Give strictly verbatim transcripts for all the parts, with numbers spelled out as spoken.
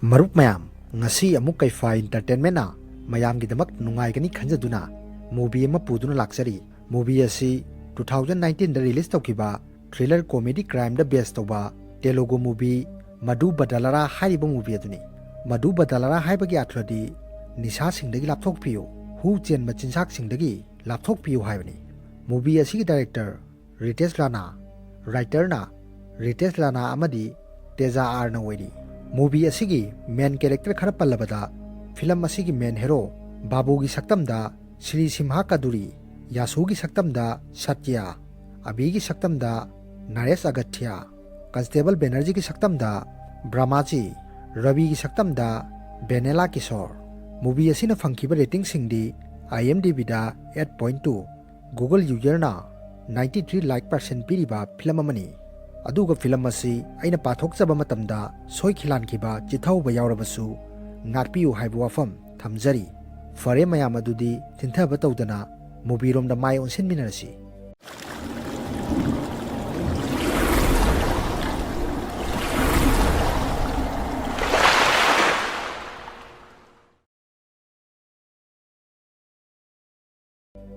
ꯃꯔꯨꯞ ꯃꯌꯥꯝ, ꯉꯁꯤ ꯑꯃꯨꯛ ꯀꯩꯐꯥ Entertainmentꯅ ꯃꯌꯥꯝꯒꯤꯗꯃꯛ ꯅꯨꯡꯉꯥꯏꯒꯅꯤ ꯈꯟꯖꯗꯨꯅ movie ꯑꯃ ꯄꯨꯗꯨꯅ ꯂꯥꯛꯆꯔꯤ꯫ Movie ꯑꯁꯤ two thousand nineteenꯗ release ꯇꯧꯈꯤꯕ thriller comedy crimeꯗ base ꯇꯧꯕ Telugu movie ꯃꯗꯨ ꯕꯗꯂꯔꯥ ꯍꯥꯏꯔꯤꯕ movie ꯑꯗꯨꯅꯤ꯫ ꯃꯗꯨ ꯕꯗꯂꯔꯥ ꯍꯥꯏꯕꯒꯤ ꯑꯥꯔꯊꯗꯤ ꯅꯤꯁꯥꯁꯤꯡꯗꯒꯤ ꯂꯥꯞꯊꯣꯛꯄꯤꯌꯨ, ꯍꯨ ꯆꯦꯟꯕ ꯆꯤꯟꯖꯥꯛꯁꯤꯡꯗꯒꯤ ꯂꯥꯞꯊꯣꯛꯄꯤꯌꯨ ꯍꯥꯏꯕꯅꯤ꯫ Movie ꯑꯁꯤꯒꯤ director ꯔꯤꯇꯦꯁ ꯔꯥꯅꯥ, writerꯅ ꯔꯤꯇꯦꯁ ꯔꯥꯅꯥ ꯑꯃꯗꯤ ꯇꯦꯖꯥ ꯑꯥꯔꯅ ꯑꯣꯏꯔꯤ꯫ Movie ꯑꯁꯤꯒꯤ main character ꯈꯔ ꯄꯜꯂꯕꯗ, film ꯑꯁꯤꯒꯤ main hero ꯕꯥꯕꯨꯒꯤ ꯁꯛꯇꯝꯗ Shri ꯁꯤꯝꯍꯥ ꯀꯗꯨꯔꯤ, ꯌꯥꯁꯨꯒꯤ ꯁꯛꯇꯝꯗ Satya, ꯑꯕꯤꯒꯤ ꯁꯛꯇꯝꯗ ꯅꯔꯦꯁ ꯑꯒꯊ꯭ꯌꯥ, Constable ꯕꯦꯅꯔꯖꯤꯒꯤ ꯁꯛꯇꯝꯗ ꯕ꯭ꯔꯍꯃꯥꯖꯤ, ꯔꯕꯤꯒꯤ ꯁꯛꯇꯝꯗ ꯕꯦꯅꯦꯂꯥ Kishore. Movie ꯑꯁꯤꯅ ꯐꯪꯈꯤꯕ ratingꯁꯤꯡꯗꯤ IMDbꯗ eight point two, Google userꯅ ninety three like percent ꯄꯤꯔꯤꯕ film ꯑꯃꯅꯤ꯫ ꯑꯗꯨꯒ film ꯑꯁꯤ ꯑꯩꯅ ꯄꯥꯊꯣꯛꯆꯕ ꯃꯇꯝꯗ ꯁꯣꯏꯈꯤꯂꯥꯟꯈꯤꯕ, ꯆꯤꯠꯊꯍꯧꯕ ꯌꯥꯎꯔꯕꯁꯨ ꯉꯥꯛꯄꯤꯌꯨ ꯍꯥꯏꯕ ꯋꯥꯐꯝ ꯊꯝꯖꯔꯤ꯫ ꯐꯔꯦ ꯃꯌꯥꯝ, ꯑꯗꯨꯗꯤ ꯆꯤꯟꯊꯕ ꯇꯧꯗꯅ movieꯔꯣꯝꯗ ꯃꯥꯏ ꯑꯣꯟꯁꯤꯟꯃꯤꯟꯅꯔꯁꯤ꯫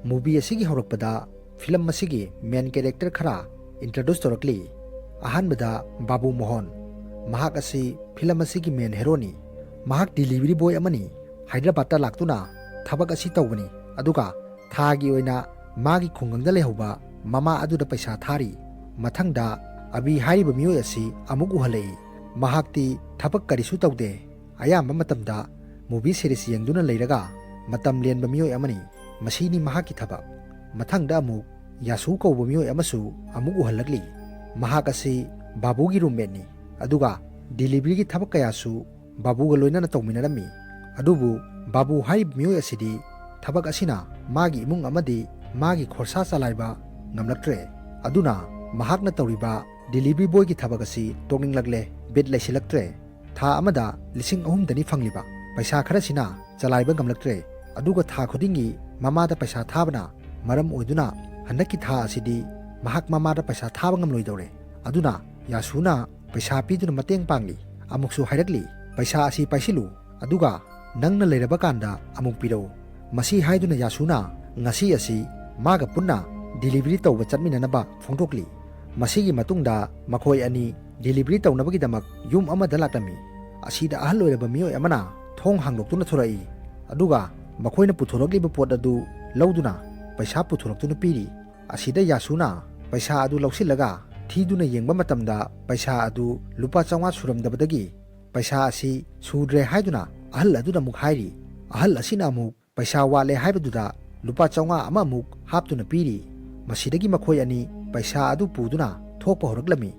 Movie ꯑꯁꯤꯒꯤ ꯍꯧꯔꯛꯄꯗ film ꯑꯁꯤꯒꯤ main character ꯈꯔ introduce ꯇꯧꯔꯛꯂꯤ꯫ ꯑꯍꯥꯟꯕꯗ ꯕꯥꯕꯨ ꯃꯣꯍꯟ, ꯃꯍꯥꯛ ꯑꯁꯤ film ꯑꯁꯤꯒꯤ main heroꯅꯤ꯫ ꯃꯍꯥꯛ delivery boy ꯑꯃꯅꯤ꯫ ꯍꯥꯏꯗ꯭ꯔꯕꯥꯗꯇ ꯂꯥꯛꯇꯨꯅ ꯊꯕꯛ ꯑꯁꯤ ꯇꯧꯕꯅꯤ, ꯑꯗꯨꯒ ꯊꯥꯒꯤ ꯑꯣꯏꯅ ꯃꯥꯒꯤ ꯈꯨꯡꯒꯪꯗ ꯂꯩꯍꯧꯕ ꯃꯃꯥ ꯑꯗꯨꯗ ꯄꯩꯁꯥ ꯊꯥꯔꯤ꯫ ꯃꯊꯪꯗ ꯑꯕꯤ ꯍꯥꯏꯔꯤꯕ ꯃꯤꯑꯣꯏ ꯑꯁꯤ ꯑꯃꯨꯛ ꯎꯍꯜꯂꯛꯏ꯫ ꯃꯍꯥꯛꯇꯤ ꯊꯕꯛ ꯀꯔꯤꯁꯨ ꯇꯧꯗꯦ꯫ ꯑꯌꯥꯝꯕ ꯃꯇꯝꯗ movie series ꯌꯦꯡꯗꯨꯅ ꯂꯩꯔꯒ ꯃꯇꯝ ꯂꯦꯟꯕ ꯃꯤꯑꯣꯏ ꯑꯃꯅꯤ꯫ ꯃꯁꯤꯅꯤ ꯃꯍꯥꯛꯀꯤ ꯊꯕꯛ꯫ ꯃꯊꯪꯗ ꯑꯃꯨꯛ ꯌꯥꯁꯨ ꯀꯧꯕ ꯃꯤꯑꯣꯏ ꯑꯃꯁꯨ ꯑꯃꯨꯛ ꯎꯍꯜꯂꯛꯂꯤ꯫ ꯃꯍꯥꯛ ꯑꯁꯤ ꯕꯥꯕꯨꯒꯤ roommateꯅꯤ, ꯑꯗꯨꯒ deliveryꯒꯤ ꯊꯕꯛ ꯀꯌꯥꯁꯨ ꯕꯥꯕꯨꯒ ꯂꯣꯏꯅꯅ ꯇꯧꯃꯤꯟꯅꯔꯝꯃꯤ꯫ ꯑꯗꯨꯕꯨ ꯕꯥꯕꯨ ꯍꯥꯏꯔꯤꯕ ꯃꯤꯑꯣꯏ ꯑꯁꯤꯗꯤ ꯊꯕꯛ ꯑꯁꯤꯅ ꯃꯥꯒꯤ ꯏꯃꯨꯡ ꯑꯃꯗꯤ ꯃꯥꯒꯤ ꯈꯣꯔꯁꯥ ꯆꯂꯥꯏꯕ ꯉꯝꯂꯛꯇ꯭ꯔꯦ꯫ ꯑꯗꯨꯅ ꯃꯍꯥꯛꯅ ꯇꯧꯔꯤꯕ delivery boyꯒꯤ ꯊꯕꯛ ꯑꯁꯤ ꯇꯣꯛꯅꯤꯡꯂꯛꯂꯦ, ꯕꯤꯠ ꯂꯩꯁꯤꯜꯂꯛꯇ꯭ꯔꯦ꯫ ꯊꯥ ꯑꯃꯗ ꯂꯤꯁꯤꯡ ꯑꯍꯨꯝꯗꯅꯤ ꯐꯪꯂꯤꯕ꯫ ꯄꯩꯁꯥ ꯈꯔꯁꯤꯅ ꯆꯂꯥꯏꯕ ꯉꯝꯂꯛꯇ꯭ꯔꯦ꯫ ꯑꯗꯨꯒ ꯊꯥ ꯈꯨꯗꯤꯡꯒꯤ ꯃꯃꯥꯗ ꯄꯩꯁꯥ ꯊꯥꯕꯅ ꯃꯔꯝ ꯑꯣꯏꯗꯨꯅ ꯍꯟꯗꯛꯀꯤ ꯊꯥ ꯑꯁꯤꯗꯤ ꯃꯍꯥꯛ ꯃꯃꯥꯗ ꯄꯩꯁꯥ ꯊꯥꯕ ꯉꯝꯂꯣꯏꯗꯧꯔꯦ꯫ ꯑꯗꯨꯅ ꯌꯥꯁꯨꯅ ꯄꯩꯁꯥ ꯄꯤꯗꯨꯅ ꯃꯇꯦꯡ ꯄꯥꯡꯂꯤ꯫ ꯑꯃꯨꯛꯁꯨ ꯍꯥꯏꯔꯛꯂꯤ, "ꯄꯩꯁꯥ ꯑꯁꯤ ꯄꯥꯏꯁꯤꯜꯂꯨ, ꯑꯗꯨꯒ ꯅꯪꯅ ꯂꯩꯔꯕ ꯀꯥꯟꯗ ꯑꯃꯨꯛ ꯄꯤꯔꯛꯎ"꯫ ꯃꯁꯤ ꯍꯥꯏꯗꯨꯅ ꯌꯥꯁꯨꯅ ꯉꯁꯤ ꯑꯁꯤ ꯃꯥꯒ ꯄꯨꯟꯅ delivery ꯇꯧꯕ ꯆꯠꯃꯤꯟꯅꯅꯕ ꯐꯣꯡꯗꯣꯛꯂꯤ꯫ ꯃꯁꯤꯒꯤ ꯃꯇꯨꯡꯗ ꯃꯈꯣꯏ ꯑꯅꯤ delivery ꯇꯧꯅꯕꯒꯤꯗꯃꯛ ꯌꯨꯝ ꯑꯃꯗ ꯂꯥꯛꯂꯝꯃꯤ꯫ ꯑꯁꯤꯗ ꯑꯍꯜ ꯑꯣꯏꯔꯕ ꯃꯤꯑꯣꯏ ꯑꯃꯅ ꯊꯣꯡ ꯍꯥꯡꯗꯣꯛꯇꯨꯅ ꯊꯣꯔꯛꯏ, ꯑꯗꯨꯒ ꯃꯈꯣꯏꯅ ꯄꯨꯊꯣꯔꯛꯂꯤꯕ ꯄꯣꯠ ꯑꯗꯨ ꯂꯧꯗꯨꯅ ꯄꯩꯁꯥ ꯄꯨꯊꯣꯔꯛꯇꯨꯅ ꯄꯤꯔꯤ꯫ ꯑꯁꯤꯗ ꯌꯥꯁꯨꯅ ꯄꯩꯁꯥ ꯑꯗꯨ ꯂꯧꯁꯤꯜꯂꯒ ꯊꯤꯗꯨꯅ ꯌꯦꯡꯕ ꯃꯇꯝꯗ, ꯄꯩꯁꯥ ꯑꯗꯨ ꯂꯨꯄꯥ ꯆꯥꯝꯃꯉꯥ ꯁꯨꯔꯝꯗꯕꯗꯒꯤ ꯄꯩꯁꯥ ꯑꯁꯤ ꯁꯨꯗ꯭ꯔꯦ ꯍꯥꯏꯗꯨꯅ ꯑꯍꯜ ꯑꯗꯨꯅ ꯑꯃꯨꯛ ꯍꯥꯏꯔꯤ꯫ ꯑꯍꯜ ꯑꯁꯤꯅ ꯑꯃꯨꯛ ꯄꯩꯁꯥ ꯋꯥꯠꯂꯦ ꯍꯥꯏꯕꯗꯨꯗ ꯂꯨꯄꯥ ꯆꯥꯝꯃꯉꯥ ꯑꯃ ꯑꯃꯨꯛ ꯍꯥꯞꯇꯨꯅ ꯄꯤꯔꯤ꯫ ꯃꯁꯤꯗꯒꯤ ꯃꯈꯣꯏ ꯑꯅꯤ ꯄꯩꯁꯥ ꯑꯗꯨ ꯄꯨꯗꯨꯅ ꯊꯣꯛꯄ ꯍꯧꯔꯛꯂꯝꯃꯤ꯫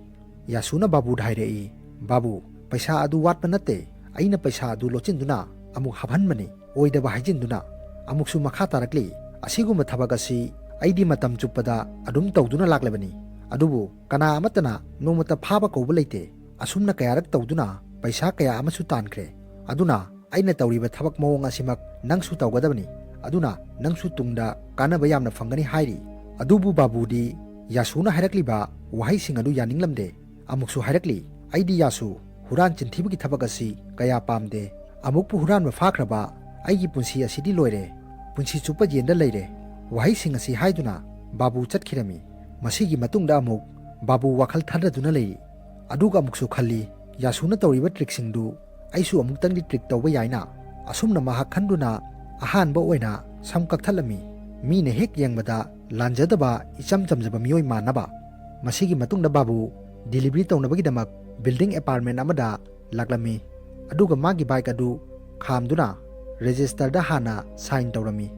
ꯌꯥꯁꯨꯅ ꯕꯥꯕꯨꯗ ꯍꯥꯏꯔꯛꯏ, "ꯕꯥꯕꯨ, ꯄꯩꯁꯥ ꯑꯗꯨ ꯋꯥꯠꯄ ꯅꯠꯇꯦ, ꯑꯩꯅ ꯄꯩꯁꯥ ꯑꯗꯨ ꯂꯣꯠꯁꯤꯟꯗꯨꯅ ꯑꯃꯨꯛ ꯍꯥꯞꯍꯟꯕꯅꯤ", ꯑꯣꯏꯗꯕ ꯍꯥꯏꯖꯤꯟꯗꯨꯅ꯫ ꯑꯃꯨꯛꯁꯨ ꯃꯈꯥ ꯇꯥꯔꯛꯂꯤ, "ꯑꯁꯤꯒꯨꯝꯕ ꯊꯕꯛ ꯑꯁꯤ ꯑꯩꯗꯤ ꯃꯇꯝ ꯆꯨꯞꯄꯗ ꯑꯗꯨꯝ ꯇꯧꯗꯨꯅ ꯂꯥꯛꯂꯕꯅꯤ, ꯑꯗꯨꯕꯨ ꯀꯅꯥ ꯑꯃꯠꯇꯅ ꯅꯣꯡꯃꯇ ꯐꯥꯕ ꯀꯧꯕ ꯂꯩꯇꯦ꯫ ꯑꯁꯨꯝꯅ ꯀꯌꯥꯔꯛ ꯇꯧꯗꯨꯅ ꯄꯩꯁꯥ ꯀꯌꯥ ꯑꯃꯁꯨ ꯇꯥꯟꯈ꯭ꯔꯦ꯫ ꯑꯗꯨꯅ ꯑꯩꯅ ꯇꯧꯔꯤꯕ ꯊꯕꯛ ꯃꯑꯣꯡ ꯑꯁꯤꯃꯛ ꯅꯪꯁꯨ ꯇꯧꯒꯗꯕꯅꯤ, ꯑꯗꯨꯅ ꯅꯪꯁꯨ ꯇꯨꯡꯗ ꯀꯥꯟꯅꯕ ꯌꯥꯝꯅ ꯐꯪꯒꯅꯤ" ꯍꯥꯏꯔꯤ꯫ ꯑꯗꯨꯕꯨ ꯕꯥꯕꯨꯗꯤ ꯌꯥꯁꯨꯅ ꯍꯥꯏꯔꯛꯂꯤꯕ ꯋꯥꯍꯩꯁꯤꯡ ꯑꯗꯨ ꯌꯥꯅꯤꯡꯂꯝꯗꯦ꯫ ꯑꯃꯨꯛꯁꯨ ꯍꯥꯏꯔꯛꯂꯤ, "ꯑꯩꯗꯤ ꯌꯥꯁꯨ ꯍꯨꯔꯥꯟ ꯆꯤꯟꯊꯤꯕꯒꯤ ꯊꯕꯛ ꯑꯁꯤ ꯀꯌꯥ ꯄꯥꯝꯗꯦ꯫ ꯑꯃꯨꯛꯄꯨ ꯍꯨꯔꯥꯟꯕ ꯐꯥꯈ꯭ꯔꯕ, ꯑꯩꯒꯤ ꯄꯨꯟꯁꯤ ꯑꯁꯤꯗꯤ ꯂꯣꯏꯔꯦ꯫ ꯄꯨꯟꯁꯤ ꯆꯨꯞꯄ ꯖꯦꯟꯗ ꯂꯩꯔꯦ"꯫ ꯋꯥꯍꯩꯁꯤꯡ ꯑꯁꯤ ꯍꯥꯏꯗꯨꯅ ꯕꯥꯕꯨ ꯆꯠꯈꯤꯔꯝꯃꯤ꯫ ꯃꯁꯤꯒꯤ ꯃꯇꯨꯡꯗ ꯑꯃꯨꯛ ꯕꯥꯕꯨ ꯋꯥꯈꯜ ꯊꯥꯗꯗꯨꯅ ꯂꯩꯔꯤ꯫ ꯑꯗꯨꯒ ꯑꯃꯨꯛꯁꯨ ꯈꯜꯂꯤ, "ꯌꯥꯁꯨꯅ ꯇꯧꯔꯤꯕ trickꯁꯤꯡꯗꯨ ꯑꯩꯁꯨ ꯑꯃꯨꯛꯇꯪꯗꯤ trick ꯇꯧꯕ ꯌꯥꯏꯅ"꯫ ꯑꯁꯨꯝꯅ ꯃꯍꯥꯛ ꯈꯟꯗꯨꯅ ꯑꯍꯥꯟꯕ ꯑꯣꯏꯅ ꯁꯝ ꯀꯛꯊꯠꯂꯝꯃꯤ, ꯃꯤꯅ ꯍꯦꯛ ꯌꯦꯡꯕꯗ ꯂꯥꯟꯖꯗꯕ ꯏꯆꯝ ꯆꯝꯖꯕ ꯃꯤꯑꯣꯏ ꯃꯥꯟꯅꯕ꯫ ꯃꯁꯤꯒꯤ ꯃꯇꯨꯡꯗ ꯕꯥꯕꯨ delivery ꯇꯧꯅꯕꯒꯤꯗꯃꯛ building apartment ꯑꯃꯗ ꯂꯥꯛꯂꯝꯃꯤ꯫ ꯑꯗꯨꯒ ꯃꯥꯒꯤ bike ꯑꯗꯨ ꯈꯥꯝꯗꯨꯅ registerꯗ ꯍꯥꯟꯅ sign ꯇꯧꯔꯝꯃꯤ꯫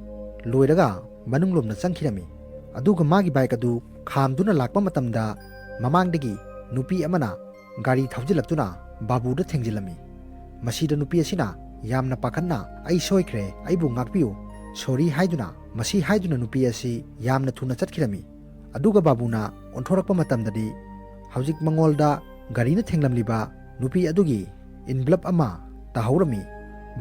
ꯂꯣꯏꯔꯒ ꯃꯅꯨꯡꯂꯣꯝꯗ ꯆꯪꯈꯤꯔꯝꯃꯤ꯫ ꯑꯗꯨꯒ ꯃꯥꯒꯤ bike ꯑꯗꯨ ꯈꯥꯝꯗꯨꯅ ꯂꯥꯛꯄ ꯃꯇꯝꯗ ꯃꯃꯥꯡꯗꯒꯤ ꯅꯨꯄꯤ ꯑꯃꯅ ꯒꯥꯔꯤ ꯊꯧꯖꯤꯜꯂꯛꯇꯨꯅ ꯕꯥꯕꯨꯗ ꯊꯦꯡꯖꯤꯜꯂꯝꯃꯤ꯫ ꯃꯁꯤꯗ ꯅꯨꯄꯤ ꯑꯁꯤꯅ ꯌꯥꯝꯅ ꯄꯥꯈꯠꯅ, "ꯑꯩ ꯁꯣꯏꯈ꯭ꯔꯦ, ꯑꯩꯕꯨ ꯉꯥꯛꯄꯤꯌꯨ, sorry" ꯍꯥꯏꯗꯨꯅ, ꯃꯁꯤ ꯍꯥꯏꯗꯨꯅ ꯅꯨꯄꯤ ꯑꯁꯤ ꯌꯥꯝꯅ ꯊꯨꯅ ꯆꯠꯈꯤꯔꯝꯃꯤ꯫ ꯑꯗꯨꯒ ꯕꯥꯕꯨꯅ ꯑꯣꯟꯊꯣꯔꯛꯄ ꯃꯇꯝꯗꯗꯤ ꯍꯧꯖꯤꯛ ꯃꯉꯣꯟꯗ ꯒꯥꯔꯤꯅ ꯊꯦꯡꯂꯝꯂꯤꯕ ꯅꯨꯄꯤ ꯑꯗꯨꯒꯤ envelope ꯑꯃ ꯇꯥꯍꯧꯔꯝꯃꯤ꯫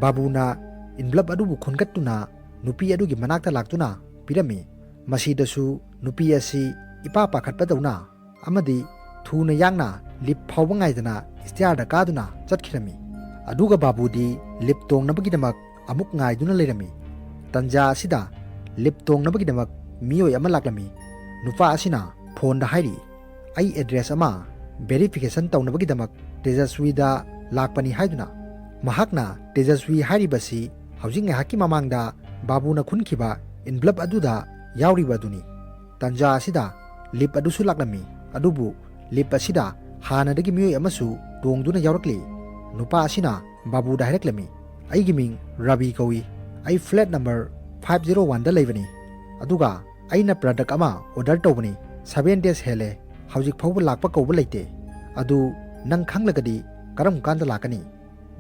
ꯕꯥꯕꯨꯅ envelope ꯑꯗꯨꯕꯨ ꯈꯨꯟꯒꯠꯇꯨꯅ ꯅꯨꯄꯤ ꯑꯗꯨꯒꯤ ꯃꯅꯥꯛꯇ ꯂꯥꯛꯇꯨꯅ ꯄꯤꯔꯝꯃꯤ꯫ ꯃꯁꯤꯗꯁꯨ ꯅꯨꯄꯤ ꯑꯁꯤ ꯏꯄꯥ ꯄꯥꯈꯠꯄꯗꯧꯅ ꯑꯃꯗꯤ ꯊꯨꯅ ꯌꯥꯡꯅ lift ꯐꯥꯎꯕ ꯉꯥꯏꯗꯅ stairꯗ ꯀꯥꯗꯨꯅ ꯆꯠꯈꯤꯔꯝꯃꯤ꯫ ꯑꯗꯨꯒ ꯕꯥꯕꯨꯗꯤ ꯂꯤꯞ ꯇꯣꯡꯅꯕꯒꯤꯗꯃꯛ ꯑꯃꯨꯛ ꯉꯥꯏꯗꯨꯅ ꯂꯩꯔꯝꯃꯤ꯫ ꯇꯟꯖꯥ ꯑꯁꯤꯗ ꯂꯤꯞ ꯇꯣꯡꯅꯕꯒꯤꯗꯃꯛ ꯃꯤꯑꯣꯏ ꯑꯃ ꯂꯥꯛꯂꯝꯃꯤ꯫ ꯅꯨꯄꯥ ꯑꯁꯤꯅ ꯐꯣꯟꯗ ꯍꯥꯏꯔꯤ, "ꯑꯩ ꯑꯦꯗ꯭ꯔꯦꯁ ꯑꯃ ꯚꯦꯔꯤꯐꯤꯀꯦꯁꯟ ꯇꯧꯅꯕꯒꯤꯗꯃꯛ ꯇꯦꯖꯁ꯭ꯋꯤꯗ ꯂꯥꯛꯄꯅꯤ" ꯍꯥꯏꯗꯨꯅ꯫ ꯃꯍꯥꯛꯅ ꯇꯦꯖꯁ꯭ꯋꯤ ꯍꯥꯏꯔꯤꯕꯁꯤ ꯍꯧꯖꯤꯛ ꯉꯥꯏꯍꯥꯛꯀꯤ ꯃꯃꯥꯡꯗ ꯕꯥꯕꯨꯅ ꯈꯨꯟꯈꯤꯕ ꯏꯟꯚ꯭ꯂꯞ ꯑꯗꯨꯗ ꯌꯥꯎꯔꯤꯕ ꯑꯗꯨꯅꯤ꯫ ꯇꯟꯖꯥ ꯑꯁꯤꯗ ꯂꯤꯞ ꯑꯗꯨꯁꯨ ꯂꯥꯛꯂꯝꯃꯤ꯫ ꯑꯗꯨꯕꯨ ꯂꯤꯞ ꯑꯁꯤꯗ ꯍꯥꯟꯅꯗꯒꯤ ꯃꯤꯑꯣꯏ ꯑꯃꯁꯨ ꯇꯣꯡꯗꯨꯅ ꯌꯥꯎꯔꯛꯂꯤ꯫ ꯅꯨꯄꯥ ꯑꯁꯤꯅ ꯕꯥꯕꯨꯗ ꯍꯥꯏꯔꯛꯂꯝꯃꯤ, "ꯑꯩꯒꯤ ꯃꯤꯡ ꯔꯕꯤ ꯀꯧꯏ꯫ ꯑꯩ ꯐ꯭ꯂꯦꯠ ꯅꯝꯕꯔ ꯐꯥꯏꯚ ꯖꯤꯔꯣ ꯋꯥꯟꯗ ꯂꯩꯕꯅꯤ꯫ ꯑꯗꯨꯒ ꯑꯩꯅ ꯄ꯭ꯔꯗꯛ ꯑꯃ ꯑꯣꯔꯗꯔ ꯇꯧꯕꯅꯤ꯫ ꯁꯚꯦꯟ ꯗꯦꯖ ꯍꯦꯜꯂꯦ꯫ ꯍꯧꯖꯤꯛ ꯐꯥꯎꯕ ꯂꯥꯛꯄ ꯀꯧꯕ ꯂꯩꯇꯦ꯫ ꯑꯗꯨ ꯅꯪ ꯈꯪꯂꯒꯗꯤ ꯀꯔꯝ ꯀꯥꯟꯗ ꯂꯥꯛꯀꯅꯤ?"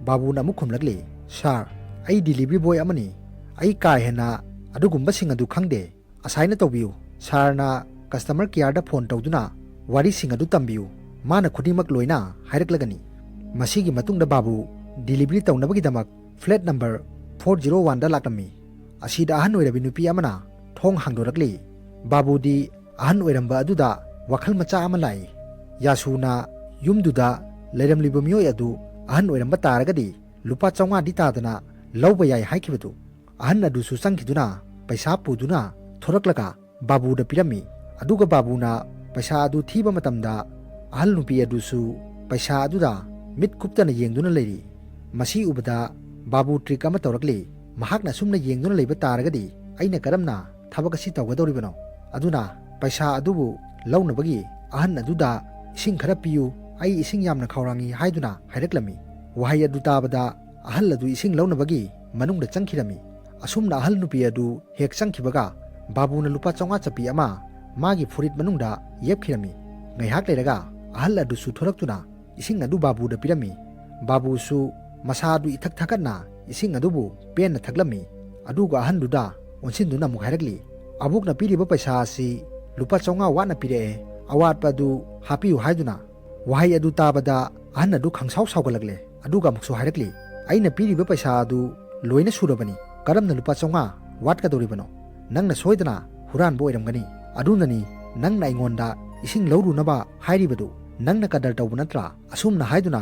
ꯕꯥꯕꯨꯅ ꯑꯃꯨꯛ ꯈꯨꯝꯂꯛꯂꯤ, "ꯁꯥꯔ, ꯑꯩ ꯗꯤꯂꯤꯚꯔꯤ ꯕꯣꯏ ꯑꯃꯅꯤ꯫ ꯑꯩ ꯀꯥ ꯍꯦꯟꯅ ꯑꯗꯨꯒꯨꯝꯕꯁꯤꯡ ꯑꯗꯨ ꯈꯪꯗꯦ꯫ ꯑꯁꯥꯏꯅ ꯇꯧꯕꯤꯌꯨ, ꯁꯥꯔꯅ ꯀꯁꯇꯃꯔ ꯀꯤꯌꯥꯔꯗ ꯐꯣꯟ ꯇꯧꯗꯨꯅ ꯋꯥꯔꯤꯁꯤꯡ ꯑꯗꯨ ꯇꯝꯕꯤꯌꯨ, ꯃꯥꯅ ꯈꯨꯗꯤꯡꯃꯛ ꯂꯣꯏꯅ ꯍꯥꯏꯔꯛꯂꯒꯅꯤ꯫" ꯃꯁꯤꯒꯤ ꯃꯇꯨꯡꯗ ꯕꯥꯕꯨ ꯗꯤꯂꯤꯚꯔꯤ ꯇꯧꯅꯕꯒꯤꯗꯃꯛ ꯐ꯭ꯂꯦꯠ ꯅꯝꯕꯔ ꯐꯣꯔ ꯖꯤꯔꯣ ꯋꯥꯟꯗ ꯂꯥꯛꯂꯝꯃꯤ꯫ ꯑꯁꯤꯗ ꯑꯍꯟ ꯑꯣꯏꯔꯕꯤ ꯅꯨꯄꯤ ꯑꯃꯅ ꯊꯣꯡ ꯍꯥꯡꯗꯣꯔꯛꯂꯤ꯫ ꯕꯥꯕꯨꯗꯤ ꯑꯍꯟ ꯑꯣꯏꯔꯝꯕ ꯑꯗꯨꯗ ꯋꯥꯈꯜ ꯃꯆꯥ ꯑꯃ ꯂꯥꯛꯏ꯫ ꯌꯥꯁꯨꯅ ꯌꯨꯝꯗꯨꯗ ꯂꯩꯔꯝꯂꯤꯕ ꯃꯤꯑꯣꯏ ꯑꯗꯨ ꯑꯍꯟ ꯑꯣꯏꯔꯝꯕ ꯇꯥꯔꯒꯗꯤ ꯂꯨꯄꯥ ꯆꯥꯝꯃꯉꯥꯗꯤ ꯇꯥꯗꯅ ꯂꯧꯕ ꯌꯥꯏ ꯍꯥꯏꯈꯤꯕꯗꯨ꯫ ꯑꯍꯟ ꯑꯗꯨꯁꯨ ꯆꯪꯈꯤꯗꯨꯅ ꯄꯩꯁꯥ ꯄꯨꯗꯨꯅ ꯊꯣꯔꯛꯂꯒ ꯕꯥꯕꯨꯗ ꯄꯤꯔꯝꯃꯤ꯫ ꯑꯗꯨꯒ ꯕꯥꯕꯨꯅ ꯄꯩꯁꯥ ꯑꯗꯨ ꯊꯤꯕ ꯃꯇꯝꯗ ꯑꯍꯜ ꯅꯨꯄꯤ ꯑꯗꯨꯁꯨ ꯄꯩꯁꯥ ꯑꯗꯨꯗ ꯃꯤꯠ ꯀꯨꯞꯇꯅ ꯌꯦꯡꯗꯨꯅ ꯂꯩꯔꯤ꯫ ꯃꯁꯤ ꯎꯕꯗ ꯕꯥꯕꯨ ꯇ꯭ꯔꯤꯛ ꯑꯃ ꯇꯧꯔꯛꯂꯤ꯫ ꯃꯍꯥꯛꯅ ꯑꯁꯨꯝꯅ ꯌꯦꯡꯗꯨꯅ ꯂꯩꯕ ꯇꯥꯔꯒꯗꯤ ꯑꯩꯅ ꯀꯔꯝꯅ ꯊꯕꯛ ꯑꯁꯤ ꯇꯧꯒꯗꯧꯔꯤꯕꯅꯣ? ꯑꯗꯨꯅ ꯄꯩꯁꯥ ꯑꯗꯨꯕꯨ ꯂꯧꯅꯕꯒꯤ ꯑꯍꯟ ꯑꯗꯨꯗ "ꯏꯁꯤꯡ ꯈꯔ ꯄꯤꯌꯨ, ꯑꯩ ꯏꯁꯤꯡ ꯌꯥꯝꯅ ꯈꯧꯔꯥꯡꯏ" ꯍꯥꯏꯗꯨꯅ ꯍꯥꯏꯔꯛꯂꯝꯃꯤ꯫ ꯋꯥꯍꯩ ꯑꯗꯨ ꯇꯥꯕꯗ ꯑꯍꯜ ꯑꯗꯨ ꯏꯁꯤꯡ ꯂꯧꯅꯕꯒꯤ ꯃꯅꯨꯡꯗ ꯆꯪꯈꯤꯔꯝꯃꯤ꯫ ꯑꯁꯨꯝꯅ ꯑꯍꯜ ꯅꯨꯄꯤ ꯑꯗꯨ ꯍꯦꯛ ꯆꯪꯈꯤꯕꯒ ꯕꯥꯕꯨꯅ ꯂꯨꯄꯥ ꯆꯥꯝꯃꯉꯥ ꯆꯠꯄꯤ ꯑꯃ ꯃꯥꯒꯤ ꯐꯨꯔꯤꯠ ꯃꯅꯨꯡꯗ ꯌꯦꯞꯈꯤꯔꯝꯃꯤ꯫ ꯉꯥꯏꯍꯥꯛ ꯂꯩꯔꯒ ꯑꯍꯜ ꯑꯗꯨꯁꯨ ꯊꯣꯔꯛꯇꯨꯅ ꯏꯁꯤꯡ ꯑꯗꯨ ꯕꯥꯕꯨꯗ ꯄꯤꯔꯝꯃꯤ꯫ ꯕꯥꯕꯨꯁꯨ ꯃꯁꯥ ꯑꯗꯨ ꯏꯊꯛ ꯊꯛꯀꯠꯅ ꯏꯁꯤꯡ ꯑꯗꯨꯕꯨ ꯄꯦꯟꯅ ꯊꯛꯂꯝꯃꯤ꯫ ꯑꯗꯨꯒ ꯑꯍꯟꯗꯨꯗ ꯑꯣꯟꯁꯤꯟꯗꯨꯅ ꯑꯃꯨꯛ ꯍꯥꯏꯔꯛꯂꯤ, "ꯑꯕꯣꯛꯅ ꯄꯤꯔꯤꯕ ꯄꯩꯁꯥ ꯑꯁꯤ ꯂꯨꯄꯥ ꯆꯥꯝꯃꯉꯥ ꯋꯥꯠꯅ ꯄꯤꯔꯛꯑꯦ, ꯑꯋꯥꯠꯄ ꯑꯗꯨ ꯍꯥꯞꯄꯤꯌꯨ" ꯍꯥꯏꯗꯨꯅ꯫ ꯋꯥꯍꯩ ꯑꯗꯨ ꯇꯥꯕꯗ ꯑꯍꯟ ꯑꯗꯨ ꯈꯪꯁꯥꯎ ꯁꯥꯎꯒꯠꯂꯛꯂꯦ꯫ ꯑꯗꯨꯒ ꯑꯃꯨꯛꯁꯨ ꯍꯥꯏꯔꯛꯂꯤ, "ꯑꯩꯅ ꯄꯤꯔꯤꯕ ꯄꯩꯁꯥ ꯑꯗꯨ ꯂꯣꯏꯅ ꯁꯨꯔꯕꯅꯤ, ꯀꯔꯝꯅ ꯂꯨꯄꯥ ꯆꯥꯝꯃꯉꯥ ꯋꯥꯠꯀꯗꯧꯔꯤꯕꯅꯣ? ꯅꯪꯅ ꯁꯣꯏꯗꯅ ꯍꯨꯔꯥꯟꯕ ꯑꯣꯏꯔꯝꯒꯅꯤ꯫ ꯑꯗꯨꯅꯅꯤ ꯅꯪꯅ ꯑꯩꯉꯣꯟꯗ ꯏꯁꯤꯡ ꯂꯧꯔꯨꯅꯕ ꯍꯥꯏꯔꯤꯕꯗꯨ꯫ ꯅꯪꯅ ꯀꯗꯔ ꯇꯧꯕ ꯅꯠꯇ꯭ꯔꯥ?" ꯑꯁꯨꯝꯅ ꯍꯥꯏꯗꯨꯅ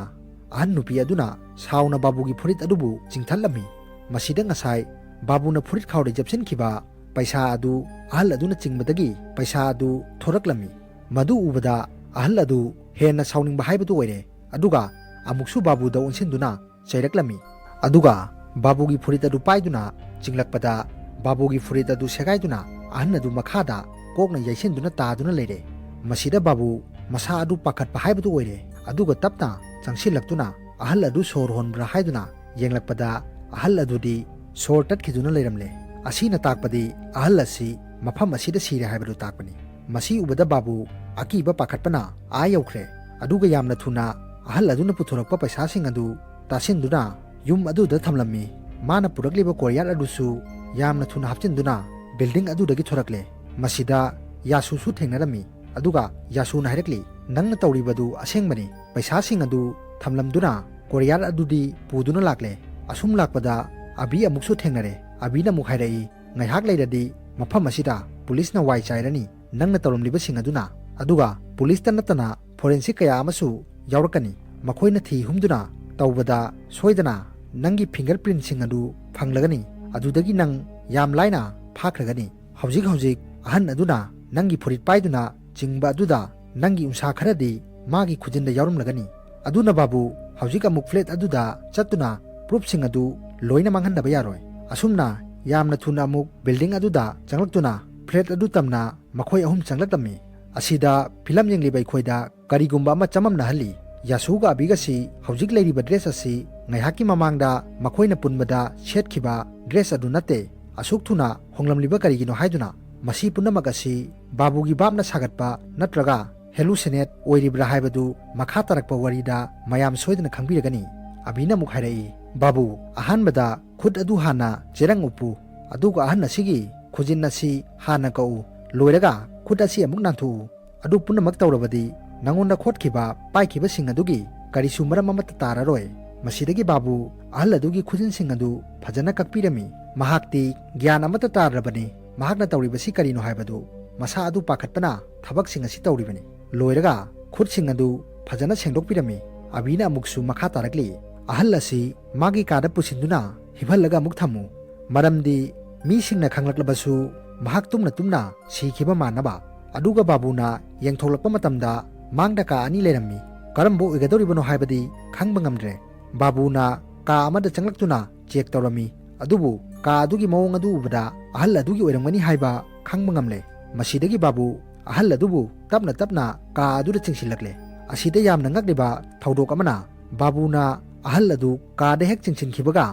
ꯑꯍꯟ ꯅꯨꯄꯤ ꯑꯗꯨꯅ ꯁꯥꯎꯅ ꯕꯥꯕꯨꯒꯤ ꯐꯨꯔꯤꯠ ꯑꯗꯨꯕꯨ ꯆꯤꯡꯊꯠꯂꯝꯃꯤ꯫ ꯃꯁꯤꯗ ꯉꯁꯥꯏ ꯕꯥꯕꯨꯅ ꯐꯨꯔꯤꯠ ꯈꯥꯎꯗ ꯌꯦꯞꯁꯤꯟꯈꯤꯕ ꯄꯩꯁꯥ ꯑꯗꯨ ꯑꯍꯜ ꯑꯗꯨꯅ ꯆꯤꯡꯕꯗꯒꯤ ꯄꯩꯁꯥ ꯑꯗꯨ ꯊꯣꯔꯛꯂꯝꯃꯤ꯫ ꯃꯗꯨ ꯎꯕꯗ ꯑꯍꯜ ꯑꯗꯨ ꯍꯦꯟꯅ ꯁꯥꯎꯅꯤꯡꯕ ꯍꯥꯏꯕꯗꯨ ꯑꯣꯏꯔꯦ꯫ ꯑꯗꯨꯒ ꯑꯃꯨꯛꯁꯨ ꯕꯥꯕꯨꯗ ꯑꯣꯟꯁꯤꯟꯗꯨꯅ ꯆꯩꯔꯛꯂꯝꯃꯤ꯫ ꯑꯗꯨꯒ ꯕꯥꯕꯨꯒꯤ ꯐꯨꯔꯤꯠ ꯑꯗꯨ ꯄꯥꯏꯗꯨꯅ ꯆꯤꯡꯂꯛꯄꯗ, ꯕꯥꯕꯨꯒꯤ ꯐꯨꯔꯤꯠ ꯑꯗꯨ ꯁꯦꯒꯥꯏꯗꯨꯅ ꯑꯍꯟ ꯑꯗꯨ ꯃꯈꯥꯗ ꯀꯣꯛꯅ ꯌꯩꯁꯤꯟꯗꯨꯅ ꯇꯥꯗꯨꯅ ꯂꯩꯔꯦ꯫ ꯃꯁꯤꯗ ꯕꯥꯕꯨ ꯃꯁꯥ ꯑꯗꯨ ꯄꯥꯈꯠꯄ ꯍꯥꯏꯕꯗꯨ ꯑꯣꯏꯔꯦ꯫ ꯑꯗꯨꯒ ꯇꯞꯅ ꯆꯪꯁꯤꯜꯂꯛꯇꯨꯅ ꯑꯍꯜ ꯑꯗꯨ ꯁꯣꯔ ꯍꯣꯟꯕ꯭ꯔꯥ ꯍꯥꯏꯗꯨꯅ ꯌꯦꯡꯂꯛꯄꯗ, ꯑꯍꯜ ꯑꯗꯨꯗꯤ ꯁꯣꯔ ꯇꯠꯈꯤꯗꯨꯅ ꯂꯩꯔꯝꯂꯦ꯫ ꯑꯁꯤꯅ ꯇꯥꯛꯄꯗꯤ ꯑꯍꯜ ꯑꯁꯤ ꯃꯐꯝ ꯑꯁꯤꯗ ꯁꯤꯔꯦ ꯍꯥꯏꯕꯗꯨ ꯇꯥꯛꯄꯅꯤ꯫ ꯃꯁꯤ ꯎꯕꯗ ꯕꯥꯕꯨ ꯑꯀꯤꯕ ꯄꯥꯈꯠꯄꯅ ꯑꯥ ꯌꯧꯈ꯭ꯔꯦ꯫ ꯑꯗꯨꯒ ꯌꯥꯝꯅ ꯊꯨꯅ ꯑꯍꯜ ꯑꯗꯨꯅ ꯄꯨꯊꯣꯔꯛꯄ ꯄꯩꯁꯥꯁꯤꯡ ꯑꯗꯨ ꯇꯥꯁꯤꯟꯗꯨꯅ ꯌꯨꯝ ꯑꯗꯨꯗ ꯊꯝꯂꯝꯃꯤ꯫ ꯃꯥꯅ ꯄꯨꯔꯛꯂꯤꯕ ꯀꯣꯔꯤꯌꯔ ꯑꯗꯨꯁꯨ ꯌꯥꯝꯅ ꯊꯨꯅ ꯍꯥꯞꯆꯤꯟꯗꯨꯅ ꯕꯤꯜꯗꯤꯡ ꯑꯗꯨꯗꯒꯤ ꯊꯣꯔꯛꯂꯦ꯫ ꯃꯁꯤꯗ ꯌꯥꯁꯨꯁꯨ ꯊꯦꯡꯅꯔꯝꯃꯤ꯫ ꯑꯗꯨꯒ ꯌꯥꯁꯨꯅ ꯍꯥꯏꯔꯛꯂꯤ, "ꯅꯪꯅ ꯇꯧꯔꯤꯕꯗꯨ ꯑꯁꯦꯡꯕꯅꯤ꯫ ꯄꯩꯁꯥꯁꯤꯡ ꯑꯗꯨ ꯊꯝꯂꯝꯗꯨꯅ ꯀꯣꯔꯤꯌꯔ ꯑꯗꯨꯗꯤ ꯄꯨꯗꯨꯅ ꯂꯥꯛꯂꯦ꯫ ꯑꯁꯨꯝ ꯂꯥꯛꯄꯗ ꯑꯕꯤ ꯑꯃꯨꯛꯁꯨ ꯊꯦꯡꯅꯔꯦ꯫ ꯑꯕꯤꯅ ꯑꯃꯨꯛ ꯍꯥꯏꯔꯛꯏ, ꯉꯥꯏꯍꯥꯛ ꯂꯩꯔꯗꯤ ꯃꯐꯝ ꯑꯁꯤꯗ ꯄꯨꯂꯤꯁꯅ ꯋꯥꯏ ꯆꯥꯏꯔꯅꯤ꯫ ꯅꯪꯅ ꯇꯧꯔꯝꯂꯤꯕꯁꯤꯡ ꯑꯗꯨꯅ꯫ ꯑꯗꯨꯒ ꯄꯨꯂꯤꯁꯇ ꯅꯠꯇꯅ ꯐꯣꯔꯦꯟꯁꯤꯛ ꯀꯌꯥ ꯑꯃꯁꯨ ꯌꯥꯎꯔꯛꯀꯅꯤ꯫ ꯃꯈꯣꯏꯅ ꯊꯤ ꯍꯨꯝꯗꯨꯅ ꯇꯧꯕꯗ ꯁꯣꯏꯗꯅ ꯅꯪꯒꯤ ꯐꯤꯡꯒꯔ ꯄ꯭ꯔꯤꯟꯁꯤꯡ ꯑꯗꯨ ꯐꯪꯂꯒꯅꯤ꯫ ꯑꯗꯨꯗꯒꯤ ꯅꯪ ꯌꯥꯝ ꯂꯥꯏꯅ ꯐꯥꯈ꯭ꯔꯒꯅꯤ꯫ ꯍꯧꯖꯤꯛ ꯍꯧꯖꯤꯛ ꯑꯍꯟ ꯑꯗꯨꯅ ꯅꯪꯒꯤ ꯐꯨꯔꯤꯠ ꯄꯥꯏꯗꯨꯅ ꯆꯤꯡꯕ ꯑꯗꯨꯗ ꯅꯪꯒꯤ ꯎꯟꯁꯥ ꯈꯔꯗꯤ ꯃꯥꯒꯤ ꯈꯨꯖꯤꯟꯗ ꯌꯥꯎꯔꯝꯂꯒꯅꯤ꯫ ꯑꯗꯨꯅ ꯕꯥꯕꯨ ꯍꯧꯖꯤꯛ ꯑꯃꯨꯛ ꯐ꯭ꯂꯦꯠ ꯑꯗꯨꯗ ꯆꯠꯇꯨꯅ ꯄ꯭ꯔꯨꯐꯁꯤꯡ ꯑꯗꯨ ꯂꯣꯏꯅ ꯃꯥꯡꯍꯟꯗꯕ ꯌꯥꯔꯣꯏ꯫ ꯑꯁꯨꯝꯅ ꯌꯥꯝꯅ ꯊꯨꯅ ꯑꯃꯨꯛ ꯕꯤꯜꯗꯤꯡ ꯑꯗꯨꯗ ꯆꯪꯂꯛꯇꯨꯅ ꯐ꯭ꯂꯦꯠ ꯑꯗꯨ ꯇꯝꯅ ꯃꯈꯣꯏ ꯑꯍꯨꯝ ꯆꯪꯂꯛꯂꯝꯃꯤ꯫ ꯑꯁꯤꯗ ꯐꯤꯂꯝ ꯌꯦꯡꯂꯤꯕ ꯑꯩꯈꯣꯏꯗ ꯀꯔꯤꯒꯨꯝꯕ ꯑꯃ ꯆꯃꯝꯅꯍꯜꯂꯤ꯫ ꯌꯥꯁꯨꯒ ꯑꯕꯤꯒꯁꯤ ꯍꯧꯖꯤꯛ ꯂꯩꯔꯤꯕ ꯗ꯭ꯔꯦꯁ ꯑꯁꯤ ꯉꯥꯏꯍꯥꯛꯀꯤ ꯃꯃꯥꯡꯗ ꯃꯈꯣꯏꯅ ꯄꯨꯟꯕꯗ ꯁꯦꯠꯈꯤꯕ ꯗ꯭ꯔꯦꯁ ꯑꯗꯨ ꯅꯠꯇꯦ꯫ ꯑꯁꯨꯛ ꯊꯨꯅ ꯍꯣꯡꯂꯝꯂꯤꯕ ꯀꯔꯤꯒꯤꯅꯣ ꯍꯥꯏꯗꯨꯅ꯫ ꯃꯁꯤ ꯄꯨꯝꯅꯃꯛ ꯑꯁꯤ ꯕꯥꯕꯨꯒꯤ ꯚꯥꯞꯅ ꯁꯥꯒꯠꯄ ꯅꯠꯇ꯭ꯔꯒ ꯍꯦꯂꯨꯁꯤꯅꯦꯠ ꯑꯣꯏꯔꯤꯕ꯭ꯔꯥ ꯍꯥꯏꯕꯗꯨ ꯃꯈꯥ ꯇꯥꯔꯛꯄ ꯋꯥꯔꯤꯗ ꯃꯌꯥꯝ ꯁꯣꯏꯗꯅ ꯈꯪꯕꯤꯔꯒꯅꯤ꯫ ꯑꯕꯤꯅ ꯑꯃꯨꯛ ꯍꯥꯏꯔꯛꯏ, "ꯕꯥꯕꯨ, ꯑꯍꯥꯟꯕꯗ ꯈꯨꯠ ꯑꯗꯨ ꯍꯥꯟꯅ ꯆꯦꯔꯪ ꯎꯞꯄꯨ, ꯑꯗꯨꯒ ꯑꯍꯟ ꯑꯁꯤꯒꯤ ꯈꯨꯖꯤꯟ ꯑꯁꯤ ꯍꯥꯟꯅ ꯀꯛꯎ, ꯂꯣꯏꯔꯒ ꯈꯨꯠ ꯑꯁꯤ ꯑꯃꯨꯛ ꯅꯥꯟꯊꯣꯛꯎ꯫ ꯑꯗꯨ ꯄꯨꯝꯅꯃꯛ ꯇꯧꯔꯕꯗꯤ ꯅꯉꯣꯟꯗ ꯈꯣꯠꯈꯤꯕ, ꯄꯥꯏꯈꯤꯕꯁꯤꯡ ꯑꯗꯨꯒꯤ ꯀꯔꯤꯁꯨ ꯃꯔꯝ ꯑꯃꯠꯇ ꯇꯥꯔꯔꯣꯏ꯫" ꯃꯁꯤꯗꯒꯤ ꯕꯥꯕꯨ ꯑꯍꯜ ꯑꯗꯨꯒꯤ ꯈꯨꯖꯤꯟꯁꯤꯡ ꯑꯗꯨ ꯐꯖꯅ ꯀꯛꯄꯤꯔꯝꯃꯤ꯫ ꯃꯍꯥꯛꯇꯤ ꯒ꯭ꯌꯥꯟ ꯑꯃꯠꯇ ꯇꯥꯗ꯭ꯔꯕꯅꯤ꯫ ꯃꯍꯥꯛꯅ ꯇꯧꯔꯤꯕꯁꯤ ꯀꯔꯤꯅꯣ ꯍꯥꯏꯕꯗꯨ꯫ ꯃꯁꯥ ꯑꯗꯨ ꯄꯥꯈꯠꯄꯅ ꯊꯕꯛꯁꯤꯡ ꯑꯁꯤ ꯇꯧꯔꯤꯕꯅꯤ꯫ ꯂꯣꯏꯔꯒ ꯈꯨꯠꯁꯤꯡ ꯑꯗꯨ ꯐꯖꯅ ꯁꯦꯡꯗꯣꯛꯄꯤꯔꯝꯃꯤ꯫ ꯑꯕꯤꯅ ꯑꯃꯨꯛꯁꯨ ꯃꯈꯥ ꯇꯥꯔꯛꯂꯤ, "ꯑꯍꯜ ꯑꯁꯤ ꯃꯥꯒꯤ ꯀꯥꯗ ꯄꯨꯁꯤꯟꯗꯨꯅ ꯍꯤꯞꯍꯜꯂꯒ ꯑꯃꯨꯛ ꯊꯝꯃꯨ꯫ ꯃꯔꯝꯗꯤ ꯃꯤꯁꯤꯡꯅ ꯈꯪꯂꯛꯂꯕꯁꯨ ꯃꯍꯥꯛ ꯇꯨꯝꯅ ꯇꯨꯝꯅ ꯁꯤꯈꯤꯕ ꯃꯥꯟꯅꯕ"꯫ ꯑꯗꯨꯒ ꯕꯥꯕꯨꯅ ꯌꯦꯡꯊꯣꯛꯂꯛꯄ ꯃꯇꯝꯗ ꯃꯥꯡꯗ ꯀꯥ ꯑꯅꯤ ꯂꯩꯔꯝꯃꯤ꯫ ꯀꯔꯝꯕ ꯑꯣꯏꯒꯗꯧꯔꯤꯕꯅꯣ ꯍꯥꯏꯕꯗꯤ ꯈꯪꯕ ꯉꯝꯗ꯭ꯔꯦ꯫ ꯕꯥꯕꯨꯅ ꯀꯥ ꯑꯃꯗ ꯆꯪꯂꯛꯇꯨꯅ ꯆꯦꯛ ꯇꯧꯔꯝꯃꯤ꯫ ꯑꯗꯨꯕꯨ ꯀꯥ ꯑꯗꯨꯒꯤ ꯃꯑꯣꯡ ꯑꯗꯨ ꯎꯕꯗ ꯑꯍꯜ ꯑꯗꯨꯒꯤ ꯑꯣꯏꯔꯝꯒꯅꯤ ꯍꯥꯏꯕ ꯈꯪꯕ ꯉꯝꯂꯦ꯫ ꯃꯁꯤꯗꯒꯤ ꯕꯥꯕꯨ ꯑꯍꯜ ꯑꯗꯨꯕꯨ ꯇꯞꯅ ꯇꯞꯅ ꯀꯥ ꯑꯗꯨꯗ ꯆꯤꯡꯁꯤꯜꯂꯛꯂꯦ꯫ ꯑꯁꯤꯗ ꯌꯥꯝꯅ ꯉꯛꯂꯤꯕ ꯊꯧꯗꯣꯛ ꯑꯃꯅ, ꯕꯥꯕꯨꯅ ꯑꯍꯜ ꯑꯗꯨ ꯀꯥꯗ ꯍꯦꯛ ꯆꯤꯡꯁꯤꯟꯈꯤꯕꯒ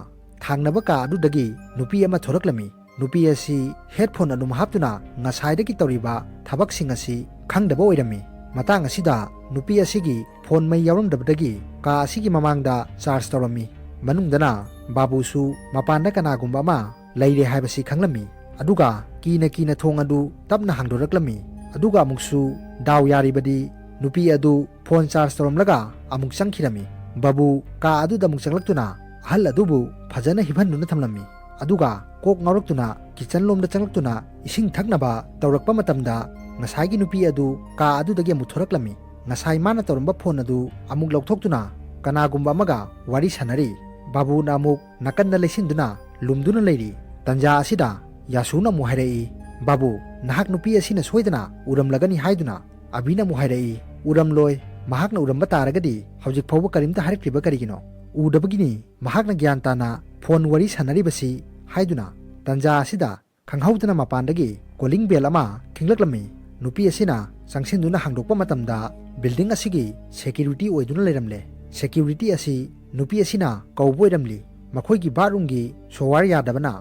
ꯊꯥꯡꯅꯕ ꯀꯥ ꯑꯗꯨꯗꯒꯤ ꯅꯨꯄꯤ ꯑꯃ ꯊꯣꯔꯛꯂꯝꯃꯤ꯫ ꯅꯨꯄꯤ ꯑꯁꯤ headphone ꯑꯗꯨꯝ ꯍꯥꯞꯇꯨꯅ ꯉꯁꯥꯏꯗꯒꯤ ꯇꯧꯔꯤꯕ ꯊꯕꯛꯁꯤꯡ ꯑꯁꯤ ꯈꯪꯗꯕ ꯑꯣꯏꯔꯝꯃꯤ꯫ ꯃꯇꯥꯡ ꯑꯁꯤꯗ ꯅꯨꯄꯤ ꯑꯁꯤꯒꯤ phone ꯃꯩ ꯌꯥꯎꯔꯝꯗꯕꯗꯒꯤ ꯀꯥ ꯑꯁꯤꯒꯤ ꯃꯃꯥꯡꯗ charge ꯇꯧꯔꯝꯃꯤ꯫ ꯃꯅꯨꯡꯗꯅ ꯕꯥꯕꯨꯁꯨ ꯃꯄꯥꯟꯗ ꯀꯅꯥꯒꯨꯝꯕ ꯑꯃ ꯂꯩꯔꯦ ꯍꯥꯏꯕꯁꯤ ꯈꯪꯂꯝꯃꯤ꯫ ꯑꯗꯨꯒ ꯀꯤꯅ ꯀꯤꯅ ꯊꯣꯡ ꯑꯗꯨ ꯇꯞꯅ ꯍꯥꯡꯗꯣꯔꯛꯂꯝꯃꯤ꯫ ꯑꯗꯨꯒ ꯑꯃꯨꯛꯁꯨ ꯗꯥꯎ ꯌꯥꯔꯤꯕꯗꯤ ꯅꯨꯄꯤ ꯑꯗꯨ phone charge ꯇꯧꯔꯝꯂꯒ ꯑꯃꯨꯛ ꯆꯪꯈꯤꯔꯝꯃꯤ꯫ ꯕꯥꯕꯨ ꯀꯥ ꯑꯗꯨꯗ ꯑꯃꯨꯛ ꯆꯪꯂꯛꯇꯨꯅ ꯑꯍꯜ ꯑꯗꯨꯕꯨ ꯐꯖꯅ ꯍꯤꯞꯍꯟꯗꯨꯅ ꯊꯝꯂꯝꯃꯤ꯫ ꯑꯗꯨꯒ ꯀꯣꯛ ꯉꯥꯎꯔꯛꯇꯨꯅ kitchen ꯂꯣꯝꯗ ꯆꯪꯂꯛꯇꯨꯅ ꯏꯁꯤꯡ ꯊꯛꯅꯕ ꯇꯧꯔꯛꯄ ꯃꯇꯝꯗ ꯉꯁꯥꯏꯒꯤ ꯅꯨꯄꯤ ꯑꯗꯨ ꯀꯥ ꯑꯗꯨꯗꯒꯤ ꯑꯃꯨꯛ ꯊꯣꯔꯛꯂꯝꯃꯤ꯫ ꯉꯁꯥꯏ ꯃꯥꯅ ꯇꯧꯔꯝꯕ phone ꯑꯗꯨ ꯑꯃꯨꯛ ꯂꯧꯊꯣꯛꯇꯨꯅ ꯀꯅꯥꯒꯨꯝꯕ ꯑꯃꯒ ꯋꯥꯔꯤ ꯁꯥꯟꯅꯔꯤ꯫ ꯕꯥꯕꯨꯅ ꯑꯃꯨꯛ ꯅꯥꯀꯟꯗ ꯂꯩꯁꯤꯟꯗꯨꯅ ꯂꯨꯝꯗꯨꯅ ꯂꯩꯔꯤ꯫ ꯇꯟꯖꯥ ꯑꯁꯤꯗ ꯌꯥꯁꯨꯅ ꯑꯃꯨꯛ ꯍꯥꯏꯔꯛꯏ, "ꯕꯥꯕꯨ, ꯅꯍꯥꯛ ꯅꯨꯄꯤ ꯑꯁꯤꯅ ꯁꯣꯏꯗꯅ ꯎꯔꯝꯂꯒꯅꯤ" ꯍꯥꯏꯗꯨꯅ꯫ ꯑꯕꯤꯅ ꯑꯃꯨꯛ ꯍꯥꯏꯔꯛꯏ, "ꯎꯔꯝꯂꯣꯏ, ꯃꯍꯥꯛꯅ ꯎꯔꯝꯕ ꯇꯥꯔꯒꯗꯤ ꯍꯧꯖꯤꯛ ꯐꯥꯎꯕ ꯀꯔꯤꯝꯇ ꯍꯥꯏꯔꯛꯇ꯭ꯔꯤꯕ ꯀꯔꯤꯒꯤꯅꯣ? ꯎꯗꯕꯒꯤꯅꯤ ꯃꯍꯥꯛꯅ ꯒ꯭ꯌꯥꯟ ꯇꯥꯅ phone ꯋꯥꯔꯤ ꯁꯥꯟꯅꯔꯤꯕꯁꯤ" ꯍꯥꯏꯗꯨꯅ꯫ ꯇꯟꯖꯥ ꯑꯁꯤꯗ ꯈꯪꯍꯧꯗꯅ ꯃꯄꯥꯟꯗꯒꯤ calling bell ꯑꯃ ꯈꯤꯡꯂꯛꯂꯝꯃꯤ꯫ ꯅꯨꯄꯤ ꯑꯁꯤꯅ ꯆꯪꯁꯤꯟꯗꯨꯅ ꯍꯥꯡꯗꯣꯛꯄ ꯃꯇꯝꯗ building ꯑꯁꯤꯒꯤ security ꯑꯣꯏꯗꯨꯅ ꯂꯩꯔꯝꯂꯦ꯫ Security ꯑꯁꯤ ꯅꯨꯄꯤ ꯑꯁꯤꯅ ꯀꯧꯕ ꯑꯣꯏꯔꯝꯂꯤ꯫ ꯃꯈꯣꯏꯒꯤ bathroomꯒꯤ shower ꯌꯥꯗꯕꯅ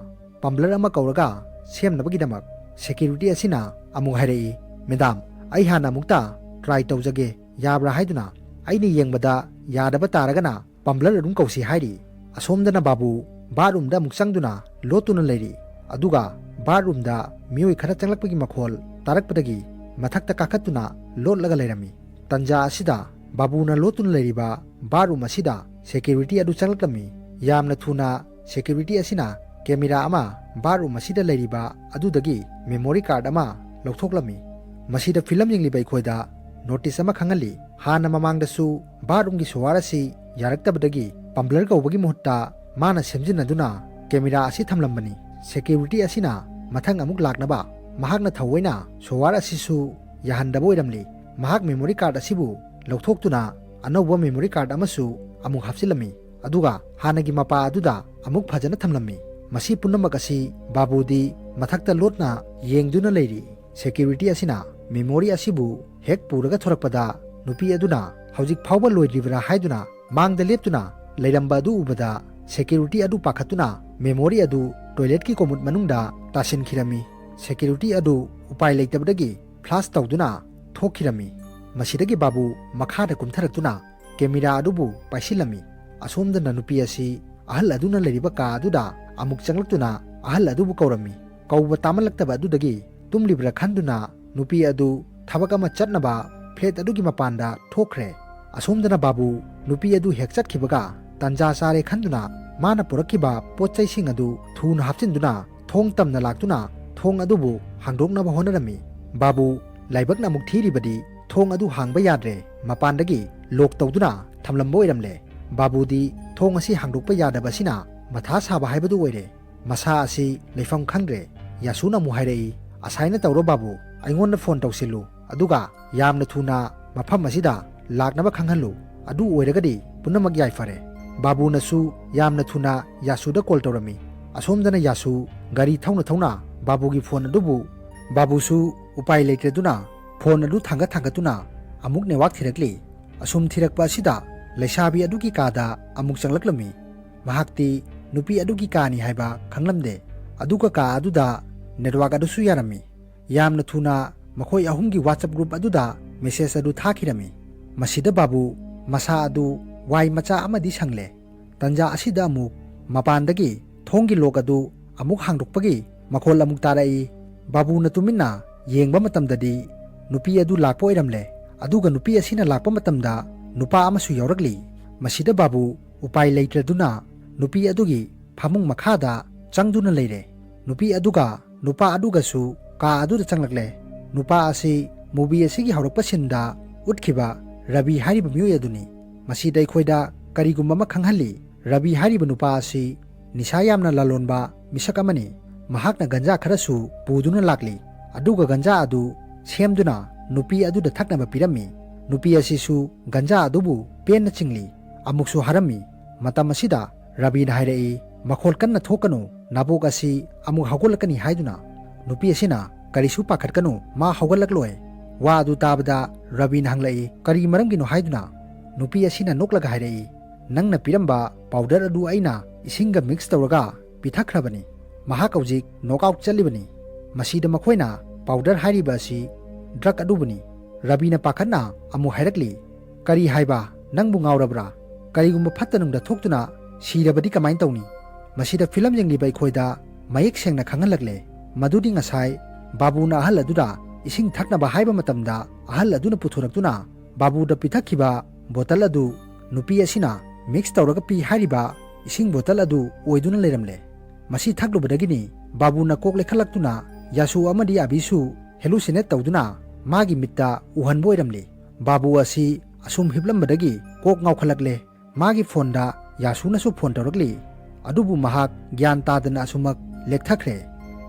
plumber ꯑꯃ ꯀꯧꯔꯒ ꯁꯦꯝꯅꯕꯒꯤꯗꯃꯛ꯫ Security ꯑꯁꯤꯅ ꯑꯃꯨꯛ ꯍꯥꯏꯔꯛꯏ, "Madam, ꯑꯩ ꯍꯥꯟꯅ ꯑꯃꯨꯛꯇ try ꯇꯧꯖꯒꯦ, ꯌꯥꯕ꯭ꯔꯥ?" ꯍꯥꯏꯗꯨꯅ꯫ "ꯑꯩꯅ ꯌꯦꯡꯕꯗ ꯌꯥꯗꯕ ꯇꯥꯔꯒꯅ plumber ꯑꯗꯨꯝ ꯀꯧꯁꯤ" ꯍꯥꯏꯔꯤ꯫ ꯑꯁꯣꯝꯗꯅ ꯕꯥꯕꯨ bathroomꯗ ꯑꯃꯨꯛ ꯆꯪꯗꯨꯅ ꯂꯣꯠꯇꯨꯅ ꯂꯩꯔꯤ꯫ ꯑꯗꯨꯒ bathroomꯗ ꯃꯤꯑꯣꯏ ꯈꯔ ꯆꯪꯂꯛꯄꯒꯤ ꯃꯈꯣꯜ ꯇꯥꯔꯛꯄꯗꯒꯤ ꯃꯊꯛꯇ ꯀꯥꯈꯠꯇꯨꯅ ꯂꯣꯠꯂꯒ ꯂꯩꯔꯝꯃꯤ꯫ ꯇꯟꯖꯥ ꯑꯁꯤꯗ ꯕꯥꯕꯨꯅ ꯂꯣꯠꯇꯨꯅ ꯂꯩꯔꯤꯕ bathroom ꯑꯁꯤꯗ security ꯑꯗꯨ ꯆꯪꯂꯛꯂꯝꯃꯤ꯫ ꯌꯥꯝꯅ ꯊꯨꯅ security ꯑꯁꯤꯅ camera ꯑꯃ bathroom ꯑꯁꯤꯗ ꯂꯩꯔꯤꯕ ꯑꯗꯨꯗꯒꯤ memory card ꯑꯃ ꯂꯧꯊꯣꯛꯂꯝꯃꯤ꯫ ꯃꯁꯤꯗ film ꯌꯦꯡꯂꯤꯕ ꯑꯩꯈꯣꯏꯗ notice ꯑꯃ ꯈꯪꯍꯜꯂꯤ꯫ ꯍꯥꯟꯅ ꯃꯃꯥꯡꯗꯁꯨ ꯕꯥꯠꯔꯨꯝꯒꯤ ꯁꯣꯋꯥꯔ ꯑꯁꯤ ꯌꯥꯔꯛꯇꯕꯗꯒꯤ ꯄꯝꯕ꯭ꯂꯔ ꯀꯧꯕꯒꯤ ꯃꯍꯨꯠꯇ ꯃꯥꯅ ꯁꯦꯝꯖꯤꯟꯅꯗꯨꯅ ꯀꯦꯃꯦꯔꯥ ꯑꯁꯤ ꯊꯝꯂꯝꯕꯅꯤ꯫ ꯁꯦꯀ꯭ꯌꯨꯔꯤꯇꯤ ꯑꯁꯤꯅ ꯃꯊꯪ ꯑꯃꯨꯛ ꯂꯥꯛꯅꯕ ꯃꯍꯥꯛꯅ ꯊꯧꯑꯣꯏꯅ ꯁꯣꯋꯥꯔ ꯑꯁꯤꯁꯨ ꯌꯥꯍꯟꯗꯕ ꯑꯣꯏꯔꯝꯂꯤ꯫ ꯃꯍꯥꯛ ꯃꯦꯃꯣꯔꯤ ꯀꯥꯔꯗ ꯑꯁꯤꯕꯨ ꯂꯧꯊꯣꯛꯇꯨꯅ ꯑꯅꯧꯕ ꯃꯦꯃꯣꯔꯤ ꯀꯥꯔꯗ ꯑꯃꯁꯨ ꯑꯃꯨꯛ ꯍꯥꯞꯆꯤꯜꯂꯝꯃꯤ꯫ ꯑꯗꯨꯒ ꯍꯥꯟꯅꯒꯤ ꯃꯄꯥ ꯑꯗꯨꯗ ꯑꯃꯨꯛ ꯐꯖꯅ ꯊꯝꯂꯝꯃꯤ꯫ ꯃꯁꯤ ꯄꯨꯝꯅꯃꯛ ꯑꯁꯤ ꯕꯥꯕꯨꯗꯤ ꯃꯊꯛꯇ ꯂꯣꯠꯅ ꯌꯦꯡꯗꯨꯅ ꯂꯩꯔꯤ꯫ ꯁꯦꯀ꯭ꯌꯨꯔꯤꯇꯤ ꯑꯁꯤꯅ ꯃꯦꯃꯣꯔꯤ ꯑꯁꯤꯕꯨ ꯍꯦꯛ ꯄꯨꯔꯒ ꯊꯣꯔꯛꯄꯗ ꯅꯨꯄꯤ ꯑꯗꯨꯅ ꯍꯧꯖꯤꯛ ꯐꯥꯎꯕ ꯂꯣꯏꯗ꯭ꯔꯤꯕ꯭ꯔꯥ ꯍꯥꯏꯗꯨꯅ ꯃꯥꯡꯗ ꯂꯦꯞꯇꯨꯅ ꯂꯩꯔꯝꯕ ꯑꯗꯨ ꯎꯕꯗ ꯁꯦꯀ꯭ꯌꯨꯔꯤꯇꯤ ꯑꯗꯨ ꯄꯥꯈꯠꯇꯨꯅ ꯃꯦꯃꯣꯔꯤ ꯑꯗꯨ ꯇꯣꯏꯂꯦꯠꯀꯤ ꯀꯣꯃꯨꯠ ꯃꯅꯨꯡꯗ ꯇꯥꯁꯤꯟꯈꯤꯔꯝꯃꯤ꯫ ꯁꯦꯀ꯭ꯌꯨꯔꯤꯇꯤ ꯑꯗꯨ ꯎꯄꯥꯏ ꯂꯩꯇꯕꯗꯒꯤ ꯐ꯭ꯂꯥꯁ ꯇꯧꯗꯨꯅ ꯊꯣꯛꯈꯤꯔꯝꯃꯤ꯫ ꯃꯁꯤꯗꯒꯤ ꯕꯥꯕꯨ ꯃꯈꯥꯗ ꯀꯨꯝꯊꯔꯛꯇꯨꯅ ꯀꯦꯃꯦꯔꯥ ꯑꯗꯨꯕꯨ ꯄꯥꯏꯁꯤꯜꯂꯝꯃꯤ꯫ ꯑꯁꯣꯝꯗꯅ ꯅꯨꯄꯤ ꯑꯁꯤ ꯑꯍꯜ ꯑꯗꯨꯅ ꯂꯩꯔꯤꯕ ꯀꯥ ꯑꯗꯨꯗ ꯑꯃꯨꯛ ꯆꯪꯂꯛꯇꯨꯅ ꯑꯍꯜ ꯑꯗꯨꯕꯨ ꯀꯧꯔꯝꯃꯤ꯫ ꯀꯧꯕ ꯇꯥꯃꯜꯂꯛꯇꯕ ꯑꯗꯨꯗꯒꯤ ꯇꯨꯝꯂꯤꯕ꯭ꯔꯥ ꯈꯟꯗꯨꯅ ꯅꯨꯄꯤ ꯑꯗꯨ ꯊꯕꯛ ꯑꯃ ꯆꯠꯅꯕ ꯐ꯭ꯂꯦꯠ ꯑꯗꯨꯒꯤ ꯃꯄꯥꯟꯗ ꯊꯣꯛꯈ꯭ꯔꯦ꯫ ꯑꯁꯣꯝꯗꯅ ꯕꯥꯕꯨ ꯅꯨꯄꯤ ꯑꯗꯨ ꯍꯦꯛ ꯆꯠꯈꯤꯕꯒ ꯇꯟꯖꯥ ꯆꯥꯔꯦ ꯈꯟꯗꯨꯅ ꯃꯥꯅ ꯄꯨꯔꯛꯈꯤꯕ ꯄꯣꯠ ꯆꯩꯁꯤꯡ ꯑꯗꯨ ꯊꯨꯅ ꯍꯥꯞꯆꯤꯟꯗꯨꯅ ꯊꯣꯡ ꯇꯝꯅ ꯂꯥꯛꯇꯨꯅ ꯊꯣꯡ ꯑꯗꯨꯕꯨ ꯍꯥꯡꯗꯣꯛꯅꯕ ꯍꯣꯠꯅꯔꯝꯃꯤ꯫ ꯕꯥꯕꯨ ꯂꯥꯏꯕꯛꯅ ꯑꯃꯨꯛ ꯊꯤꯔꯤꯕꯗꯤ ꯊꯣꯡ ꯑꯗꯨ ꯍꯥꯡꯕ ꯌꯥꯗ꯭ꯔꯦ, ꯃꯄꯥꯟꯗꯒꯤ ꯂꯣꯛ ꯇꯧꯗꯨꯅ ꯊꯝꯂꯝꯕ ꯑꯣꯏꯔꯝꯂꯦ꯫ ꯕꯥꯕꯨꯗꯤ ꯊꯣꯡ ꯑꯁꯤ ꯍꯥꯡꯗꯣꯛꯄ ꯌꯥꯗꯕ ꯑꯁꯤꯅ ꯃꯊꯥ ꯁꯥꯕ ꯍꯥꯏꯕꯗꯨ ꯑꯣꯏꯔꯦ꯫ ꯃꯁꯥ ꯑꯁꯤ ꯂꯩꯐꯝ ꯈꯪꯗ꯭ꯔꯦ꯫ ꯌꯥꯁꯨꯅ ꯑꯃꯨꯛ ꯍꯥꯏꯔꯛꯏ, "ꯑꯁꯥꯏꯅ ꯇꯧꯔꯣ ꯕꯥꯕꯨ, ꯑꯩꯉꯣꯟꯗ ꯐꯣꯟ ꯇꯧꯁꯤꯜꯂꯨ, ꯑꯗꯨꯒ ꯌꯥꯝꯅ ꯊꯨꯅ ꯃꯐꯝ ꯑꯁꯤꯗ ꯂꯥꯛꯅꯕ ꯈꯪꯍꯜꯂꯨ꯫ ꯑꯗꯨ ꯑꯣꯏꯔꯒꯗꯤ ꯄꯨꯝꯅꯃꯛ ꯌꯥꯏꯐꯔꯦ꯫" ꯕꯥꯕꯨꯅꯁꯨ ꯌꯥꯝꯅ ꯊꯨꯅ ꯌꯥꯁꯨꯗ ꯀꯣꯜ ꯇꯧꯔꯝꯃꯤ꯫ ꯑꯁꯣꯝꯗꯅ ꯌꯥꯁꯨ ꯒꯥꯔꯤ ꯊꯧꯅ ꯊꯧꯅ ꯕꯥꯕꯨꯒꯤ ꯐꯣꯟ ꯑꯗꯨꯕꯨ, ꯕꯥꯕꯨꯁꯨ ꯎꯄꯥꯏ ꯂꯩꯇ꯭ꯔꯗꯨꯅ ꯐꯣꯟ ꯑꯗꯨ ꯊꯥꯡꯒꯠ ꯊꯥꯡꯒꯠꯇꯨꯅ ꯑꯃꯨꯛ ꯅꯦꯠꯋꯥꯛ ꯊꯤꯔꯛꯂꯤ꯫ ꯑꯁꯨꯝ ꯊꯤꯔꯛꯄ ꯑꯁꯤꯗ ꯂꯩꯁꯥꯕꯤ ꯑꯗꯨꯒꯤ ꯀꯥꯗ ꯑꯃꯨꯛ ꯆꯪꯂꯛꯂꯝꯃꯤ꯫ ꯃꯍꯥꯛꯇꯤ ꯅꯨꯄꯤ ꯑꯗꯨꯒꯤ ꯀꯥꯅꯤ ꯍꯥꯏꯕ ꯈꯪꯂꯝꯗꯦ꯫ ꯑꯗꯨꯒ ꯀꯥ ꯑꯗꯨꯗ ꯅꯦꯠꯋꯥꯛ ꯑꯗꯨꯁꯨ ꯌꯥꯔꯝꯃꯤ꯫ ꯌꯥꯝꯅ ꯊꯨꯅ ꯃꯈꯣꯏ ꯑꯍꯨꯝꯒꯤ WhatsApp ꯒ꯭ꯔꯨꯞ ꯑꯗꯨꯗ ꯃꯦꯁꯦꯖ ꯑꯗꯨ ꯊꯥꯈꯤꯔꯝꯃꯤ꯫ ꯃꯁꯤꯗ ꯕꯥꯕꯨ ꯃꯁꯥ ꯑꯗꯨ ꯋꯥꯏ ꯃꯆꯥ ꯑꯃꯗꯤ ꯁꯪꯂꯦ꯫ ꯇꯟꯖꯥ ꯑꯁꯤꯗ ꯑꯃꯨꯛ ꯃꯄꯥꯟꯗꯒꯤ ꯊꯣꯡꯒꯤ ꯂꯣꯛ ꯑꯗꯨ ꯑꯃꯨꯛ ꯍꯥꯡꯗꯣꯛꯄꯒꯤ ꯃꯈꯣꯜ ꯑꯃꯨꯛ ꯇꯥꯔꯛꯏ꯫ ꯕꯥꯕꯨꯅ ꯇꯨꯃꯤꯟꯅ ꯌꯦꯡꯕ ꯃꯇꯝꯗꯗꯤ ꯅꯨꯄꯤ ꯑꯗꯨ ꯂꯥꯛꯄ ꯑꯣꯏꯔꯝꯂꯦ꯫ ꯑꯗꯨꯒ ꯅꯨꯄꯤ ꯑꯁꯤꯅ ꯂꯥꯛꯄ ꯃꯇꯝꯗ ꯅꯨꯄꯥ ꯑꯃꯁꯨ ꯌꯥꯎꯔꯛꯂꯤ꯫ ꯃꯁꯤꯗ ꯕꯥꯕꯨ ꯎꯄꯥꯏ ꯂꯩꯇ꯭ꯔꯗꯨꯅ ꯅꯨꯄꯤ ꯑꯗꯨꯒꯤ ꯐꯃꯨꯡ ꯃꯈꯥꯗ ꯆꯪꯗꯨꯅ ꯂꯩꯔꯦ꯫ ꯅꯨꯄꯤ ꯑꯗꯨꯒ ꯅꯨꯄꯥ ꯑꯗꯨꯒꯁꯨ ꯀꯥ ꯑꯗꯨꯗ ꯆꯪꯂꯛꯂꯦ꯫ ꯅꯨꯄꯥ ꯑꯁꯤ ꯃꯨꯚꯤ ꯑꯁꯤꯒꯤ ꯍꯧꯔꯛꯄ ꯁꯤꯟꯗ ꯎꯠꯈꯤꯕ ꯔꯕꯤ ꯍꯥꯏꯔꯤꯕ ꯃꯤꯑꯣꯏ ꯑꯗꯨꯅꯤ꯫ ꯃꯁꯤꯗ ꯑꯩꯈꯣꯏꯗ ꯀꯔꯤꯒꯨꯝꯕ ꯑꯃ ꯈꯪꯍꯜꯂꯤ, ꯔꯕꯤ ꯍꯥꯏꯔꯤꯕ ꯅꯨꯄꯥ ꯑꯁꯤ ꯅꯤꯁꯥ ꯌꯥꯝꯅ ꯂꯂꯣꯟꯕ ꯃꯤꯁꯛ ꯑꯃꯅꯤ꯫ ꯃꯍꯥꯛꯅ ꯒꯟꯖꯥ ꯈꯔꯁꯨ ꯄꯨꯗꯨꯅ ꯂꯥꯛꯂꯤ, ꯑꯗꯨꯒ ꯒꯟꯖꯥ ꯑꯗꯨ ꯁꯦꯝꯗꯨꯅ ꯅꯨꯄꯤ ꯑꯗꯨꯗ ꯊꯛꯅꯕ ꯄꯤꯔꯝꯃꯤ꯫ ꯅꯨꯄꯤ ꯑꯁꯤꯁꯨ ꯒꯟꯖꯥ ꯑꯗꯨꯕꯨ ꯄꯦꯟꯅ ꯆꯤꯡꯂꯤ꯫ ꯑꯃꯨꯛꯁꯨ ꯍꯥꯔꯝꯃꯤ꯫ ꯃꯇꯝ ꯑꯁꯤꯗ ꯔꯕꯤꯅ ꯍꯥꯏꯔꯛꯏ, "ꯃꯈꯣꯜ ꯀꯟꯅ ꯊꯣꯛꯀꯅꯨ, ꯅꯥꯕꯣꯛ ꯑꯁꯤ ꯑꯃꯨꯛ ꯍꯧꯒꯠꯂꯛꯀꯅꯤ" ꯍꯥꯏꯗꯨꯅ꯫ ꯅꯨꯄꯤ ꯑꯁꯤꯅ, "ꯀꯔꯤꯁꯨ ꯄꯥꯈꯠꯀꯅꯨ, ꯃꯥ ꯍꯧꯒꯠꯂꯛꯂꯣꯏ"꯫ ꯋꯥ ꯑꯗꯨ ꯇꯥꯕꯗ ꯔꯕꯤꯅ ꯍꯪꯂꯛꯏ, "ꯀꯔꯤ ꯃꯔꯝꯒꯤꯅꯣ?" ꯍꯥꯏꯗꯨꯅ꯫ ꯅꯨꯄꯤ ꯑꯁꯤꯅ ꯅꯣꯛꯂꯒ ꯍꯥꯏꯔꯛꯏ, "ꯅꯪꯅ ꯄꯤꯔꯝꯕ ꯄꯥꯎꯗꯔ ꯑꯗꯨ ꯑꯩꯅ ꯏꯁꯤꯡꯒ ꯃꯤꯛꯁ ꯇꯧꯔꯒ ꯄꯤꯊꯛꯈ꯭ꯔꯕꯅꯤ꯫ ꯃꯍꯥꯛ ꯍꯧꯖꯤꯛ ꯅꯣꯛ ꯑꯥꯎꯠ ꯆꯠꯂꯤꯕꯅꯤ꯫ ꯃꯁꯤꯗ ꯃꯈꯣꯏꯅ ꯄꯥꯎꯗꯔ ꯍꯥꯏꯔꯤꯕ ꯑꯁꯤ ꯗ꯭ꯔꯒ ꯑꯗꯨꯕꯨꯅꯤ"꯫ ꯔꯕꯤꯅ ꯄꯥꯈꯠꯅ ꯑꯃꯨꯛ ꯍꯥꯏꯔꯛꯂꯤ, "ꯀꯔꯤ ꯍꯥꯏꯕ? ꯅꯪꯕꯨ ꯉꯥꯎꯔꯕ꯭ꯔꯥ? ꯀꯔꯤꯒꯨꯝꯕ ꯐꯠꯇ ꯅꯨꯡꯗ ꯊꯣꯛꯇꯨꯅ ꯁꯤꯔꯕꯗꯤ ꯀꯃꯥꯏꯅ ꯇꯧꯅꯤ?" ꯃꯁꯤꯗ ꯐꯤꯂꯝ ꯌꯦꯡꯂꯤꯕ ꯑꯩꯈꯣꯏꯗ ꯃꯌꯦꯛ ꯁꯦꯡꯅ ꯈꯪꯍꯜꯂꯛꯂꯦ꯫ ꯃꯗꯨꯗꯤ ꯉꯁꯥꯏ ꯕꯥꯕꯨꯅ ꯑꯍꯜ ꯑꯗꯨꯗ ꯏꯁꯤꯡ ꯊꯛꯅꯕ ꯍꯥꯏꯕ ꯃꯇꯝꯗ, ꯑꯍꯜ ꯑꯗꯨꯅ ꯄꯨꯊꯣꯔꯛꯇꯨꯅ ꯕꯥꯕꯨꯗ ꯄꯤꯊꯛꯈꯤꯕ ꯕꯣꯇꯜ ꯑꯗꯨ ꯅꯨꯄꯤ ꯑꯁꯤꯅ ꯃꯤꯛꯁ ꯇꯧꯔꯒ ꯄꯤ ꯍꯥꯏꯔꯤꯕ ꯏꯁꯤꯡ ꯕꯣꯇꯜ ꯑꯗꯨ ꯑꯣꯏꯗꯨꯅ ꯂꯩꯔꯝꯂꯦ꯫ ꯃꯁꯤ ꯊꯛꯂꯨꯕꯗꯒꯤꯅꯤ ꯕꯥꯕꯨꯅ ꯀꯣꯛ ꯂꯩꯈꯠꯂꯛꯇꯨꯅ ꯌꯥꯁꯨ ꯑꯃꯗꯤ ꯑꯕꯤꯁꯨ ꯍꯦꯂꯨꯁꯤꯅꯦꯠ ꯇꯧꯗꯨꯅ ꯃꯥꯒꯤ ꯃꯤꯠꯇ ꯎꯍꯟꯕ ꯑꯣꯏꯔꯝꯂꯤ꯫ ꯕꯥꯕꯨ ꯑꯁꯤ ꯑꯁꯨꯝ ꯍꯤꯞꯂꯝꯕꯗꯒꯤ ꯀꯣꯛ ꯉꯥꯎꯈꯠꯂꯛꯂꯦ꯫ ꯃꯥꯒꯤ ꯐꯣꯟꯗ ꯌꯥꯁꯨꯅꯁꯨ ꯐꯣꯟ ꯇꯧꯔꯛꯂꯤ꯫ ꯑꯗꯨꯕꯨ ꯃꯍꯥꯛ ꯒ꯭ꯌꯥꯟ ꯇꯥꯗꯅ ꯑꯁꯨꯃꯛ ꯂꯦꯛꯊꯈ꯭ꯔꯦ꯫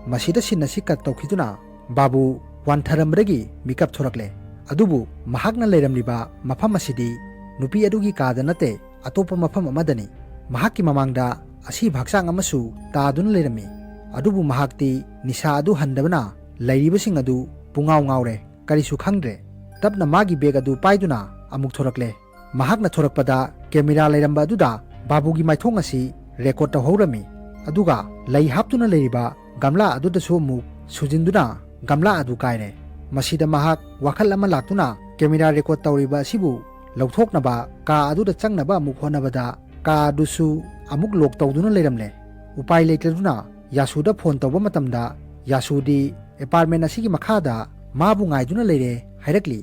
ꯃꯁꯤꯗ ꯁꯤꯟ ꯑꯁꯤ ꯀꯠ ꯇꯧꯈꯤꯗꯨꯅ ꯕꯥꯕꯨ ꯋꯥꯟꯊꯔꯝꯕꯗꯒꯤ ꯃꯤꯀꯞ ꯊꯣꯔꯛꯂꯦ꯫ ꯑꯗꯨꯕꯨ ꯃꯍꯥꯛꯅ ꯂꯩꯔꯝꯂꯤꯕ ꯃꯐꯝ ꯑꯁꯤꯗꯤ ꯅꯨꯄꯤ ꯑꯗꯨꯒꯤ ꯀꯥꯗ ꯅꯠꯇꯦ, ꯑꯇꯣꯞꯄ ꯃꯐꯝ ꯑꯃꯗꯅꯤ꯫ ꯃꯍꯥꯛꯀꯤ ꯃꯃꯥꯡꯗ ꯑꯁꯤꯕ ꯍꯛꯆꯥꯡ ꯑꯃꯁꯨ ꯇꯥꯗꯨꯅ ꯂꯩꯔꯝꯃꯤ꯫ ꯑꯗꯨꯕꯨ ꯃꯍꯥꯛꯇꯤ ꯅꯤꯁꯥ ꯑꯗꯨ ꯍꯟꯗꯕꯅ ꯂꯩꯔꯤꯕꯁꯤꯡ ꯑꯗꯨ ꯄꯨꯡꯉꯥꯎ ꯉꯥꯎꯔꯦ, ꯀꯔꯤꯁꯨ ꯈꯪꯗ꯭ꯔꯦ꯫ ꯇꯞꯅ ꯃꯥꯒꯤ ꯕꯦꯒ ꯑꯗꯨ ꯄꯥꯏꯗꯨꯅ ꯑꯃꯨꯛ ꯊꯣꯔꯛꯂꯦ꯫ ꯃꯍꯥꯛꯅ ꯊꯣꯔꯛꯄꯗ ꯀꯦꯃꯦꯔꯥ ꯂꯩꯔꯝꯕ ꯑꯗꯨꯗ ꯕꯥꯕꯨꯒꯤ ꯃꯥꯏꯊꯣꯡ ꯑꯁꯤ ꯔꯦꯀꯣꯔꯗ ꯇꯧꯍꯧꯔꯝꯃꯤ꯫ ꯑꯗꯨꯒ ꯂꯩ ꯍꯥꯞꯇꯨꯅ ꯂꯩꯔꯤꯕ ꯒꯝꯂꯥ ꯑꯗꯨꯗꯁꯨ ꯑꯃꯨꯛ ꯁꯨꯖꯤꯟꯗꯨꯅ ꯒꯝꯂꯥ ꯑꯗꯨ ꯀꯥꯏꯔꯦ꯫ ꯃꯁꯤꯗ ꯃꯍꯥꯛ ꯋꯥꯈꯜ ꯑꯃ ꯂꯥꯛꯇꯨꯅ ꯀꯦꯃꯦꯔꯥ ꯔꯦꯀꯣꯔꯗ ꯇꯧꯔꯤꯕ ꯑꯁꯤꯕꯨ ꯂꯧꯊꯣꯛꯅꯕ ꯀꯥ ꯑꯗꯨꯗ ꯆꯪꯅꯕ ꯑꯃꯨꯛ ꯍꯣꯠꯅꯕꯗ ꯀꯥ ꯑꯗꯨꯁꯨ ꯑꯃꯨꯛ ꯂꯣꯛ ꯇꯧꯗꯨꯅ ꯂꯩꯔꯝꯂꯦ꯫ ꯎꯄꯥꯏ ꯂꯩꯇꯗꯨꯅ ꯌꯥꯁꯨꯗ ꯐꯣꯟ ꯇꯧꯕ ꯃꯇꯝꯗ ꯌꯥꯁꯨꯗꯤ ꯑꯦꯄꯥꯔꯠꯃꯦꯟ ꯑꯁꯤꯒꯤ ꯃꯈꯥꯗ ꯃꯥꯕꯨ ꯉꯥꯏꯗꯨꯅ ꯂꯩꯔꯦ ꯍꯥꯏꯔꯛꯂꯤ꯫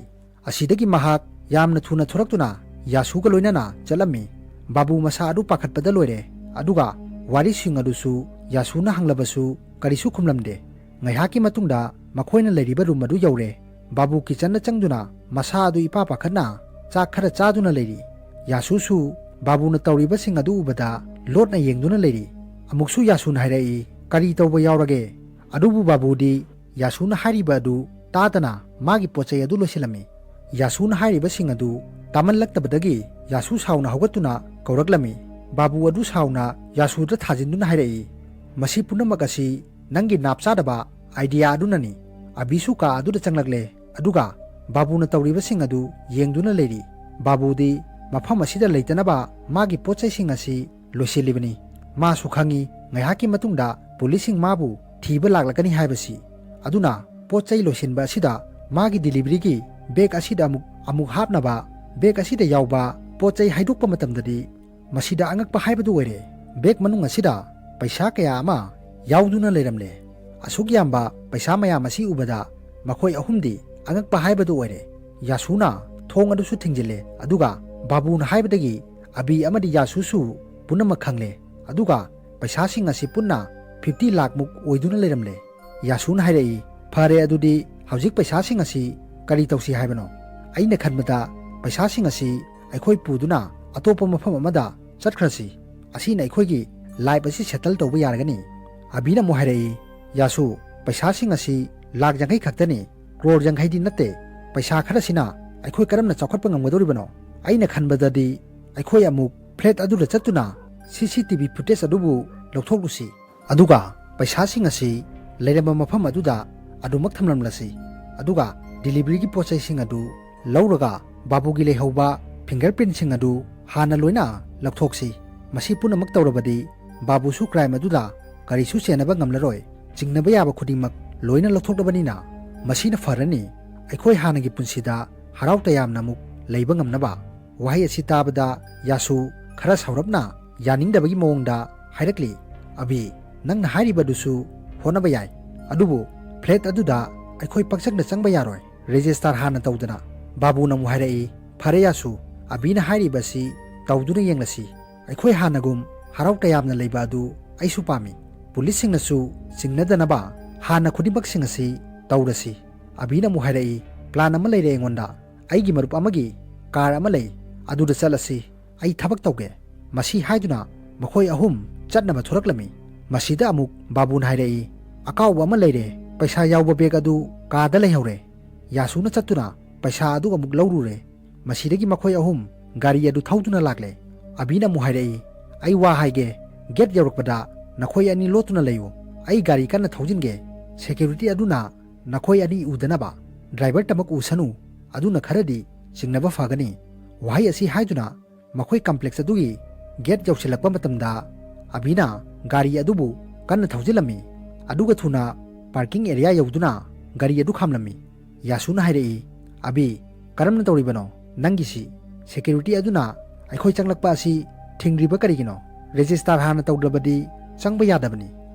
ꯑꯁꯤꯗꯒꯤ ꯃꯍꯥꯛ ꯌꯥꯝꯅ ꯊꯨꯅ ꯊꯣꯔꯛꯇꯨꯅ ꯌꯥꯁꯨꯒ ꯂꯣꯏꯅꯅ ꯆꯠꯂꯝꯃꯤ꯫ ꯕꯥꯕꯨ ꯃꯁꯥ ꯑꯗꯨ ꯄꯥꯈꯠꯄꯗ ꯂꯣꯏꯔꯦ꯫ ꯑꯗꯨꯒ ꯋꯥꯔꯤꯁꯤꯡ ꯑꯗꯨꯁꯨ ꯌꯥꯁꯨꯅ ꯍꯪꯂꯕꯁꯨ ꯀꯔꯤꯁꯨ ꯈꯨꯝꯂꯝꯗꯦ꯫ ꯉꯥꯏꯍꯥꯛꯀꯤ ꯃꯇꯨꯡꯗ ꯃꯈꯣꯏꯅ ꯂꯩꯔꯤꯕ ꯔꯨꯝ ꯑꯗꯨ ꯌꯧꯔꯦ꯫ ꯕꯥꯕꯨ ꯀꯤꯆꯟꯗ ꯆꯪꯗꯨꯅ ꯃꯁꯥ ꯑꯗꯨ ꯏꯄꯥ ꯄꯥꯈꯠꯅ ꯆꯥꯛ ꯈꯔ ꯆꯥꯗꯨꯅ ꯂꯩꯔꯤ꯫ ꯌꯥꯁꯨꯁꯨ ꯕꯥꯕꯨꯅ ꯇꯧꯔꯤꯕꯁꯤꯡ ꯑꯗꯨ ꯎꯕꯗ ꯂꯣꯠꯅ ꯌꯦꯡꯗꯨꯅ ꯂꯩꯔꯤ꯫ ꯑꯃꯨꯛꯁꯨ ꯌꯥꯁꯨꯅ ꯍꯥꯏꯔꯛꯏ, "ꯀꯔꯤ ꯇꯧꯕ ꯌꯥꯎꯔꯒꯦ?" ꯑꯗꯨꯕꯨ ꯕꯥꯕꯨꯗꯤ ꯌꯥꯁꯨꯅ ꯍꯥꯏꯔꯤꯕ ꯑꯗꯨ ꯇꯥꯗꯅ ꯃꯥꯒꯤ ꯄꯣꯠ ꯆꯩ ꯑꯗꯨ ꯂꯣꯏꯁꯤꯜꯂꯝꯃꯤ꯫ ꯌꯥꯁꯨꯅ ꯍꯥꯏꯔꯤꯕꯁꯤꯡ ꯑꯗꯨ ꯇꯥꯃꯜꯂꯛꯇꯕꯗꯒꯤ ꯌꯥꯁꯨ ꯁꯥꯎꯅ ꯍꯧꯒꯠꯇꯨꯅ ꯀꯧꯔꯛꯂꯝꯃꯤ꯫ ꯕꯥꯕꯨ ꯑꯗꯨ ꯁꯥꯎꯅ ꯌꯥꯁꯨꯗ ꯊꯥꯖꯤꯟꯗꯨꯅ ꯍꯥꯏꯔꯛꯏ, "ꯃꯁꯤ ꯄꯨꯝꯅꯃꯛ ꯑꯁꯤ ꯅꯪꯒꯤ ꯅꯥꯞ ꯆꯥꯗꯕ idea ꯑꯗꯨꯅꯅꯤ꯫" ꯑꯕꯤꯁꯨ ꯀꯥ ꯑꯗꯨꯗ ꯆꯪꯂꯛꯂꯦ, ꯑꯗꯨꯒ ꯕꯥꯕꯨꯅ ꯇꯧꯔꯤꯕꯁꯤꯡ ꯑꯗꯨ ꯌꯦꯡꯗꯨꯅ ꯂꯩꯔꯤ꯫ ꯕꯥꯕꯨꯗꯤ ꯃꯐꯝ ꯑꯁꯤꯗ ꯂꯩꯇꯅꯕ ꯃꯥꯒꯤ ꯄꯣꯠ ꯆꯩꯁꯤꯡ ꯑꯁꯤ ꯂꯣꯏꯁꯤꯜꯂꯤꯕꯅꯤ꯫ ꯃꯥꯁꯨ ꯈꯪꯏ, ꯉꯥꯏꯍꯥꯛꯀꯤ ꯃꯇꯨꯡꯗ ꯄꯨꯂꯤꯁꯁꯤꯡ ꯃꯥꯕꯨ ꯊꯤꯕ ꯂꯥꯛꯂꯒꯅꯤ ꯍꯥꯏꯕꯁꯤ꯫ ꯑꯗꯨꯅ ꯄꯣꯠ ꯆꯩ ꯂꯣꯏꯁꯤꯟꯕ ꯑꯁꯤꯗ ꯃꯥꯒꯤ deliveryꯒꯤ bag ꯑꯁꯤꯗ ꯑꯃꯨꯛ, ꯑꯃꯨꯛ ꯍꯥꯞꯅꯕ bag ꯑꯁꯤꯗ ꯌꯥꯎꯕ ꯄꯣꯠ ꯆꯩ ꯍꯥꯏꯗꯣꯛꯄ ꯃꯇꯝꯗꯗꯤ ꯃꯁꯤꯗ ꯑꯉꯛꯄ ꯍꯥꯏꯕꯗꯨ ꯑꯣꯏꯔꯦ꯫ Bag ꯃꯅꯨꯡ ꯑꯁꯤꯗ ꯄꯩꯁꯥ ꯀꯌꯥ ꯑꯃ ꯌꯥꯎꯗꯨꯅ ꯂꯩꯔꯝꯂꯦ꯫ ꯑꯁꯨꯛ ꯌꯥꯝꯕ ꯄꯩꯁꯥ ꯃꯌꯥꯝ ꯑꯁꯤ ꯎꯕꯗ ꯃꯈꯣꯏ ꯑꯍꯨꯝꯗꯤ ꯑꯉꯛꯄ ꯍꯥꯏꯕꯗꯨ ꯑꯣꯏꯔꯦ꯫ ꯌꯥꯁꯨꯅ ꯊꯣꯡ ꯑꯗꯨꯁꯨ ꯊꯤꯡꯖꯤꯜꯂꯦ, ꯑꯗꯨꯒ ꯕꯥꯕꯨꯅ ꯍꯥꯏꯕꯗꯒꯤ ꯑꯕꯤ ꯑꯃꯗꯤ ꯌꯥꯁꯨꯁꯨ ꯄꯨꯝꯅꯃꯛ ꯈꯪꯂꯦ, ꯑꯗꯨꯒ ꯄꯩꯁꯥꯁꯤꯡ ꯑꯁꯤ ꯄꯨꯟꯅ fifty ꯂꯥꯈꯃꯨꯛ ꯑꯣꯏꯗꯨꯅ ꯂꯩꯔꯝꯂꯦ꯫ ꯌꯥꯁꯨꯅ ꯍꯥꯏꯔꯛꯏ, "ꯐꯔꯦ, ꯑꯗꯨꯗꯤ ꯍꯧꯖꯤꯛ ꯄꯩꯁꯥꯁꯤꯡ ꯑꯁꯤ ꯀꯔꯤ ꯇꯧꯁꯤ ꯍꯥꯏꯕꯅꯣ? ꯑꯩꯅ ꯈꯟꯕꯗ ꯄꯩꯁꯥꯁꯤꯡ ꯑꯁꯤ ꯑꯩꯈꯣꯏ ꯄꯨꯗꯨꯅ ꯑꯇꯣꯞꯄ ꯃꯐꯝ ꯑꯃꯗ ꯆꯠꯈ꯭ꯔꯁꯤ꯫ ꯑꯁꯤꯅ ꯑꯩꯈꯣꯏꯒꯤ life ꯑꯁꯤ settle ꯇꯧꯕ ꯌꯥꯔꯒꯅꯤ꯫" ꯑꯕꯤꯅ ꯑꯃꯨꯛ ꯍꯥꯏꯔꯛꯏ, "ꯌꯥꯁꯨ, ꯄꯩꯁꯥꯁꯤꯡ ꯑꯁꯤ ꯂꯥꯈ ꯌꯥꯡꯈꯩ ꯈꯛꯇꯅꯤ, ꯀ꯭ꯔꯣꯔ ꯌꯥꯡꯈꯩꯗꯤ ꯅꯠꯇꯦ꯫ ꯄꯩꯁꯥ ꯈꯔꯁꯤꯅ ꯑꯩꯈꯣꯏ ꯀꯔꯝꯅ ꯆꯥꯎꯈꯠꯄ ꯉꯝꯒꯗꯧꯔꯤꯕꯅꯣ? ꯑꯩꯅ ꯈꯟꯕꯗꯗꯤ ꯑꯩꯈꯣꯏ ꯑꯃꯨꯛ flat ꯑꯗꯨꯗ ꯆꯠꯇꯨꯅ CCTV footage ꯑꯗꯨꯕꯨ ꯂꯧꯊꯣꯛꯂꯨꯁꯤ꯫ ꯑꯗꯨꯒ ꯄꯩꯁꯥꯁꯤꯡ ꯑꯁꯤ ꯂꯩꯔꯝꯕ ꯃꯐꯝ ꯑꯗꯨꯗ ꯑꯗꯨꯃꯛ ꯊꯝꯂꯝꯂꯁꯤ꯫ ꯑꯗꯨꯒ deliveryꯒꯤ ꯄꯣꯠ ꯆꯩꯁꯤꯡ ꯑꯗꯨ ꯂꯧꯔꯒ ꯕꯥꯕꯨꯒꯤ ꯂꯩꯍꯧꯕ fingerprintꯁꯤꯡ ꯑꯗꯨ ꯍꯥꯟꯅ ꯂꯣꯏꯅ ꯂꯧꯊꯣꯛꯁꯤ꯫ ꯃꯁꯤ ꯄꯨꯝꯅꯃꯛ ꯇꯧꯔꯕꯗꯤ ꯕꯥꯕꯨꯁꯨ crime ꯑꯗꯨꯗ ꯀꯔꯤꯁꯨ ꯆꯦꯟꯅꯕ ꯉꯝꯂꯔꯣꯏ꯫ ꯆꯤꯡꯅꯕ ꯌꯥꯕ ꯈꯨꯗꯤꯡꯃꯛ ꯂꯣꯏꯅ ꯂꯧꯊꯣꯛꯂꯕꯅꯤꯅ ꯃꯁꯤꯅ ꯐꯔꯅꯤ꯫ ꯑꯩꯈꯣꯏ ꯍꯥꯟꯅꯒꯤ ꯄꯨꯟꯁꯤꯗ ꯍꯔꯥꯎ ꯇꯌꯥꯝꯅ ꯑꯃꯨꯛ ꯂꯩꯕ ꯉꯝꯅꯕ꯫" ꯋꯥꯍꯩ ꯑꯁꯤ ꯇꯥꯕꯗ ꯌꯥꯁꯨ ꯈꯔ ꯁꯥꯎꯔꯞꯅ ꯌꯥꯅꯤꯡꯗꯕꯒꯤ ꯃꯑꯣꯡꯗ ꯍꯥꯏꯔꯛꯂꯤ, "ꯑꯕꯤ, ꯅꯪꯅ ꯍꯥꯏꯔꯤꯕꯗꯨꯁꯨ ꯍꯣꯠꯅꯕ ꯌꯥꯏ, ꯑꯗꯨꯕꯨ flat ꯑꯗꯨꯗ ꯑꯩꯈꯣꯏ ꯄꯪꯆꯪꯗ ꯆꯪꯕ ꯌꯥꯔꯣꯏ꯫ Register ꯍꯥꯟꯅ ꯇꯧꯗꯅ꯫" ꯕꯥꯕꯨꯅ ꯑꯃꯨꯛ ꯍꯥꯏꯔꯛꯏ, "ꯐꯔꯦ ꯌꯥꯁꯨ, ꯑꯕꯤꯅ ꯍꯥꯏꯔꯤꯕꯁꯤ ꯇꯧꯗꯨꯅ ꯌꯦꯡꯂꯁꯤ꯫ ꯑꯩꯈꯣꯏ ꯍꯥꯟꯅꯒꯨꯝ ꯍꯔꯥꯎ ꯇꯌꯥꯝꯅ ꯂꯩꯕ ꯑꯗꯨ ꯑꯩꯁꯨ ꯄꯥꯝꯃꯤ꯫ ꯄꯨꯂꯤꯁꯁꯤꯡꯅꯁꯨ ꯆꯤꯡꯅꯗꯅꯕ ꯍꯥꯟꯅ ꯈꯨꯗꯤꯡꯃꯛꯁꯤꯡ ꯑꯁꯤ ꯇꯧꯔꯁꯤ꯫" ꯑꯕꯤꯅ ꯑꯃꯨꯛ ꯍꯥꯏꯔꯛꯏ, "Plan ꯑꯃ ꯂꯩꯔꯦ ꯑꯩꯉꯣꯟꯗ꯫ ꯑꯩꯒꯤ ꯃꯔꯨꯞ ꯑꯃꯒꯤ car ꯑꯃ ꯂꯩ, ꯑꯗꯨꯗ ꯆꯠꯂꯁꯤ, ꯑꯩ ꯊꯕꯛ ꯇꯧꯒꯦ꯫ ꯃꯁꯤ ꯍꯥꯏꯗꯨꯅ ꯃꯈꯣꯏ ꯑꯍꯨꯝ ꯆꯠꯅꯕ ꯊꯣꯔꯛꯂꯝꯃꯤ꯫ ꯃꯁꯤꯗ ꯑꯃꯨꯛ ꯕꯥꯕꯨꯅ ꯍꯥꯏꯔꯛꯏ, "ꯑꯀꯥꯎꯕ ꯑꯃ ꯂꯩꯔꯦ, ꯄꯩꯁꯥ ꯌꯥꯎꯕ bag ꯑꯗꯨ car ꯗ ꯂꯩꯍꯧꯔꯦ꯫" ꯌꯥꯁꯨꯅ ꯆꯠꯇꯨꯅ ꯄꯩꯁꯥ ꯑꯗꯨ ꯑꯃꯨꯛ ꯂꯧꯔꯨꯔꯦ꯫ ꯃꯁꯤꯗꯒꯤ ꯃꯈꯣꯏ ꯑꯍꯨꯝ ꯒꯥꯔꯤ ꯑꯗꯨ ꯊꯧꯗꯨꯅ ꯂꯥꯛꯂꯦ꯫ ꯑꯕꯤꯅ ꯑꯃꯨꯛ ꯍꯥꯏꯔꯛꯏ, "ꯑꯩ ꯋꯥ ꯍꯥꯏꯒꯦ, gate ꯌꯧꯔꯛꯄꯗ ꯅꯈꯣꯏ ꯑꯅꯤ ꯂꯣꯠꯇꯨꯅ ꯂꯩꯌꯨ꯫ ꯑꯩ ꯒꯥꯔꯤ ꯀꯟꯅ ꯊꯧꯖꯤꯟꯒꯦ꯫ Security ꯑꯗꯨꯅ ꯅꯈꯣꯏ ꯑꯅꯤ ꯎꯗꯅꯕ driver ꯇꯃꯛ ꯎꯁꯅꯨ, ꯑꯗꯨꯅ ꯈꯔꯗꯤ ꯆꯤꯡꯅꯕ ꯐꯒꯅꯤ꯫" ꯋꯥꯍꯩ ꯑꯁꯤ ꯍꯥꯏꯗꯨꯅ ꯃꯈꯣꯏ complex ꯑꯗꯨꯒꯤ gate ꯌꯧꯁꯤꯜꯂꯛꯄ ꯃꯇꯝꯗ ꯑꯕꯤꯅ ꯒꯥꯔꯤ ꯑꯗꯨꯕꯨ ꯀꯟꯅ ꯊꯧꯖꯤꯜꯂꯝꯃꯤ꯫ ꯑꯗꯨꯒ ꯊꯨꯅ parking area ꯌꯧꯗꯨꯅ ꯒꯥꯔꯤ ꯑꯗꯨ ꯈꯥꯝꯂꯝꯃꯤ꯫ ꯌꯥꯁꯨꯅ ꯍꯥꯏꯔꯛꯏ, "ꯑꯕꯤ, ꯀꯔꯝꯅ ꯇꯧꯔꯤꯕꯅꯣ ꯅꯪꯒꯤꯁꯤ? Security ꯑꯗꯨꯅ ꯑꯩꯈꯣꯏ ꯆꯪꯂꯛꯄ ꯑꯁꯤ ꯊꯤꯡꯂꯤꯕ ꯀꯔꯤꯒꯤꯅꯣ? Register ꯍꯥꯟꯅ ꯇꯧꯗ꯭ꯔꯕꯗꯤ ꯆꯪꯕ ꯌꯥꯗꯕꯅꯤ꯫"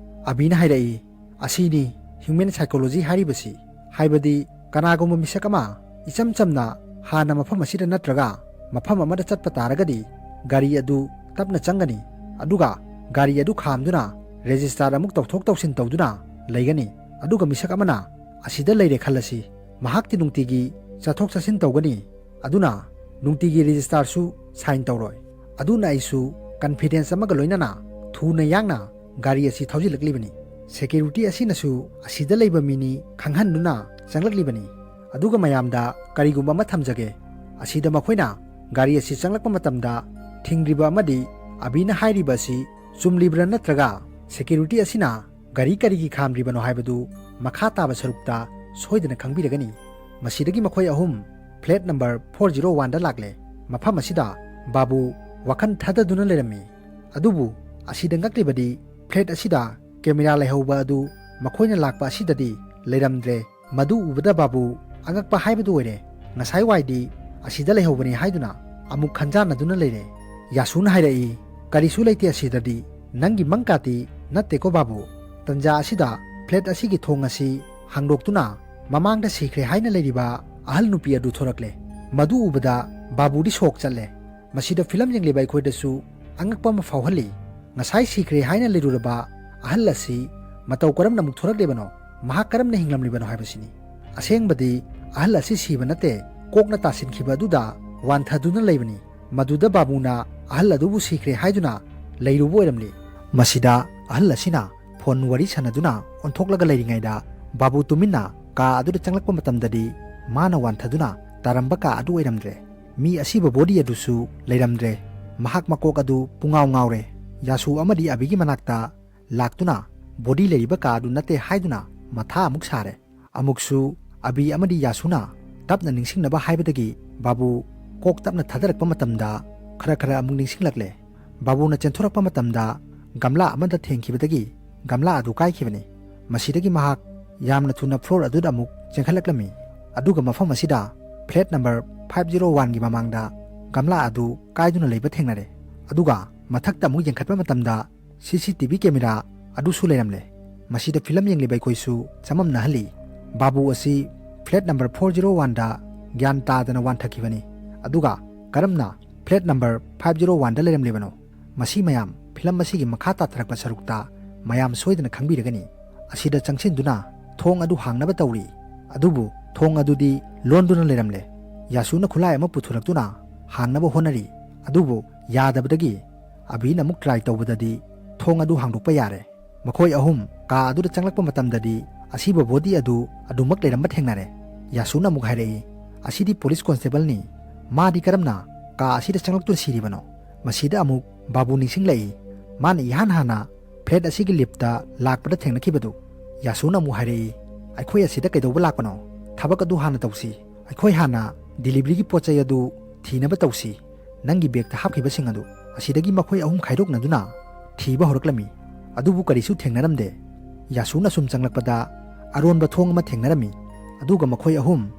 ꯑꯕꯤꯅ ꯍꯥꯏꯔꯛꯏ, "ꯑꯁꯤꯅꯤ human psychology ꯍꯥꯏꯔꯤꯕꯁꯤ꯫ ꯍꯥꯏꯕꯗꯤ ꯀꯅꯥꯒꯨꯝꯕ ꯃꯤꯁꯛ ꯑꯃ ꯏꯆꯝ ꯆꯝꯅ ꯍꯥꯟꯅ ꯃꯐꯝ ꯑꯁꯤꯗ ꯅꯠꯇ꯭ꯔꯒ ꯃꯐꯝ ꯑꯃꯗ ꯆꯠꯄ ꯇꯥꯔꯒꯗꯤ ꯒꯥꯔꯤ ꯑꯗꯨ ꯇꯞꯅ ꯆꯪꯒꯅꯤ, ꯑꯗꯨꯒ ꯒꯥꯔꯤ ꯑꯗꯨ ꯈꯥꯝꯗꯨꯅ register ꯑꯃꯨꯛ ꯇꯧꯊꯣꯛ ꯇꯧꯁꯤꯟ ꯇꯧꯗꯨꯅ ꯂꯩꯒꯅꯤ꯫ ꯑꯗꯨꯒ ꯃꯤꯁꯛ ꯑꯃꯅ ꯑꯁꯤꯗ ꯂꯩꯔꯦ ꯈꯜꯂꯁꯤ, ꯃꯍꯥꯛꯇꯤ ꯅꯨꯡꯇꯤꯒꯤ ꯆꯠꯊꯣꯛ ꯆꯠꯁꯤꯟ ꯇꯧꯒꯅꯤ, ꯑꯗꯨꯅ ꯅꯨꯡꯇꯤꯒꯤ register ꯁꯨ sign ꯇꯧꯔꯣꯏ꯫ ꯑꯗꯨꯅ ꯑꯩꯁꯨ confidence ꯑꯃꯒ ꯂꯣꯏꯅꯅ ꯊꯨꯅ ꯌꯥꯡꯅ ꯒꯥꯔꯤ ꯑꯁꯤ ꯊꯧꯖꯤꯜꯂꯛꯂꯤꯕꯅꯤ꯫ Security ꯑꯁꯤꯅꯁꯨ ꯑꯁꯤꯗ ꯂꯩꯕ ꯃꯤꯅꯤ ꯈꯪꯍꯟꯗꯨꯅ ꯆꯪꯂꯛꯂꯤꯕꯅꯤ꯫ ꯑꯗꯨꯒ ꯃꯌꯥꯝꯗ ꯀꯔꯤꯒꯨꯝꯕ ꯑꯃ ꯊꯝꯖꯒꯦ, ꯑꯁꯤꯗ ꯃꯈꯣꯏꯅ ꯒꯥꯔꯤ ꯑꯁꯤ ꯆꯪꯂꯛꯄ ꯃꯇꯝꯗ ꯊꯤꯡꯂꯤꯕ ꯑꯃꯗꯤ ꯑꯕꯤꯅ ꯍꯥꯏꯔꯤꯕ ꯑꯁꯤ ꯆꯨꯝꯂꯤꯕ꯭ꯔꯥ ꯅꯠꯇ꯭ꯔꯒ security ꯑꯁꯤꯅ ꯒꯥꯔꯤ ꯀꯔꯤꯒꯤ ꯈꯥꯝꯂꯤꯕꯅꯣ ꯍꯥꯏꯕꯗꯨ ꯃꯈꯥ ꯇꯥꯕ ꯁꯔꯨꯛꯇ ꯁꯣꯏꯗꯅ ꯈꯪꯕꯤꯔꯒꯅꯤ꯫" ꯃꯁꯤꯗꯒꯤ ꯃꯈꯣꯏ ꯑꯍꯨꯝ flat number four zero one ꯗ ꯂꯥꯛꯂꯦ꯫ ꯃꯐꯝ ꯑꯁꯤꯗ ꯕꯥꯕꯨ ꯋꯥꯈꯜ ꯊꯥꯗꯗꯨꯅ ꯂꯩꯔꯝꯃꯤ꯫ ꯑꯗꯨꯕꯨ ꯑꯁꯤꯗ ꯉꯛꯂꯤꯕꯗꯤ flat ꯑꯁꯤꯗ camera ꯂꯩꯍꯧꯕ ꯑꯗꯨ ꯃꯈꯣꯏꯅ ꯂꯥꯛꯄ ꯑꯁꯤꯗꯗꯤ ꯂꯩꯔꯝꯗ꯭ꯔꯦ꯫ ꯃꯗꯨ ꯎꯕꯗ ꯕꯥꯕꯨ ꯑꯉꯛꯄ ꯍꯥꯏꯕꯗꯨ ꯑꯣꯏꯔꯦ꯫ ꯉꯁꯥꯏ ꯋꯥꯏꯗꯤ ꯑꯁꯤꯗ ꯂꯩꯍꯧꯕꯅꯤ ꯍꯥꯏꯗꯨꯅ ꯑꯃꯨꯛ ꯈꯟꯖꯥꯟꯅꯗꯨꯅ ꯂꯩꯔꯦ꯫ ꯌꯥꯁꯨꯅ ꯍꯥꯏꯔꯛꯏ, "ꯀꯔꯤꯁꯨ ꯂꯩꯇꯦ ꯑꯁꯤꯗꯗꯤ, ꯅꯪꯒꯤ ꯃꯪꯀꯥꯇꯤ ꯅꯠꯇꯦꯀꯣ ꯕꯥꯕꯨ?" ꯇꯟꯖꯥ ꯑꯁꯤꯗ flat ꯑꯁꯤꯒꯤ ꯊꯣꯡ ꯑꯁꯤ ꯍꯥꯡꯗꯣꯛꯇꯨꯅ ꯃꯃꯥꯡꯗ ꯁꯤꯈ꯭ꯔꯦ ꯍꯥꯏꯅ ꯂꯩꯔꯤꯕ ꯑꯍꯜ ꯅꯨꯄꯤ ꯑꯗꯨ ꯊꯣꯔꯛꯂꯦ꯫ ꯃꯗꯨ ꯎꯕꯗ ꯕꯥꯕꯨꯗꯤ shock ꯆꯠꯂꯦ꯫ ꯃꯁꯤꯗ ꯐꯤꯂꯝ ꯌꯦꯡꯂꯤꯕ ꯑꯩꯈꯣꯏꯗꯁꯨ ꯑꯉꯛꯄ ꯑꯃ ꯐꯥꯎꯍꯜꯂꯤ꯫ ꯉꯁꯥꯏ ꯁꯤꯈ꯭ꯔꯦ ꯍꯥꯏꯅ ꯂꯩꯔꯨꯔꯕ ꯑꯍꯜ ꯑꯁꯤ ꯃꯇꯧ ꯀꯔꯝꯅ ꯑꯃꯨꯛ ꯊꯣꯔꯛꯂꯤꯕꯅꯣ, ꯃꯍꯥꯛ ꯀꯔꯝꯅ ꯍꯤꯡꯂꯝꯂꯤꯕꯅꯣ ꯍꯥꯏꯕꯁꯤꯅꯤ꯫ ꯑꯁꯦꯡꯕꯗꯤ ꯑꯍꯜ ꯑꯁꯤ ꯁꯤꯕ ꯅꯠꯇꯦ, ꯀꯣꯛꯅ ꯇꯥꯁꯤꯟꯈꯤꯕ ꯑꯗꯨꯗ ꯋꯥꯟꯊꯗꯨꯅ ꯂꯩꯕꯅꯤ꯫ ꯃꯗꯨꯗ ꯕꯥꯕꯨꯅ ꯑꯍꯜ ꯑꯗꯨꯕꯨ ꯁꯤꯈ꯭ꯔꯦ ꯍꯥꯏꯗꯨꯅ ꯂꯩꯔꯨꯕ ꯑꯣꯏꯔꯝꯂꯤ꯫ ꯃꯁꯤꯗ ꯑꯍꯜ ꯑꯁꯤꯅ ꯐꯣꯟ ꯋꯥꯔꯤ ꯁꯥꯟꯅꯗꯨꯅ ꯑꯣꯟꯊꯣꯛꯂꯒ ꯂꯩꯔꯤꯉꯩꯗ ꯕꯥꯕꯨ ꯇꯨꯃꯤꯟꯅ ꯀꯥ ꯑꯗꯨꯗ ꯆꯪꯂꯛꯄ ꯃꯇꯝꯗꯗꯤ ꯃꯥꯅ ꯋꯥꯟꯊꯗꯨꯅ ꯇꯥꯔꯝꯕ ꯀꯥ ꯑꯗꯨ ꯑꯣꯏꯔꯝꯗ꯭ꯔꯦ꯫ ꯃꯤ ꯑꯁꯤꯕ ꯕꯣꯗꯤ ꯑꯗꯨꯁꯨ ꯂꯩꯔꯝꯗ꯭ꯔꯦ꯫ ꯃꯍꯥꯛ ꯃꯀꯣꯛ ꯑꯗꯨ ꯄꯨꯡꯉꯥꯎ ꯉꯥꯎꯔꯦ꯫ ꯌꯥꯁꯨ ꯑꯃꯗꯤ ꯑꯕꯤꯒꯤ ꯃꯅꯥꯛꯇ ꯂꯥꯛꯇꯨꯅ ꯕꯣꯗꯤ ꯂꯩꯔꯤꯕ ꯀꯥ ꯑꯗꯨ ꯅꯠꯇꯦ ꯍꯥꯏꯗꯨꯅ ꯃꯊꯥ ꯑꯃꯨꯛ ꯁꯥꯔꯦ꯫ ꯑꯃꯨꯛꯁꯨ ꯑꯕꯤ ꯑꯃꯗꯤ ꯌꯥꯁꯨꯅ ꯇꯞꯅ ꯅꯤꯡꯁꯤꯡꯅꯕ ꯍꯥꯏꯕꯗꯒꯤ ꯕꯥꯕꯨ ꯀꯣꯛ ꯇꯞꯅ ꯊꯥꯗꯔꯛꯄ ꯃꯇꯝꯗ ꯈꯔ ꯈꯔ ꯑꯃꯨꯛ ꯅꯤꯡꯁꯤꯡꯂꯛꯂꯦ꯫ ꯕꯥꯕꯨꯅ ꯆꯦꯟꯊꯣꯔꯛꯄ ꯃꯇꯝꯗ ꯒꯝꯂꯥ ꯑꯃꯗ ꯊꯦꯡꯈꯤꯕꯗꯒꯤ ꯒꯝꯂꯥ ꯑꯗꯨ ꯀꯥꯏꯈꯤꯕꯅꯤ꯫ ꯃꯁꯤꯗꯒꯤ ꯃꯍꯥꯛ ꯌꯥꯝꯅ ꯊꯨꯅ ꯐ꯭ꯂꯣꯔ ꯑꯗꯨꯗ ꯑꯃꯨꯛ ꯆꯦꯟꯈꯠꯂꯛꯂꯝꯃꯤ꯫ ꯑꯗꯨꯒ ꯃꯐꯝ ꯑꯁꯤꯗ ꯐ꯭ꯂꯦꯠ ꯅꯝꯕꯔ ꯐꯥꯏꯚ ꯖꯤꯔꯣ ꯋꯥꯟꯒꯤ ꯃꯃꯥꯡꯗ ꯒꯝꯂꯥ ꯑꯗꯨ ꯀꯥꯏꯗꯨꯅ ꯂꯩꯕ ꯊꯦꯡꯅꯔꯦ꯫ ꯑꯗꯨꯒ ꯃꯊꯛꯇ ꯑꯃꯨꯛ ꯌꯦꯡꯈꯠꯄ ꯃꯇꯝꯗ ꯁꯤ ꯁꯤ ꯇꯤ ꯚꯤ ꯀꯦꯃꯦꯔꯥ ꯑꯗꯨꯁꯨ ꯂꯩꯔꯝꯂꯦ꯫ ꯃꯁꯤꯗ ꯐꯤꯂꯝ ꯌꯦꯡꯂꯤꯕ ꯑꯩꯈꯣꯏꯁꯨ ꯆꯃꯝꯅꯍꯜꯂꯤ꯫ ꯕꯥꯕꯨ ꯑꯁꯤ ꯐ꯭ꯂꯦꯠ ꯅꯝꯕꯔ ꯐꯣꯔ ꯖꯤꯔꯣ ꯋꯥꯟꯗ ꯒ꯭ꯌꯥꯟ ꯇꯥꯗꯅ ꯋꯥꯟꯊꯈꯤꯕꯅꯤ꯫ ꯑꯗꯨꯒ ꯀꯔꯝꯅ ꯐ꯭ꯂꯦꯠ ꯅꯝꯕꯔ ꯐꯥꯏꯚ ꯖꯤꯔꯣ ꯋꯥꯟꯗ ꯂꯩꯔꯝꯂꯤꯕꯅꯣ? ꯃꯁꯤ ꯃꯌꯥꯝ ꯐꯤꯂꯝ ꯑꯁꯤꯒꯤ ꯃꯈꯥ ꯇꯥꯊꯔꯛꯄ ꯁꯔꯨꯛꯇ ꯃꯌꯥꯝ ꯁꯣꯏꯗꯅ ꯈꯪꯕꯤꯔꯒꯅꯤ꯫ ꯑꯁꯤꯗ ꯆꯪꯁꯤꯟꯗꯨꯅ ꯊꯣꯡ ꯑꯗꯨ ꯍꯥꯡꯅꯕ ꯇꯧꯔꯤ꯫ ꯑꯗꯨꯕꯨ ꯊꯣꯡ ꯑꯗꯨꯗꯤ ꯂꯣꯟꯗꯨꯅ ꯂꯩꯔꯝꯂꯦ꯫ ꯌꯥꯁꯨꯅ ꯈꯨꯠꯂꯥꯏ ꯑꯃ ꯄꯨꯊꯣꯔꯛꯇꯨꯅ ꯍꯥꯡꯅꯕ ꯍꯣꯠꯅꯔꯤ꯫ ꯑꯗꯨꯕꯨ ꯌꯥꯗꯕꯗꯒꯤ ꯑꯕꯤꯅ ꯑꯃꯨꯛ ꯇ꯭ꯔꯥꯏ ꯇꯧꯕꯗꯗꯤ ꯊꯣꯡ ꯑꯗꯨ ꯍꯥꯡꯗꯣꯛꯄ ꯌꯥꯔꯦ꯫ ꯃꯈꯣꯏ ꯑꯍꯨꯝ ꯀꯥ ꯑꯗꯨꯗ ꯆꯪꯂꯛꯄ ꯃꯇꯝꯗꯗꯤ ꯑꯁꯤꯕ ꯕꯣꯗꯤ ꯑꯗꯨ ꯑꯗꯨꯃꯛ ꯂꯩꯔꯝꯕ ꯊꯦꯡꯅꯔꯦ꯫ ꯌꯥꯁꯨꯅ ꯑꯃꯨꯛ ꯍꯥꯏꯔꯛꯏ, "ꯑꯁꯤꯗꯤ ꯄꯨꯂꯤꯁ ꯀꯣꯟꯁꯇꯦꯕꯜꯅꯤ꯫ ꯃꯥꯗꯤ ꯀꯔꯝꯅ ꯀꯥ ꯑꯁꯤꯗ ꯆꯪꯂꯛꯇꯨꯅ ꯁꯤꯔꯤꯕꯅꯣ?" ꯃꯁꯤꯗ ꯑꯃꯨꯛ ꯕꯥꯕꯨ ꯅꯤꯡꯁꯤꯡꯂꯛꯏ꯫ ꯃꯥꯅ ꯏꯍꯥꯟ ꯍꯥꯟꯅ ꯐ꯭ꯂꯦꯠ ꯑꯁꯤꯒꯤ ꯂꯤꯐꯇ ꯂꯥꯛꯄꯗ ꯊꯦꯡꯅꯈꯤꯕꯗꯨ꯫ ꯌꯥꯁꯨꯅ ꯑꯃꯨꯛ ꯍꯥꯏꯔꯛꯏ, "ꯑꯩꯈꯣꯏ ꯑꯁꯤꯗ ꯀꯩꯗꯧꯕ ꯂꯥꯛꯄꯅꯣ? ꯊꯕꯛ ꯑꯗꯨ ꯍꯥꯟꯅ ꯇꯧꯁꯤ꯫ ꯑꯩꯈꯣꯏ ꯍꯥꯟꯅ ꯗꯤꯂꯤꯚꯔꯤꯒꯤ ꯄꯣꯠ ꯆꯩ ꯑꯗꯨ ꯊꯤꯅꯕ ꯇꯧꯁꯤ꯫ ꯅꯪꯒꯤ ꯕꯦꯒꯇ ꯍꯥꯞꯈꯤꯕꯁꯤꯡ ꯑꯗꯨ꯫" ꯑꯁꯤꯗꯒꯤ ꯃꯈꯣꯏ ꯑꯍꯨꯝ ꯈꯥꯏꯗꯣꯛꯅꯗꯨꯅ ꯊꯤꯕ ꯍꯧꯔꯛꯂꯝꯃꯤ꯫ ꯑꯗꯨꯕꯨ ꯀꯔꯤꯁꯨ ꯊꯦꯡꯅꯔꯝꯗꯦ꯫ ꯌꯥꯁꯨꯅ ꯁꯨꯝ ꯆꯪꯂꯛꯄꯗ ꯑꯔꯣꯟꯕ ꯊꯣꯡ ꯑꯃ ꯊꯦꯡꯅꯔꯝꯃꯤ꯫ ꯑꯗꯨꯒ ꯃꯈꯣꯏ ꯑꯍꯨꯝ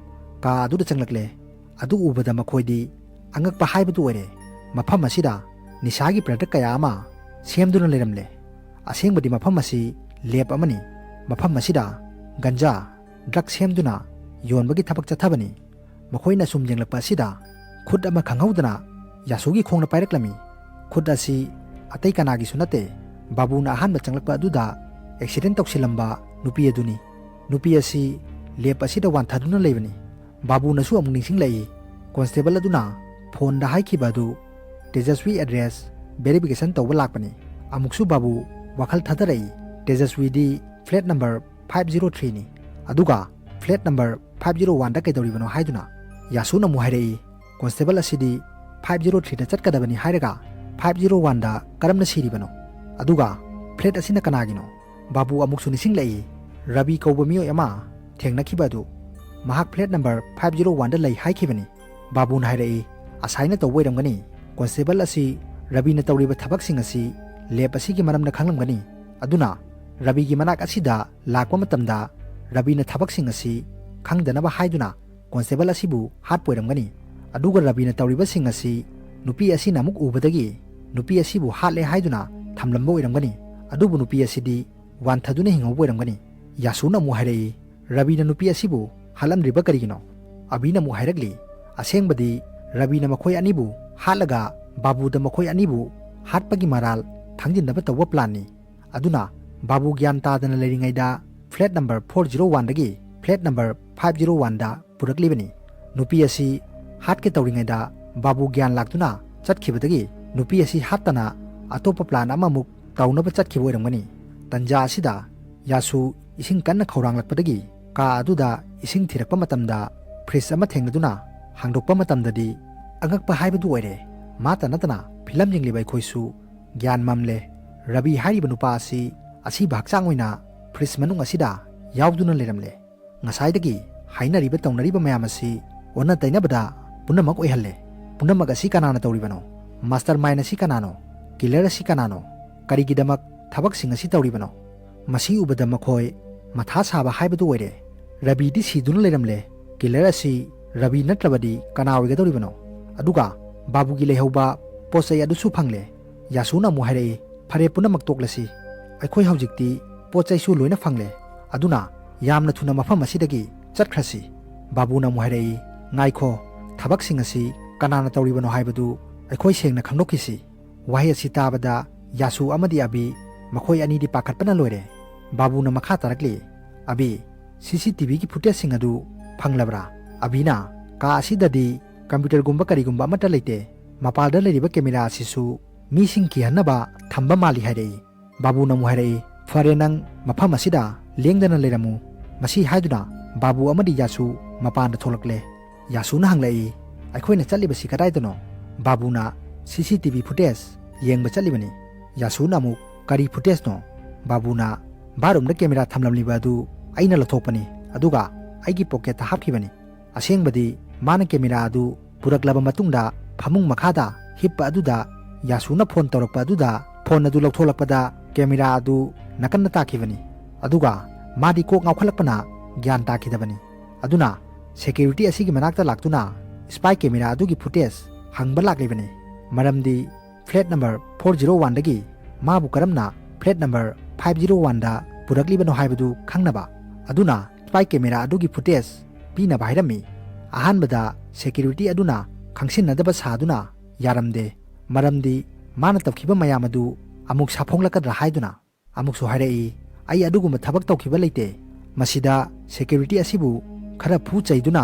ꯀꯥ ꯑꯗꯨꯗ ꯆꯪꯂꯛꯂꯦ꯫ ꯑꯗꯨ ꯎꯕꯗ ꯃꯈꯣꯏꯗꯤ ꯑꯉꯛꯄ ꯍꯥꯏꯕꯗꯨ ꯑꯣꯏꯔꯦ꯫ ꯃꯐꯝ ꯑꯁꯤꯗ ꯅꯤꯁꯥꯒꯤ ꯄ꯭ꯔꯗꯛ ꯀꯌꯥ ꯑꯃ ꯁꯦꯝꯗꯨꯅ ꯂꯩꯔꯝꯂꯦ꯫ ꯑꯁꯦꯡꯕꯗꯤ ꯃꯐꯝ ꯑꯁꯤ ꯂꯦꯞ ꯑꯃꯅꯤ꯫ ꯃꯐꯝ ꯑꯁꯤꯗ ꯒꯟꯖꯥ, ꯗ꯭ꯔꯒ ꯁꯦꯝꯗꯨꯅ ꯌꯣꯟꯕꯒꯤ ꯊꯕꯛ ꯆꯠꯊꯕꯅꯤ꯫ ꯃꯈꯣꯏꯅ ꯁꯨꯝ ꯌꯦꯡꯂꯛꯄ ꯑꯁꯤꯗ ꯈꯨꯠ ꯑꯃ ꯈꯪꯍꯧꯗꯅ ꯌꯥꯁꯨꯒꯤ ꯈꯣꯡꯅ ꯄꯥꯏꯔꯛꯂꯝꯃꯤ꯫ ꯈꯨꯠ ꯑꯁꯤ ꯑꯇꯩ ꯀꯅꯥꯒꯤꯁꯨ ꯅꯠꯇꯦ, ꯕꯥꯕꯨꯅ ꯑꯍꯥꯟꯕ ꯆꯪꯂꯛꯄ ꯑꯗꯨꯗ ꯑꯦꯛꯁꯤꯗꯦꯟ ꯇꯧꯁꯤꯜꯂꯝꯕ ꯅꯨꯄꯤ ꯑꯗꯨꯅꯤ꯫ ꯅꯨꯄꯤ ꯑꯁꯤ ꯂꯦꯞ ꯑꯁꯤꯗ ꯋꯥꯟꯊꯗꯨꯅ ꯂꯩꯕꯅꯤ꯫ ꯕꯥꯕꯨꯅꯁꯨ ꯑꯃꯨꯛ ꯅꯤꯡꯁꯤꯡꯂꯛꯏ, ꯀꯣꯟꯁꯇꯦꯕꯜ ꯑꯗꯨꯅ ꯐꯣꯟꯗ ꯍꯥꯏꯈꯤꯕ ꯑꯗꯨ ꯇꯦꯖꯁ꯭ꯋꯤ ꯑꯦꯗ꯭ꯔꯦꯁ ꯚꯦꯔꯤꯐꯤꯀꯦꯁꯟ ꯇꯧꯕ ꯂꯥꯛꯄꯅꯤ꯫ ꯑꯃꯨꯛꯁꯨ ꯕꯥꯕꯨ ꯋꯥꯈꯜ ꯊꯥꯗꯔꯛꯏ, ꯇꯦꯖꯁ꯭ꯋꯤꯗꯤ ꯐ꯭ꯂꯦꯠ ꯅꯝꯕꯔ ꯐꯥꯏꯚ ꯖꯤꯔꯣ ꯊ꯭ꯔꯤꯅꯤ꯫ ꯑꯗꯨꯒ ꯐ꯭ꯂꯦꯠ ꯅꯝꯕꯔ ꯐꯥꯏꯚ ꯖꯤꯔꯣ ꯋꯥꯟꯗ ꯀꯩꯗꯧꯔꯤꯕꯅꯣ ꯍꯥꯏꯗꯨꯅ ꯌꯥꯁꯨꯅ ꯑꯃꯨꯛ ꯍꯥꯏꯔꯛꯏ, ꯀꯣꯟꯁꯇꯦꯕꯜ ꯑꯁꯤꯗꯤ ꯐꯥꯏꯚ ꯖꯤꯔꯣ ꯊ꯭ꯔꯤꯗ ꯆꯠꯀꯗꯕꯅꯤ ꯍꯥꯏꯔꯒ ꯐꯥꯏꯚ ꯖꯤꯔꯣ ꯋꯥꯟꯗ ꯀꯔꯝꯅ ꯁꯤꯔꯤꯕꯅꯣ? ꯑꯗꯨꯒ ꯐ꯭ꯂꯦꯠ ꯑꯁꯤꯅ ꯀꯅꯥꯒꯤꯅꯣ? ꯕꯥꯕꯨ ꯑꯃꯨꯛꯁꯨ ꯅꯤꯡꯁꯤꯡꯂꯛꯏ, ꯔꯕꯤ ꯀꯧꯕ ꯃꯤꯑꯣꯏ ꯑꯃ ꯊꯦꯡꯅꯈꯤꯕ ꯑꯗꯨ꯫ ꯃꯍꯥꯛ ꯐ꯭ꯂꯦꯠ ꯅꯝꯕꯔ ꯐꯥꯏꯚ ꯖꯤꯔꯣ ꯋꯥꯟꯗ ꯂꯩ ꯍꯥꯏꯈꯤꯕꯅꯤ꯫ ꯕꯥꯕꯨꯅ ꯍꯥꯏꯔꯛꯏ, ꯑꯁꯥꯏꯅ ꯇꯧꯕ ꯑꯣꯏꯔꯝꯒꯅꯤ꯫ ꯀꯣꯟꯁꯇꯦꯕꯜ ꯑꯁꯤ ꯔꯕꯤꯅ ꯇꯧꯔꯤꯕ ꯊꯕꯛꯁꯤꯡ ꯑꯁꯤ ꯂꯦꯞ ꯑꯁꯤꯒꯤ ꯃꯔꯝꯗ ꯈꯪꯂꯝꯒꯅꯤ꯫ ꯑꯗꯨꯅ ꯔꯕꯤꯒꯤ ꯃꯅꯥꯛ ꯑꯁꯤꯗ ꯂꯥꯛꯄ ꯃꯇꯝꯗ ꯔꯕꯤꯅ ꯊꯕꯛꯁꯤꯡ ꯑꯁꯤ ꯈꯪꯗꯅꯕ ꯍꯥꯏꯗꯨꯅ ꯀꯣꯟꯁꯇꯦꯕꯜ ꯑꯁꯤꯕꯨ ꯍꯥꯠꯄ ꯑꯣꯏꯔꯝꯒꯅꯤ꯫ ꯑꯗꯨꯒ ꯔꯕꯤꯅ ꯇꯧꯔꯤꯕꯁꯤꯡ ꯑꯁꯤ ꯅꯨꯄꯤ ꯑꯁꯤꯅ ꯑꯃꯨꯛ ꯎꯕꯗꯒꯤ ꯅꯨꯄꯤ ꯑꯁꯤꯕꯨ ꯍꯥꯠꯂꯦ ꯍꯥꯏꯗꯨꯅ ꯊꯝꯂꯝꯕ ꯑꯣꯏꯔꯝꯒꯅꯤ꯫ ꯑꯗꯨꯕꯨ ꯅꯨꯄꯤ ꯑꯁꯤꯗꯤ ꯋꯥꯟꯊꯗꯨꯅ ꯍꯤꯡꯍꯧꯕ ꯑꯣꯏꯔꯝꯒꯅꯤ꯫ ꯌꯥꯁꯨꯅ ꯑꯃꯨꯛ ꯍꯥꯏꯔꯛꯏ, ꯔꯕꯤꯅ ꯅꯨꯄꯤ ꯑꯁꯤꯕꯨ ꯍꯥꯠꯂꯝꯗ꯭ꯔꯤꯕ ꯀꯔꯤꯒꯤꯅꯣ? ꯑꯕꯤꯅ ꯑꯃꯨꯛ ꯍꯥꯏꯔꯛꯂꯤ, ꯑꯁꯦꯡꯕꯗꯤ ꯔꯕꯤꯅ ꯃꯈꯣꯏ ꯑꯅꯤꯕꯨ ꯍꯥꯠꯂꯒ ꯕꯥꯕꯨꯗ ꯃꯈꯣꯏ ꯑꯅꯤꯕꯨ ꯍꯥꯠꯄꯒꯤ ꯃꯔꯥꯜ ꯊꯥꯡꯖꯤꯟꯅꯕ ꯇꯧꯕ ꯄ꯭ꯂꯥꯟꯅꯤ꯫ ꯑꯗꯨꯅ ꯕꯥꯕꯨ ꯒ꯭ꯌꯥꯟ ꯇꯥꯗꯅ ꯂꯩꯔꯤꯉꯩꯗ ꯐ꯭ꯂꯦꯠ ꯅꯝꯕꯔ ꯐꯣꯔ ꯖꯤꯔꯣ ꯋꯥꯟꯗꯒꯤ ꯐ꯭ꯂꯦꯠ ꯅꯝꯕꯔ ꯐꯥꯏꯚ ꯖꯤꯔꯣ ꯋꯥꯟꯗ ꯄꯨꯔꯛꯂꯤꯕꯅꯤ꯫ ꯅꯨꯄꯤ ꯑꯁꯤ ꯍꯥꯠꯀꯦ ꯇꯧꯔꯤꯉꯩꯗ ꯕꯥꯕꯨ ꯒ꯭ꯌꯥꯟ ꯂꯥꯛꯇꯨꯅ ꯆꯠꯈꯤꯕꯗꯒꯤ ꯅꯨꯄꯤ ꯑꯁꯤ ꯍꯥꯠꯇꯅ ꯑꯇꯣꯞꯄ ꯄ꯭ꯂꯥꯟ ꯑꯃꯃꯨꯛ ꯇꯧꯅꯕ ꯆꯠꯈꯤꯕ ꯑꯣꯏꯔꯝꯒꯅꯤ꯫ ꯇꯟꯖꯥ ꯑꯁꯤꯗ ꯌꯥꯁꯨ ꯏꯁꯤꯡ ꯀꯟꯅ ꯈꯧꯔꯥꯡꯂꯛꯄꯗꯒꯤ ꯀꯥ ꯑꯗꯨꯗ ꯏꯁꯤꯡ ꯊꯤꯔꯛꯄ ꯃꯇꯝꯗ ꯐ꯭ꯔꯤꯖ ꯑꯃ ꯊꯦꯡꯅꯗꯨꯅ ꯍꯥꯡꯗꯣꯛꯄ ꯃꯇꯝꯗꯗꯤ ꯑꯉꯛꯄ ꯍꯥꯏꯕꯗꯨ ꯑꯣꯏꯔꯦ꯫ ꯃꯥꯇ ꯅꯠꯇꯅ ꯐꯤꯂꯝ ꯌꯦꯡꯂꯤꯕ ꯑꯩꯈꯣꯏꯁꯨ ꯒ꯭ꯌꯥꯟ ꯃꯝꯂꯦ꯫ ꯔꯕꯤ ꯍꯥꯏꯔꯤꯕ ꯅꯨꯄꯥ ꯑꯁꯤ ꯑꯁꯤꯕ ꯍꯛꯆꯥꯡ ꯑꯣꯏꯅ ꯐ꯭ꯔꯤꯖ ꯃꯅꯨꯡ ꯑꯁꯤꯗ ꯌꯥꯎꯗꯨꯅ ꯂꯩꯔꯝꯂꯦ꯫ ꯉꯁꯥꯏꯗꯒꯤ ꯍꯥꯏꯅꯔꯤꯕ ꯇꯧꯅꯔꯤꯕ ꯃꯌꯥꯝ ꯑꯁꯤ ꯑꯣꯟꯅ ꯇꯩꯅꯕꯗ ꯄꯨꯝꯅꯃꯛ ꯑꯣꯏꯍꯜꯂꯦ꯫ ꯄꯨꯝꯅꯃꯛ ꯑꯁꯤ ꯀꯅꯥꯅ ꯇꯧꯔꯤꯕꯅꯣ? ꯃꯥꯁꯇꯔ ꯃꯥꯏꯟ ꯑꯁꯤ ꯀꯅꯥꯅꯣ? ꯀꯤꯂꯔ ꯑꯁꯤ ꯀꯅꯥꯅꯣ? ꯀꯔꯤꯒꯤꯗꯃꯛ ꯊꯕꯛꯁꯤꯡ ꯑꯁꯤ ꯇꯧꯔꯤꯕꯅꯣ? ꯃꯁꯤ ꯎꯕꯗ ꯃꯈꯣꯏ ꯃꯊꯥ ꯁꯥꯕ ꯍꯥꯏꯕꯗꯨ ꯑꯣꯏꯔꯦ꯫ ꯔꯕꯤꯗꯤ ꯁꯤꯗꯨꯅ ꯂꯩꯔꯝꯂꯦ꯫ ꯀꯤꯂꯔ ꯑꯁꯤ ꯔꯕꯤ ꯅꯠꯇ꯭ꯔꯕꯗꯤ ꯀꯅꯥ ꯑꯣꯏꯒꯗꯧꯔꯤꯕꯅꯣ? ꯑꯗꯨꯒ ꯕꯥꯕꯨꯒꯤ ꯂꯩꯍꯧꯕ ꯄꯣꯠ ꯆꯩ ꯑꯗꯨꯁꯨ ꯐꯪꯂꯦ꯫ ꯌꯥꯁꯨꯅ ꯑꯃꯨꯛ ꯍꯥꯏꯔꯛꯏ, ꯐꯔꯦ, ꯄꯨꯝꯅꯃꯛ ꯇꯣꯛꯂꯁꯤ꯫ ꯑꯩꯈꯣꯏ ꯍꯧꯖꯤꯛꯇꯤ ꯄꯣꯠ ꯆꯩꯁꯨ ꯂꯣꯏꯅ ꯐꯪꯂꯦ꯫ ꯑꯗꯨꯅ ꯌꯥꯝꯅ ꯊꯨꯅ ꯃꯐꯝ ꯑꯁꯤꯗꯒꯤ ꯆꯠꯈ꯭ꯔꯁꯤ꯫ ꯕꯥꯕꯨꯅ ꯑꯃꯨꯛ ꯍꯥꯏꯔꯛꯏ, ꯉꯥꯏꯈꯣ, ꯊꯕꯛꯁꯤꯡ ꯑꯁꯤ ꯀꯅꯥꯅ ꯇꯧꯔꯤꯕꯅꯣ ꯍꯥꯏꯕꯗꯨ ꯑꯩꯈꯣꯏ ꯁꯦꯡꯅ ꯈꯪꯗꯣꯛꯈꯤꯁꯤ꯫ ꯋꯥꯍꯩ ꯑꯁꯤ ꯇꯥꯕꯗ ꯌꯥꯁꯨ ꯑꯃꯗꯤ ꯑꯕꯤ ꯃꯈꯣꯏ ꯑꯅꯤꯗꯤ ꯄꯥꯈꯠꯄꯅ ꯂꯣꯏꯔꯦ꯫ ꯕꯥꯕꯨꯅ ꯃꯈꯥ ꯇꯥꯔꯛꯂꯤ, ꯑꯕꯤ, ꯁꯤ ꯁꯤ ꯇꯤ ꯚꯤꯒꯤ ꯐꯨꯇꯦꯖꯁꯤꯡ ꯑꯗꯨ ꯐꯪꯂꯕ꯭ꯔꯥ? ꯑꯕꯤꯅ, ꯀꯥ ꯑꯁꯤꯗꯗꯤ ꯀꯝꯄ꯭ꯌꯨꯇꯔꯒꯨꯝꯕ ꯀꯔꯤꯒꯨꯝꯕ ꯑꯃꯠꯇ ꯂꯩꯇꯦ꯫ ꯃꯄꯥꯜꯗ ꯂꯩꯔꯤꯕ ꯀꯦꯃꯦꯔꯥ ꯑꯁꯤꯁꯨ ꯃꯤꯁꯤꯡ ꯀꯤꯍꯟꯅꯕ ꯊꯝꯕ ꯃꯥꯜꯂꯤ ꯍꯥꯏꯔꯛꯏ꯫ ꯕꯥꯕꯨꯅ ꯑꯃꯨꯛ ꯍꯥꯏꯔꯛꯏ, "ꯐꯔꯦ, ꯅꯪ ꯃꯐꯝ ꯑꯁꯤꯗ ꯂꯦꯡꯗꯅ ꯂꯩꯔꯝꯃꯨ"꯫ ꯃꯁꯤ ꯍꯥꯏꯗꯨꯅ ꯕꯥꯕꯨ ꯑꯃꯗꯤ ꯌꯥꯁꯨ ꯃꯄꯥꯟꯗ ꯊꯣꯛꯂꯛꯂꯦ꯫ ꯌꯥꯁꯨꯅ ꯍꯪꯂꯛꯏ, "ꯑꯩꯈꯣꯏꯅ ꯆꯠꯂꯤꯕꯁꯤ ꯀꯗꯥꯏꯗꯅꯣ?" ꯕꯥꯕꯨꯅ, "ꯁꯤ ꯁꯤ ꯇꯤ ꯚꯤ ꯐꯨꯇꯦꯖ ꯌꯦꯡꯕ ꯆꯠꯂꯤꯕꯅꯤ"꯫ ꯌꯥꯁꯨꯅ ꯑꯃꯨꯛ, "ꯀꯔꯤ ꯐꯨꯇꯦꯖꯅꯣ?" ꯕꯥꯕꯨꯅ, "ꯕꯥꯠꯔꯨꯝꯗ ꯀꯦꯃꯦꯔꯥ ꯊꯝꯂꯝꯂꯤꯕ ꯑꯗꯨ ꯑꯩꯅ ꯂꯧꯊꯣꯛꯄꯅꯤ, ꯑꯗꯨꯒ ꯑꯩꯒꯤ ꯄꯣꯀꯦꯠꯇ ꯍꯥꯞꯈꯤꯕꯅꯤ꯫ ꯑꯁꯦꯡꯕꯗꯤ ꯃꯥꯅ ꯀꯦꯃꯦꯔꯥ ꯑꯗꯨ ꯄꯨꯔꯛꯂꯕ ꯃꯇꯨꯡꯗ ꯐꯃꯨꯡ ꯃꯈꯥꯗ ꯍꯤꯞꯄ ꯑꯗꯨꯗ ꯌꯥꯁꯨꯅ ꯐꯣꯟ ꯇꯧꯔꯛꯄ ꯑꯗꯨꯗ ꯐꯣꯟ ꯑꯗꯨ ꯂꯧꯊꯣꯛꯂꯛꯄꯗ ꯀꯦꯃꯦꯔꯥ ꯑꯗꯨ ꯅꯥꯀꯟꯗ ꯇꯥꯈꯤꯕꯅꯤ꯫ ꯑꯗꯨꯒ ꯃꯥꯗꯤ ꯀꯣꯛ ꯉꯥꯎꯈꯠꯂꯛꯄꯅ ꯒ꯭ꯌꯥꯟ ꯇꯥꯈꯤꯗꯕꯅꯤ꯫ ꯑꯗꯨꯅ ꯁꯦꯀ꯭ꯌꯨꯔꯤꯇꯤ ꯑꯁꯤꯒꯤ ꯃꯅꯥꯛꯇ ꯂꯥꯛꯇꯨꯅ ꯁ꯭ꯄꯥꯏ ꯀꯦꯃꯦꯔꯥ ꯑꯗꯨꯒꯤ ꯐꯨꯇꯦꯖ ꯍꯪꯕ ꯂꯥꯛꯂꯤꯕꯅꯤ꯫ ꯃꯔꯝꯗꯤ ꯐ꯭ꯂꯦꯠ ꯅꯝꯕꯔ ꯐꯣꯔ ꯖꯤꯔꯣ ꯋꯥꯟꯗꯒꯤ ꯃꯥꯕꯨ ꯀꯔꯝꯅ ꯐ꯭ꯂꯦꯠ ꯅꯝꯕꯔ ꯐꯥꯏꯚ ꯖꯤꯔꯣ ꯋꯥꯟꯗ ꯄꯨꯔꯛꯂꯤꯕꯅꯣ ꯍꯥꯏꯕꯗꯨ ꯈꯪꯅꯕ꯫ ꯑꯗꯨꯅ ꯁ꯭ꯄꯥꯏ ꯀꯦꯃꯦꯔꯥ ꯑꯗꯨꯒꯤ ꯐꯨꯇꯦꯖ ꯄꯤꯅꯕ ꯍꯥꯏꯔꯝꯃꯤ꯫ ꯑꯍꯥꯟꯕꯗ ꯁꯦꯀ꯭ꯌꯨꯔꯤꯇꯤ ꯑꯗꯨꯅ ꯈꯪꯁꯤꯟꯅꯗꯕ ꯁꯥꯗꯨꯅ ꯌꯥꯔꯝꯗꯦ, ꯃꯔꯝꯗꯤ ꯃꯥꯅ ꯇꯧꯈꯤꯕ ꯃꯌꯥꯝ ꯑꯗꯨ ꯑꯃꯨꯛ ꯁꯥꯐꯣꯡꯂꯛꯀꯗ꯭ꯔꯥ ꯍꯥꯏꯗꯨꯅ꯫ ꯑꯃꯨꯛꯁꯨ ꯍꯥꯏꯔꯛꯏ, "ꯑꯩ ꯑꯗꯨꯒꯨꯝꯕ ꯊꯕꯛ ꯇꯧꯈꯤꯕ ꯂꯩꯇꯦ꯫ ꯃꯁꯤꯗ ꯁꯦꯀ꯭ꯌꯨꯔꯤꯇꯤ ꯑꯁꯤꯕꯨ ꯈꯔ ꯐꯨ ꯆꯩꯗꯨꯅ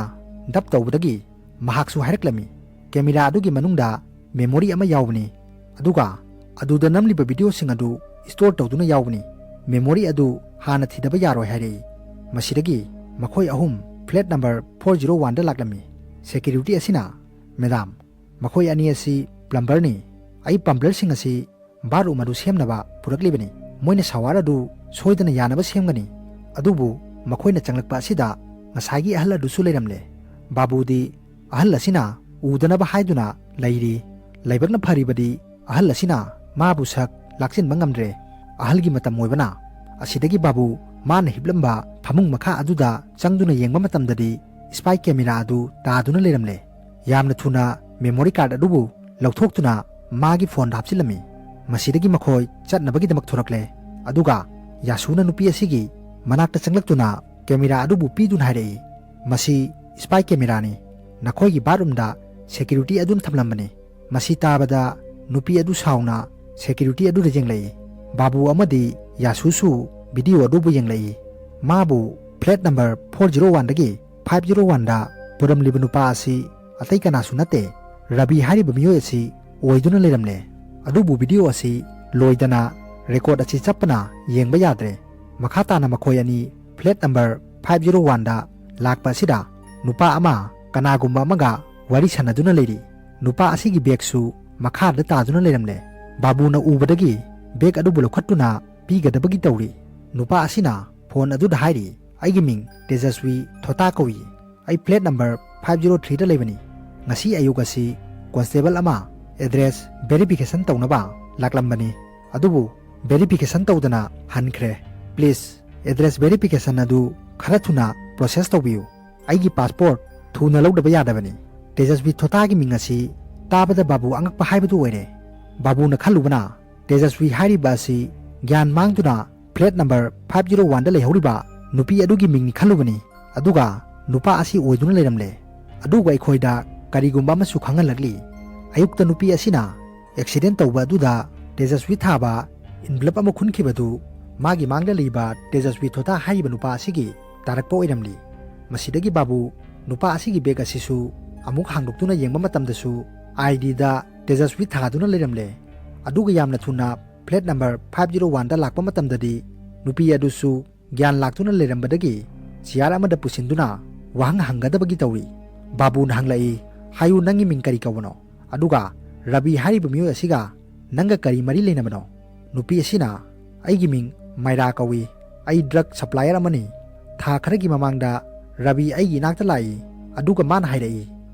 ꯗꯞ ꯇꯧꯕꯗꯒꯤ ꯃꯍꯥꯛꯁꯨ ꯍꯥꯏꯔꯛꯂꯝꯃꯤ, ꯀꯦꯃꯦꯔꯥ ꯑꯗꯨꯒꯤ ꯃꯅꯨꯡꯗ ꯃꯦꯃꯣꯔꯤ ꯑꯃ ꯌꯥꯎꯕꯅꯤ, ꯑꯗꯨꯒ ꯑꯗꯨꯗ ꯅꯝꯂꯤꯕ ꯚꯤꯗꯤꯑꯣꯁꯤꯡ ꯑꯗꯨ ꯁ꯭ꯇꯣꯔ ꯇꯧꯗꯨꯅ ꯌꯥꯎꯕꯅꯤ꯫ ꯃꯦꯃꯣꯔꯤ ꯑꯗꯨ ꯍꯥꯟꯅ ꯊꯤꯗꯕ ꯌꯥꯔꯣꯏ" ꯍꯥꯏꯔꯛꯏ꯫ ꯃꯁꯤꯗꯒꯤ ꯃꯈꯣꯏ ꯑꯍꯨꯝ ꯐ꯭ꯂꯦꯠ ꯅꯝꯕꯔ ꯐꯣꯔ ꯖꯤꯔꯣ ꯋꯥꯟꯗ ꯂꯥꯛꯂꯝꯃꯤ꯫ ꯁꯦꯀ꯭ꯌꯨꯔꯤꯇꯤ ꯑꯁꯤꯅ, "ꯃꯦꯗꯥꯝ, ꯃꯈꯣꯏ ꯑꯅꯤ ꯑꯁꯤ ꯄ꯭ꯂꯝꯕꯔꯅꯤ꯫ ꯑꯩ ꯄ꯭ꯂꯝꯕꯔꯁꯤꯡ ꯑꯁꯤ ꯕꯥꯠꯔꯨꯝ ꯑꯗꯨ ꯁꯦꯝꯅꯕ ꯄꯨꯔꯛꯂꯤꯕꯅꯤ꯫ ꯃꯣꯏꯅ ꯁꯥꯋꯥꯔ ꯑꯗꯨ ꯁꯣꯏꯗꯅ ꯌꯥꯅꯕ ꯁꯦꯝꯒꯅꯤ꯫ ꯑꯗꯨꯕꯨ ꯃꯈꯣꯏꯅ ꯆꯪꯂꯛꯄ ꯑꯁꯤꯗ ꯉꯁꯥꯏꯒꯤ ꯑꯍꯜ ꯑꯗꯨꯁꯨ ꯂꯩꯔꯝꯂꯦ"꯫ ꯕꯥꯕꯨꯗꯤ ꯑꯍꯜ ꯑꯁꯤꯅ ꯎꯗꯅꯕ ꯍꯥꯏꯗꯨꯅ ꯂꯩꯔꯤ꯫ ꯂꯥꯏꯕꯛꯅ ꯐꯔꯤꯕꯗꯤ ꯑꯍꯜ ꯑꯁꯤꯅ ꯃꯥꯕꯨ ꯁꯛ ꯂꯥꯛꯆꯤꯟꯕ ꯉꯝꯗ꯭ꯔꯦ꯫ ꯑꯍꯜꯒꯤ ꯃꯇꯝ ꯑꯣꯏꯕꯅ꯫ ꯑꯁꯤꯗꯒꯤ ꯕꯥꯕꯨ ꯃꯥꯅ ꯍꯤꯞꯂꯝꯕ ꯐꯃꯨꯡ ꯃꯈꯥ ꯑꯗꯨꯗ ꯆꯪꯗꯨꯅ ꯌꯦꯡꯕ ꯃꯇꯝꯗꯗꯤ ꯁ꯭ꯄꯥꯏ ꯀꯦꯃꯦꯔꯥ ꯑꯗꯨ ꯇꯥꯗꯨꯅ ꯂꯩꯔꯝꯂꯦ꯫ ꯌꯥꯝꯅ ꯊꯨꯅ ꯃꯦꯃꯣꯔꯤ ꯀꯥꯔꯗ ꯑꯗꯨꯕꯨ ꯂꯧꯊꯣꯛꯇꯨꯅ ꯃꯥꯒꯤ ꯐꯣꯟꯗ ꯍꯥꯞꯆꯤꯜꯂꯝꯃꯤ꯫ ꯃꯁꯤꯗꯒꯤ ꯃꯈꯣꯏ ꯆꯠꯅꯕꯒꯤꯗꯃꯛ ꯊꯣꯔꯛꯂꯦ꯫ ꯑꯗꯨꯒ ꯌꯥꯁꯨꯅ ꯅꯨꯄꯤ ꯑꯁꯤꯒꯤ ꯃꯅꯥꯛꯇ ꯆꯪꯂꯛꯇꯨꯅ ꯀꯦꯃꯦꯔꯥ ꯑꯗꯨꯕꯨ ꯄꯤꯗꯨꯅ ꯍꯥꯏꯔꯛꯏ, "ꯃꯁꯤ ꯁ꯭ꯄꯥꯏ ꯀꯦꯃꯦꯔꯥꯅꯤ꯫ ꯅꯈꯣꯏꯒꯤ ꯕꯥꯠꯔꯨꯝꯗ ꯁꯦꯀ꯭ꯌꯨꯔꯤꯇꯤ ꯑꯗꯨꯅ ꯊꯝꯂꯝꯕꯅꯤ"꯫ ꯃꯁꯤ ꯇꯥꯕꯗ ꯅꯨꯄꯤ ꯑꯗꯨ ꯁꯥꯎꯅ ꯁꯦꯀ꯭ꯌꯨꯔꯤꯇꯤ ꯑꯗꯨꯗ ꯌꯦꯡꯂꯛꯏ꯫ ꯕꯥꯕꯨ ꯑꯃꯗꯤ ꯌꯥꯁꯨꯁꯨ ꯚꯤꯗꯤꯑꯣ ꯑꯗꯨꯕꯨ ꯌꯦꯡꯂꯛꯏ꯫ ꯃꯥꯕꯨ ꯐ꯭ꯂꯦꯠ ꯅꯝꯕꯔ ꯐꯣꯔ ꯖꯤꯔꯣ ꯋꯥꯟꯗꯒꯤ ꯐꯥꯏꯚ ꯖꯤꯔꯣ ꯋꯥꯟꯗ ꯄꯨꯔꯝꯂꯤꯕ ꯅꯨꯄꯥ ꯑꯁꯤ ꯑꯇꯩ ꯀꯅꯥꯁꯨ ꯅꯠꯇꯦ, ꯔꯕꯤ ꯍꯥꯏꯔꯤꯕ ꯃꯤꯑꯣꯏ ꯑꯁꯤ ꯑꯣꯏꯗꯨꯅ ꯂꯩꯔꯝꯂꯦ꯫ ꯑꯗꯨꯕꯨ ꯚꯤꯗꯤꯑꯣ ꯑꯁꯤ ꯂꯣꯏꯗꯅ ꯔꯦꯀꯣꯔꯗ ꯑꯁꯤ ꯆꯞꯄꯅ ꯌꯦꯡꯕ ꯌꯥꯗ꯭ꯔꯦ꯫ ꯃꯈꯥ ꯇꯥꯅ ꯃꯈꯣꯏ ꯑꯅꯤ ꯐ꯭ꯂꯦꯠ ꯅꯝꯕꯔ ꯐꯥꯏꯚ ꯖꯤꯔꯣ ꯋꯥꯟꯗ ꯂꯥꯛꯄ ꯑꯁꯤꯗ ꯅꯨꯄꯥ ꯑꯃ ꯀꯅꯥꯒꯨꯝꯕ ꯑꯃꯒ ꯋꯥꯔꯤ ꯁꯥꯟꯅꯗꯨꯅ ꯂꯩꯔꯤ꯫ ꯅꯨꯄꯥ ꯑꯁꯤꯒꯤ ꯕꯦꯒꯁꯨ ꯃꯈꯥꯗ ꯇꯥꯗꯨꯅ ꯂꯩꯔꯝꯂꯦ꯫ ꯕꯥꯕꯨꯅ ꯎꯕꯗꯒꯤ ꯕꯦꯒ ꯑꯗꯨꯕꯨ ꯂꯧꯈꯠꯇꯨꯅ ꯄꯤꯒꯗꯕꯒꯤ ꯇꯧꯔꯤ꯫ ꯅꯨꯄꯥ ꯑꯁꯤꯅ ꯐꯣꯟ ꯑꯗꯨꯗ ꯍꯥꯏꯔꯤ, "ꯑꯩꯒꯤ ꯃꯤꯡ ꯇꯦꯖꯁ꯭ꯋꯤ ꯊꯣꯇꯥ ꯀꯧꯏ꯫ ꯑꯩ ꯐ꯭ꯂꯦꯠ ꯅꯝꯕꯔ ꯐꯥꯏꯚ ꯖꯤꯔꯣ ꯊ꯭ꯔꯤꯗ ꯂꯩꯕꯅꯤ꯫ ꯉꯁꯤ ꯑꯌꯨꯛ ꯑꯁꯤ ꯀꯣꯟꯁꯇꯦꯕꯜ ꯑꯃ ꯑꯦꯗ꯭ꯔꯦꯁ ꯚꯦꯔꯤꯐꯤꯀꯦꯁꯟ ꯇꯧꯅꯕ ꯂꯥꯛꯂꯝꯕꯅꯤ, ꯑꯗꯨꯕꯨ ꯚꯦꯔꯤꯐꯤꯀꯦꯁꯟ ꯇꯧꯗꯅ ꯍꯟꯈ꯭ꯔꯦ꯫ ꯄ꯭ꯂꯤꯖ, ꯑꯦꯗ꯭ꯔꯦꯁ ꯚꯦꯔꯤꯐꯤꯀꯦꯁꯟ ꯑꯗꯨ ꯈꯔ ꯊꯨꯅ ꯄ꯭ꯔꯣꯁꯦꯁ ꯇꯧꯕꯤꯌꯨ꯫ ꯑꯩꯒꯤ ꯄꯥꯁꯄꯣꯔꯠ ꯊꯨꯅ ꯂꯧꯗꯕ ꯌꯥꯗꯕꯅꯤ꯫" ꯇꯦꯖꯁ꯭ꯋꯤ ꯊꯣꯇꯥꯒꯤ ꯃꯤꯡ ꯑꯁꯤ ꯇꯥꯕꯗ ꯕꯥꯕꯨ ꯑꯉꯛꯄ ꯍꯥꯏꯕꯗꯨ ꯑꯣꯏꯔꯦ꯫ ꯕꯥꯕꯨꯅ ꯈꯜꯂꯨꯕꯅ, ꯇꯦꯖꯁ꯭ꯋꯤ ꯍꯥꯏꯔꯤꯕ ꯑꯁꯤ ꯒ꯭ꯌꯥꯟ ꯃꯥꯡꯗꯨꯅ ꯐ꯭ꯂꯦꯠ ꯅꯝꯕꯔ ꯐꯥꯏꯚ ꯖꯤꯔꯣ ꯋꯥꯟꯗ ꯂꯩꯍꯧꯔꯤꯕ ꯅꯨꯄꯤ ꯑꯗꯨꯒꯤ ꯃꯤꯡꯅꯤ ꯈꯜꯂꯨꯕꯅꯤ꯫ ꯑꯗꯨꯒ ꯅꯨꯄꯥ ꯑꯁꯤ ꯑꯣꯏꯗꯨꯅ ꯂꯩꯔꯝꯂꯦ꯫ ꯑꯗꯨꯒ ꯑꯩꯈꯣꯏꯗ ꯀꯔꯤꯒꯨꯝꯕ ꯑꯃꯁꯨ ꯈꯪꯍꯜꯂꯛꯂꯤ꯫ ꯑꯌꯨꯛꯇ ꯅꯨꯄꯤ ꯑꯁꯤꯅ ꯑꯦꯛꯁꯤꯗꯦꯟ ꯇꯧꯕ ꯑꯗꯨꯗ ꯇꯦꯖꯁ꯭ꯋꯤ ꯊꯥꯕ ꯏꯟꯚꯂꯞ ꯑꯃ ꯈꯨꯟꯈꯤꯕꯗꯨ ꯃꯥꯒꯤ ꯃꯥꯡꯗ ꯂꯩꯕ ꯇꯦꯖꯁ꯭ꯋꯤ ꯊꯣꯇꯥ ꯍꯥꯏꯔꯤꯕ ꯅꯨꯄꯥ ꯑꯁꯤꯒꯤ ꯇꯥꯔꯛꯄ ꯑꯣꯏꯔꯝꯂꯤ꯫ ꯃꯁꯤꯗꯒꯤ ꯕꯥꯕꯨ ꯅꯨꯄꯥ ꯑꯁꯤꯒꯤ ꯕꯦꯒ ꯑꯁꯤꯁꯨ ꯑꯃꯨꯛ ꯍꯥꯡꯗꯣꯛꯇꯨꯅ ꯌꯦꯡꯕ ꯃꯇꯝꯗꯁꯨ ꯑꯥꯏ ꯗꯤꯗ ꯇꯦꯖꯁ꯭ꯋꯤ ꯊꯥꯗꯨꯅ ꯂꯩꯔꯝꯂꯦ꯫ ꯑꯗꯨꯒ ꯌꯥꯝꯅ ꯊꯨꯅ ꯐ꯭ꯂꯦꯠ ꯅꯝꯕꯔ ꯐꯥꯏꯚ ꯖꯤꯔꯣ ꯋꯥꯟꯗ ꯂꯥꯛꯄ ꯃꯇꯝꯗꯗꯤ ꯅꯨꯄꯤ ꯑꯗꯨꯁꯨ ꯒ꯭ꯌꯥꯟ ꯂꯥꯛꯇꯨꯅ ꯂꯩꯔꯝꯕꯗꯒꯤ ꯆꯤꯌꯥꯔ ꯑꯃꯗ ꯄꯨꯁꯤꯟꯗꯨꯅ ꯋꯥꯍꯪ ꯍꯪꯒꯗꯕꯒꯤ ꯇꯧꯔꯤ꯫ ꯕꯥꯕꯨꯅ ꯍꯪꯂꯛꯏ, "ꯍꯥꯏꯌꯨ, ꯅꯪꯒꯤ ꯃꯤꯡ ꯀꯔꯤ ꯀꯧꯕꯅꯣ? ꯑꯗꯨꯒ ꯔꯕꯤ ꯍꯥꯏꯔꯤꯕ ꯃꯤꯑꯣꯏ ꯑꯁꯤꯒ ꯅꯪꯒ ꯀꯔꯤ ꯃꯔꯤ ꯂꯩꯅꯕꯅꯣ?" ꯅꯨꯄꯤ ꯑꯁꯤꯅ, "ꯑꯩꯒꯤ ꯃꯤꯡ ꯃꯥꯏꯔꯥ ꯀꯧꯏ꯫ ꯑꯩ ꯗ꯭ꯔꯒ ꯁꯄ꯭ꯂꯥꯏꯌꯔ ꯑꯃꯅꯤ꯫ ꯊꯥ ꯈꯔꯒꯤ ꯃꯃꯥꯡꯗ ꯔꯕꯤ ꯑꯩꯒꯤ ꯏꯅꯥꯛꯇ ꯂꯥꯛꯏ, ꯑꯗꯨꯒ ꯃꯥꯅ ꯍꯥꯏꯔꯛꯏ,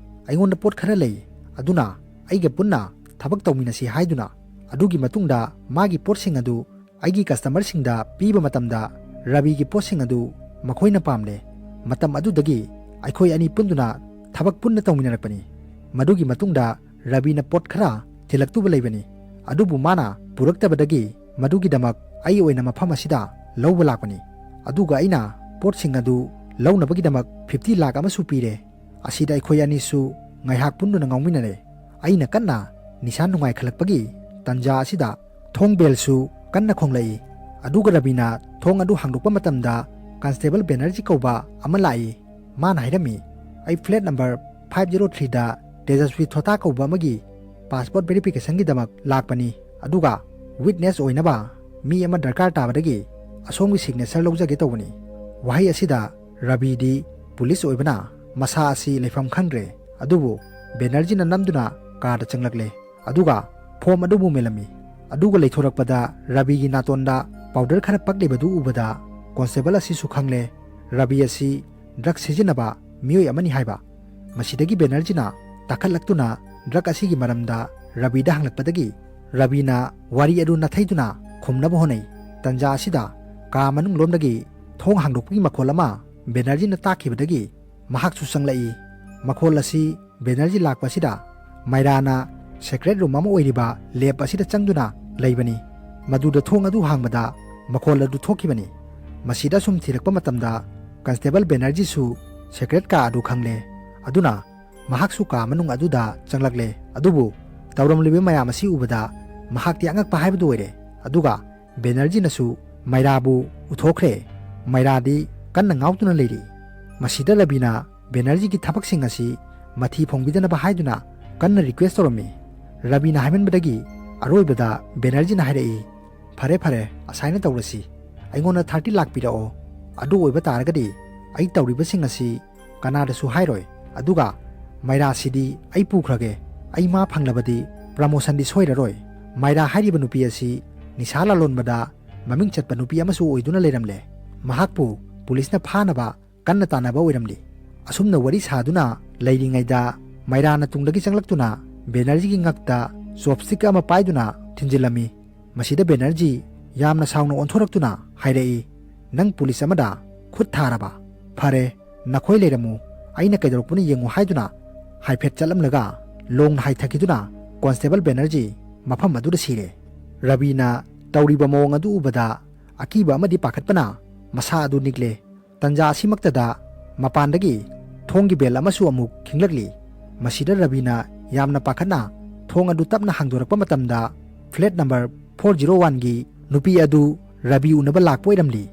ꯑꯩꯉꯣꯟꯗ ꯄꯣꯠ ꯈꯔ ꯂꯩ, ꯑꯗꯨꯅ ꯑꯩꯒ ꯄꯨꯟꯅ ꯊꯕꯛ ꯇꯧꯃꯤꯟꯅꯁꯤ ꯍꯥꯏꯗꯨꯅ꯫ ꯑꯗꯨꯒꯤ ꯃꯇꯨꯡꯗ ꯃꯥꯒꯤ ꯄꯣꯠꯁꯤꯡ ꯑꯗꯨ ꯑꯩꯒꯤ ꯀꯁꯇꯃꯔꯁꯤꯡꯗ ꯄꯤꯕ ꯃꯇꯝꯗ ꯔꯕꯤꯒꯤ ꯄꯣꯠꯁꯤꯡ ꯑꯗꯨ ꯃꯈꯣꯏꯅ ꯄꯥꯝꯂꯦ꯫ ꯃꯇꯝ ꯑꯗꯨꯗꯒꯤ ꯑꯩꯈꯣꯏ ꯑꯅꯤ ꯄꯨꯟꯗꯨꯅ ꯊꯕꯛ ꯄꯨꯟꯅ ꯇꯧꯃꯤꯟꯅꯔꯛꯄꯅꯤ꯫ ꯃꯗꯨꯒꯤ ꯃꯇꯨꯡꯗ ꯔꯕꯤꯅ ꯄꯣꯠ ꯈꯔ ꯊꯤꯜꯂꯛꯇꯨꯕ ꯂꯩꯕꯅꯤ, ꯑꯗꯨꯕꯨ ꯃꯥꯅ ꯄꯨꯔꯛꯇꯕꯗꯒꯤ ꯃꯗꯨꯒꯤꯗꯃꯛ ꯑꯩ ꯑꯣꯏꯅ ꯃꯐꯝ ꯑꯁꯤꯗ ꯂꯧꯕ ꯂꯥꯛꯄꯅꯤ꯫ ꯑꯗꯨꯒ ꯑꯩꯅ ꯄꯣꯠꯁꯤꯡ ꯑꯗꯨ ꯂꯧꯅꯕꯒꯤꯗꯃꯛ ꯐꯤꯐꯇꯤ ꯂꯥꯈ ꯑꯃꯁꯨ ꯄꯤꯔꯦ꯫ ꯑꯁꯤꯗ ꯑꯩꯈꯣꯏ ꯑꯅꯤꯁꯨ ꯉꯥꯏꯍꯥꯛ ꯄꯨꯟꯗꯨꯅ ꯉꯥꯎꯃꯤꯟꯅꯔꯦ꯫ ꯑꯩꯅ ꯀꯟꯅ ꯅꯤꯁꯥ ꯅꯨꯡꯉꯥꯏꯈꯠꯂꯛꯄꯒꯤ ꯇꯟꯖꯥ ꯑꯁꯤꯗ ꯊꯣꯡ ꯕꯦꯜꯁꯨ ꯀꯟꯅ ꯈꯣꯡꯂꯛꯏ꯫ ꯑꯗꯨꯒ ꯔꯕꯤꯅ ꯊꯣꯡ ꯑꯗꯨ ꯍꯥꯡꯗꯣꯛꯄ ꯃꯇꯝꯗ ꯀꯟꯁꯇꯦꯕꯜ ꯕꯦꯅꯔꯖꯤ ꯀꯧꯕ ꯑꯃ ꯂꯥꯛꯏ꯫ ꯃꯥꯅ ꯍꯥꯏꯔꯝꯃꯤ, "ꯑꯩ ꯐ꯭ꯂꯦꯠ ꯅꯝꯕꯔ ꯐꯥꯏꯚ ꯖꯤꯔꯣ ꯊ꯭ꯔꯤꯗ ꯇꯦꯖꯁ꯭ꯋꯤ ꯊꯣꯇꯥ ꯀꯧꯕ ꯑꯃꯒꯤ ꯄꯥꯁꯄꯣꯔꯠ ꯚꯦꯔꯤꯐꯤꯀꯦꯁꯟꯒꯤꯗꯃꯛ ꯂꯥꯛꯄꯅꯤ, ꯑꯗꯨꯒ ꯋꯤꯠꯅꯦꯁ ꯑꯣꯏꯅꯕ ꯃꯤ ꯑꯃ ꯗꯔꯀꯥꯔ ꯇꯥꯕꯗꯒꯤ ꯑꯁꯣꯝꯒꯤ ꯁꯤꯒꯅꯦꯆꯔ ꯂꯧꯖꯒꯦ ꯇꯧꯕꯅꯤ꯫ ꯋꯥꯍꯩ ꯑꯁꯤꯗ ꯔꯕꯤꯗꯤ ꯄꯨꯂꯤꯁ ꯑꯣꯏꯕꯅ ꯃꯁꯥ ꯑꯁꯤ ꯂꯩꯐꯝ ꯈꯪꯗ꯭ꯔꯦ, ꯑꯗꯨꯕꯨ ꯕꯦꯅꯔꯖꯤꯅ ꯅꯝꯗꯨꯅ ꯀꯥꯗ ꯆꯪꯂꯛꯂꯦ, ꯑꯗꯨꯒ ꯐꯣꯝ ꯑꯗꯨꯕꯨ ꯃꯦꯜꯂꯝꯃꯤ꯫ ꯑꯗꯨꯒ ꯂꯩꯊꯣꯔꯛꯄꯗ ꯔꯕꯤꯒꯤ ꯅꯥꯇꯣꯟꯗ ꯄꯥꯎꯗꯔ ꯈꯔ ꯄꯛꯂꯤꯕꯗꯨ ꯎꯕꯗ ꯀꯣꯟꯁꯇꯦꯕꯜ ꯑꯁꯤꯁꯨ ꯈꯪꯂꯦ, ꯔꯕꯤ ꯑꯁꯤ ꯗ꯭ꯔꯒ ꯁꯤꯖꯤꯟꯅꯕ ꯃꯤꯑꯣꯏ ꯑꯃꯅꯤ ꯍꯥꯏꯕ꯫ ꯃꯁꯤꯗꯒꯤ ꯕꯦꯅꯔꯖꯤꯅ ꯇꯥꯈꯠꯂꯛꯇꯨꯅ ꯗ꯭ꯔꯒ ꯑꯁꯤꯒꯤ ꯃꯔꯝꯗ ꯔꯕꯤꯗ ꯍꯪꯂꯛꯄꯗꯒꯤ ꯔꯕꯤꯅ ꯋꯥꯔꯤ ꯑꯗꯨ ꯅꯥꯊꯩꯗꯨꯅ ꯈꯨꯝꯅꯕ ꯍꯣꯠꯅꯩ꯫ ꯇꯟꯖꯥ ꯑꯁꯤꯗ ꯀꯥ ꯃꯅꯨꯡ ꯂꯣꯝꯗꯒꯤ ꯊꯣꯡ ꯍꯥꯡꯗꯣꯛꯄꯒꯤ ꯃꯈꯣꯜ ꯑꯃ ꯕꯦꯅꯔꯖꯤꯅ ꯇꯥꯈꯤꯕꯗꯒꯤ ꯃꯍꯥꯛꯁꯨ ꯆꯪꯂꯛꯏ꯫ ꯃꯈꯣꯜ ꯑꯁꯤ ꯕꯦꯅꯔꯖꯤ ꯂꯥꯛꯄ ꯑꯁꯤꯗ ꯃꯥꯏꯔꯥꯅ ꯁꯦꯀ꯭ꯔꯦꯠ ꯔꯨꯝ ꯑꯃ ꯑꯣꯏꯔꯤꯕ ꯂꯦꯕ ꯑꯁꯤꯗ ꯆꯪꯗꯨꯅ ꯂꯩꯕꯅꯤ꯫ ꯃꯗꯨꯗ ꯊꯣꯡ ꯑꯗꯨ ꯍꯥꯡꯕꯗ ꯃꯈꯣꯜ ꯑꯗꯨ ꯊꯣꯛꯈꯤꯕꯅꯤ꯫ ꯃꯁꯤꯗ ꯁꯨꯝ ꯊꯤꯔꯛꯄ ꯃꯇꯝꯗ ꯀꯟꯁꯇꯦꯕꯜ ꯕꯦꯅꯔꯖꯤꯁꯨ ꯁꯦꯀ꯭ꯔꯦꯠ ꯀꯥ ꯑꯗꯨ ꯈꯪꯂꯦ꯫ ꯑꯗꯨꯅ ꯃꯍꯥꯛꯁꯨ ꯀꯥ ꯃꯅꯨꯡ ꯑꯗꯨꯗ ꯆꯪꯂꯛꯂꯦ꯫ ꯑꯗꯨꯕꯨ ꯇꯧꯔꯝꯂꯤꯕ ꯃꯌꯥꯝ ꯑꯁꯤ ꯎꯕꯗ ꯃꯍꯥꯛꯇꯤ ꯑꯉꯛꯄ ꯍꯥꯏꯕꯗꯨ ꯑꯣꯏꯔꯦ꯫ ꯑꯗꯨꯒ ꯕꯦꯅꯔꯖꯤꯅꯁꯨ ꯃꯥꯏꯔꯥꯕꯨ ꯎꯊꯣꯛꯈ꯭ꯔꯦ꯫ ꯃꯥꯏꯔꯥꯗꯤ ꯀꯟꯅ ꯉꯥꯎꯗꯨꯅ ꯂꯩꯔꯤ꯫ ꯃꯁꯤꯗ ꯔꯕꯤꯅ ꯕꯦꯅꯔꯖꯤꯒꯤ ꯊꯕꯛꯁꯤꯡ ꯑꯁꯤ ꯃꯊꯤ ꯐꯣꯡꯕꯤꯗꯅꯕ ꯍꯥꯏꯗꯨꯅ ꯀꯟꯅ ꯔꯤꯀ꯭ꯋꯦꯁ ꯇꯧꯔꯝꯃꯤ꯫ ꯔꯕꯤꯅ ꯍꯥꯏꯃꯟꯕꯗꯒꯤ ꯑꯔꯣꯏꯕꯗ ꯕꯦꯅꯔꯖꯤꯅ ꯍꯥꯏꯔꯛꯏ, "ꯐꯔꯦ, ꯐꯔꯦ, ꯑꯁꯥꯏꯅ ꯇꯧꯔꯁꯤ꯫ ꯑꯩꯉꯣꯟꯗ ꯊꯥꯔꯇꯤ ꯂꯥꯛ ꯄꯤꯔꯛꯑꯣ꯫ ꯑꯗꯨ ꯑꯣꯏꯕ ꯇꯥꯔꯒꯗꯤ ꯑꯩ ꯇꯧꯔꯤꯕꯁꯤꯡ ꯑꯁꯤ ꯀꯅꯥꯗꯁꯨ ꯍꯥꯏꯔꯣꯏ꯫ ꯑꯗꯨꯒ ꯃꯥꯏꯔꯥꯁꯤꯗꯤ ꯑꯩ ꯄꯨꯈ꯭ꯔꯒꯦ꯫ ꯑꯩ ꯃꯥ ꯐꯪꯂꯕꯗꯤ ꯄ꯭ꯔꯃꯣꯁꯟꯗꯤ ꯁꯣꯏꯔꯔꯣꯏ꯫" ꯃꯥꯏꯔꯥ ꯍꯥꯏꯔꯤꯕ ꯅꯨꯄꯤ ꯑꯁꯤ ꯅꯤꯁꯥ ꯂꯂꯣꯟꯕꯗ ꯃꯃꯤꯡ ꯆꯠꯄ ꯅꯨꯄꯤ ꯑꯃꯁꯨ ꯑꯣꯏꯗꯨꯅ ꯂꯩꯔꯝꯂꯦ꯫ ꯃꯍꯥꯛꯄꯨ ꯄꯨꯂꯤꯁꯅ ꯐꯥꯅꯕ ꯀꯟꯅ ꯇꯥꯟꯅꯕ ꯑꯣꯏꯔꯝꯂꯤ꯫ ꯑꯁꯨꯝꯅ ꯋꯥꯔꯤ ꯁꯥꯗꯨꯅ ꯂꯩꯔꯤꯉꯩꯗ ꯃꯥꯏꯔꯥꯅ ꯇꯨꯡꯗꯒꯤ ꯆꯪꯂꯛꯇꯨꯅ ꯕꯦꯅꯔꯖꯤꯒꯤ ꯉꯛꯇ ꯆꯣꯞꯁ꯭ꯇꯤꯛ ꯑꯃ ꯄꯥꯏꯗꯨꯅ ꯊꯤꯟꯖꯤꯜꯂꯝꯃꯤ꯫ ꯃꯁꯤꯗ ꯕꯦꯅꯔꯖꯤ ꯌꯥꯝꯅ ꯁꯥꯎꯅ ꯑꯣꯟꯊꯣꯔꯛꯇꯨꯅ ꯍꯥꯏꯔꯛꯏ, "ꯅꯪ ꯄꯨꯂꯤꯁ ꯑꯃꯗ ꯈꯨꯠ ꯊꯥꯔꯕ? ꯐꯔꯦ, ꯅꯈꯣꯏ ꯂꯩꯔꯝꯃꯨ, ꯑꯩꯅ ꯀꯩꯗꯧꯔꯛꯄꯅ ꯌꯦꯡꯉꯨ" ꯍꯥꯏꯗꯨꯅ ꯍꯥꯏꯐꯦꯠ ꯆꯠꯂꯝꯂꯒ ꯂꯣꯡꯅ ꯍꯥꯏꯊꯈꯤꯗꯨꯅ ꯀꯣꯟꯁꯇꯦꯕꯜ ꯕꯦꯅꯔꯖꯤ ꯃꯐꯝ ꯑꯗꯨꯗ ꯁꯤꯔꯦ꯫ ꯔꯕꯤꯅ ꯇꯧꯔꯤꯕ ꯃꯑꯣꯡ ꯑꯗꯨ ꯎꯕꯗ ꯑꯀꯤꯕ ꯑꯃꯗꯤ ꯄꯥꯈꯠꯄꯅ ꯃꯁꯥ ꯑꯗꯨ ꯅꯤꯛꯂꯦ꯫ ꯇꯟꯖꯥ ꯑꯁꯤꯃꯛꯇꯗ ꯃꯄꯥꯟꯗꯒꯤ ꯊꯣꯡꯒꯤ ꯕꯦꯜ ꯑꯃꯁꯨ ꯑꯃꯨꯛ ꯈꯤꯡꯂꯛꯂꯤ꯫ ꯃꯁꯤꯗ ꯔꯕꯤꯅ ꯌꯥꯝꯅ ꯄꯥꯈꯠꯅ ꯊꯣꯡ ꯑꯗꯨ ꯇꯞꯅ ꯍꯥꯡꯗꯣꯔꯛꯄ ꯃꯇꯝꯗ ꯐ꯭ꯂꯦꯠ ꯅꯝꯕꯔ ꯐꯣꯔ ꯖꯤꯔꯣ ꯋꯥꯟꯒꯤ ꯅꯨꯄꯤ ꯑꯗꯨ ꯔꯕꯤ ꯎꯅꯕ ꯂꯥꯛꯄ ꯑꯣꯏꯔꯝꯂꯤ꯫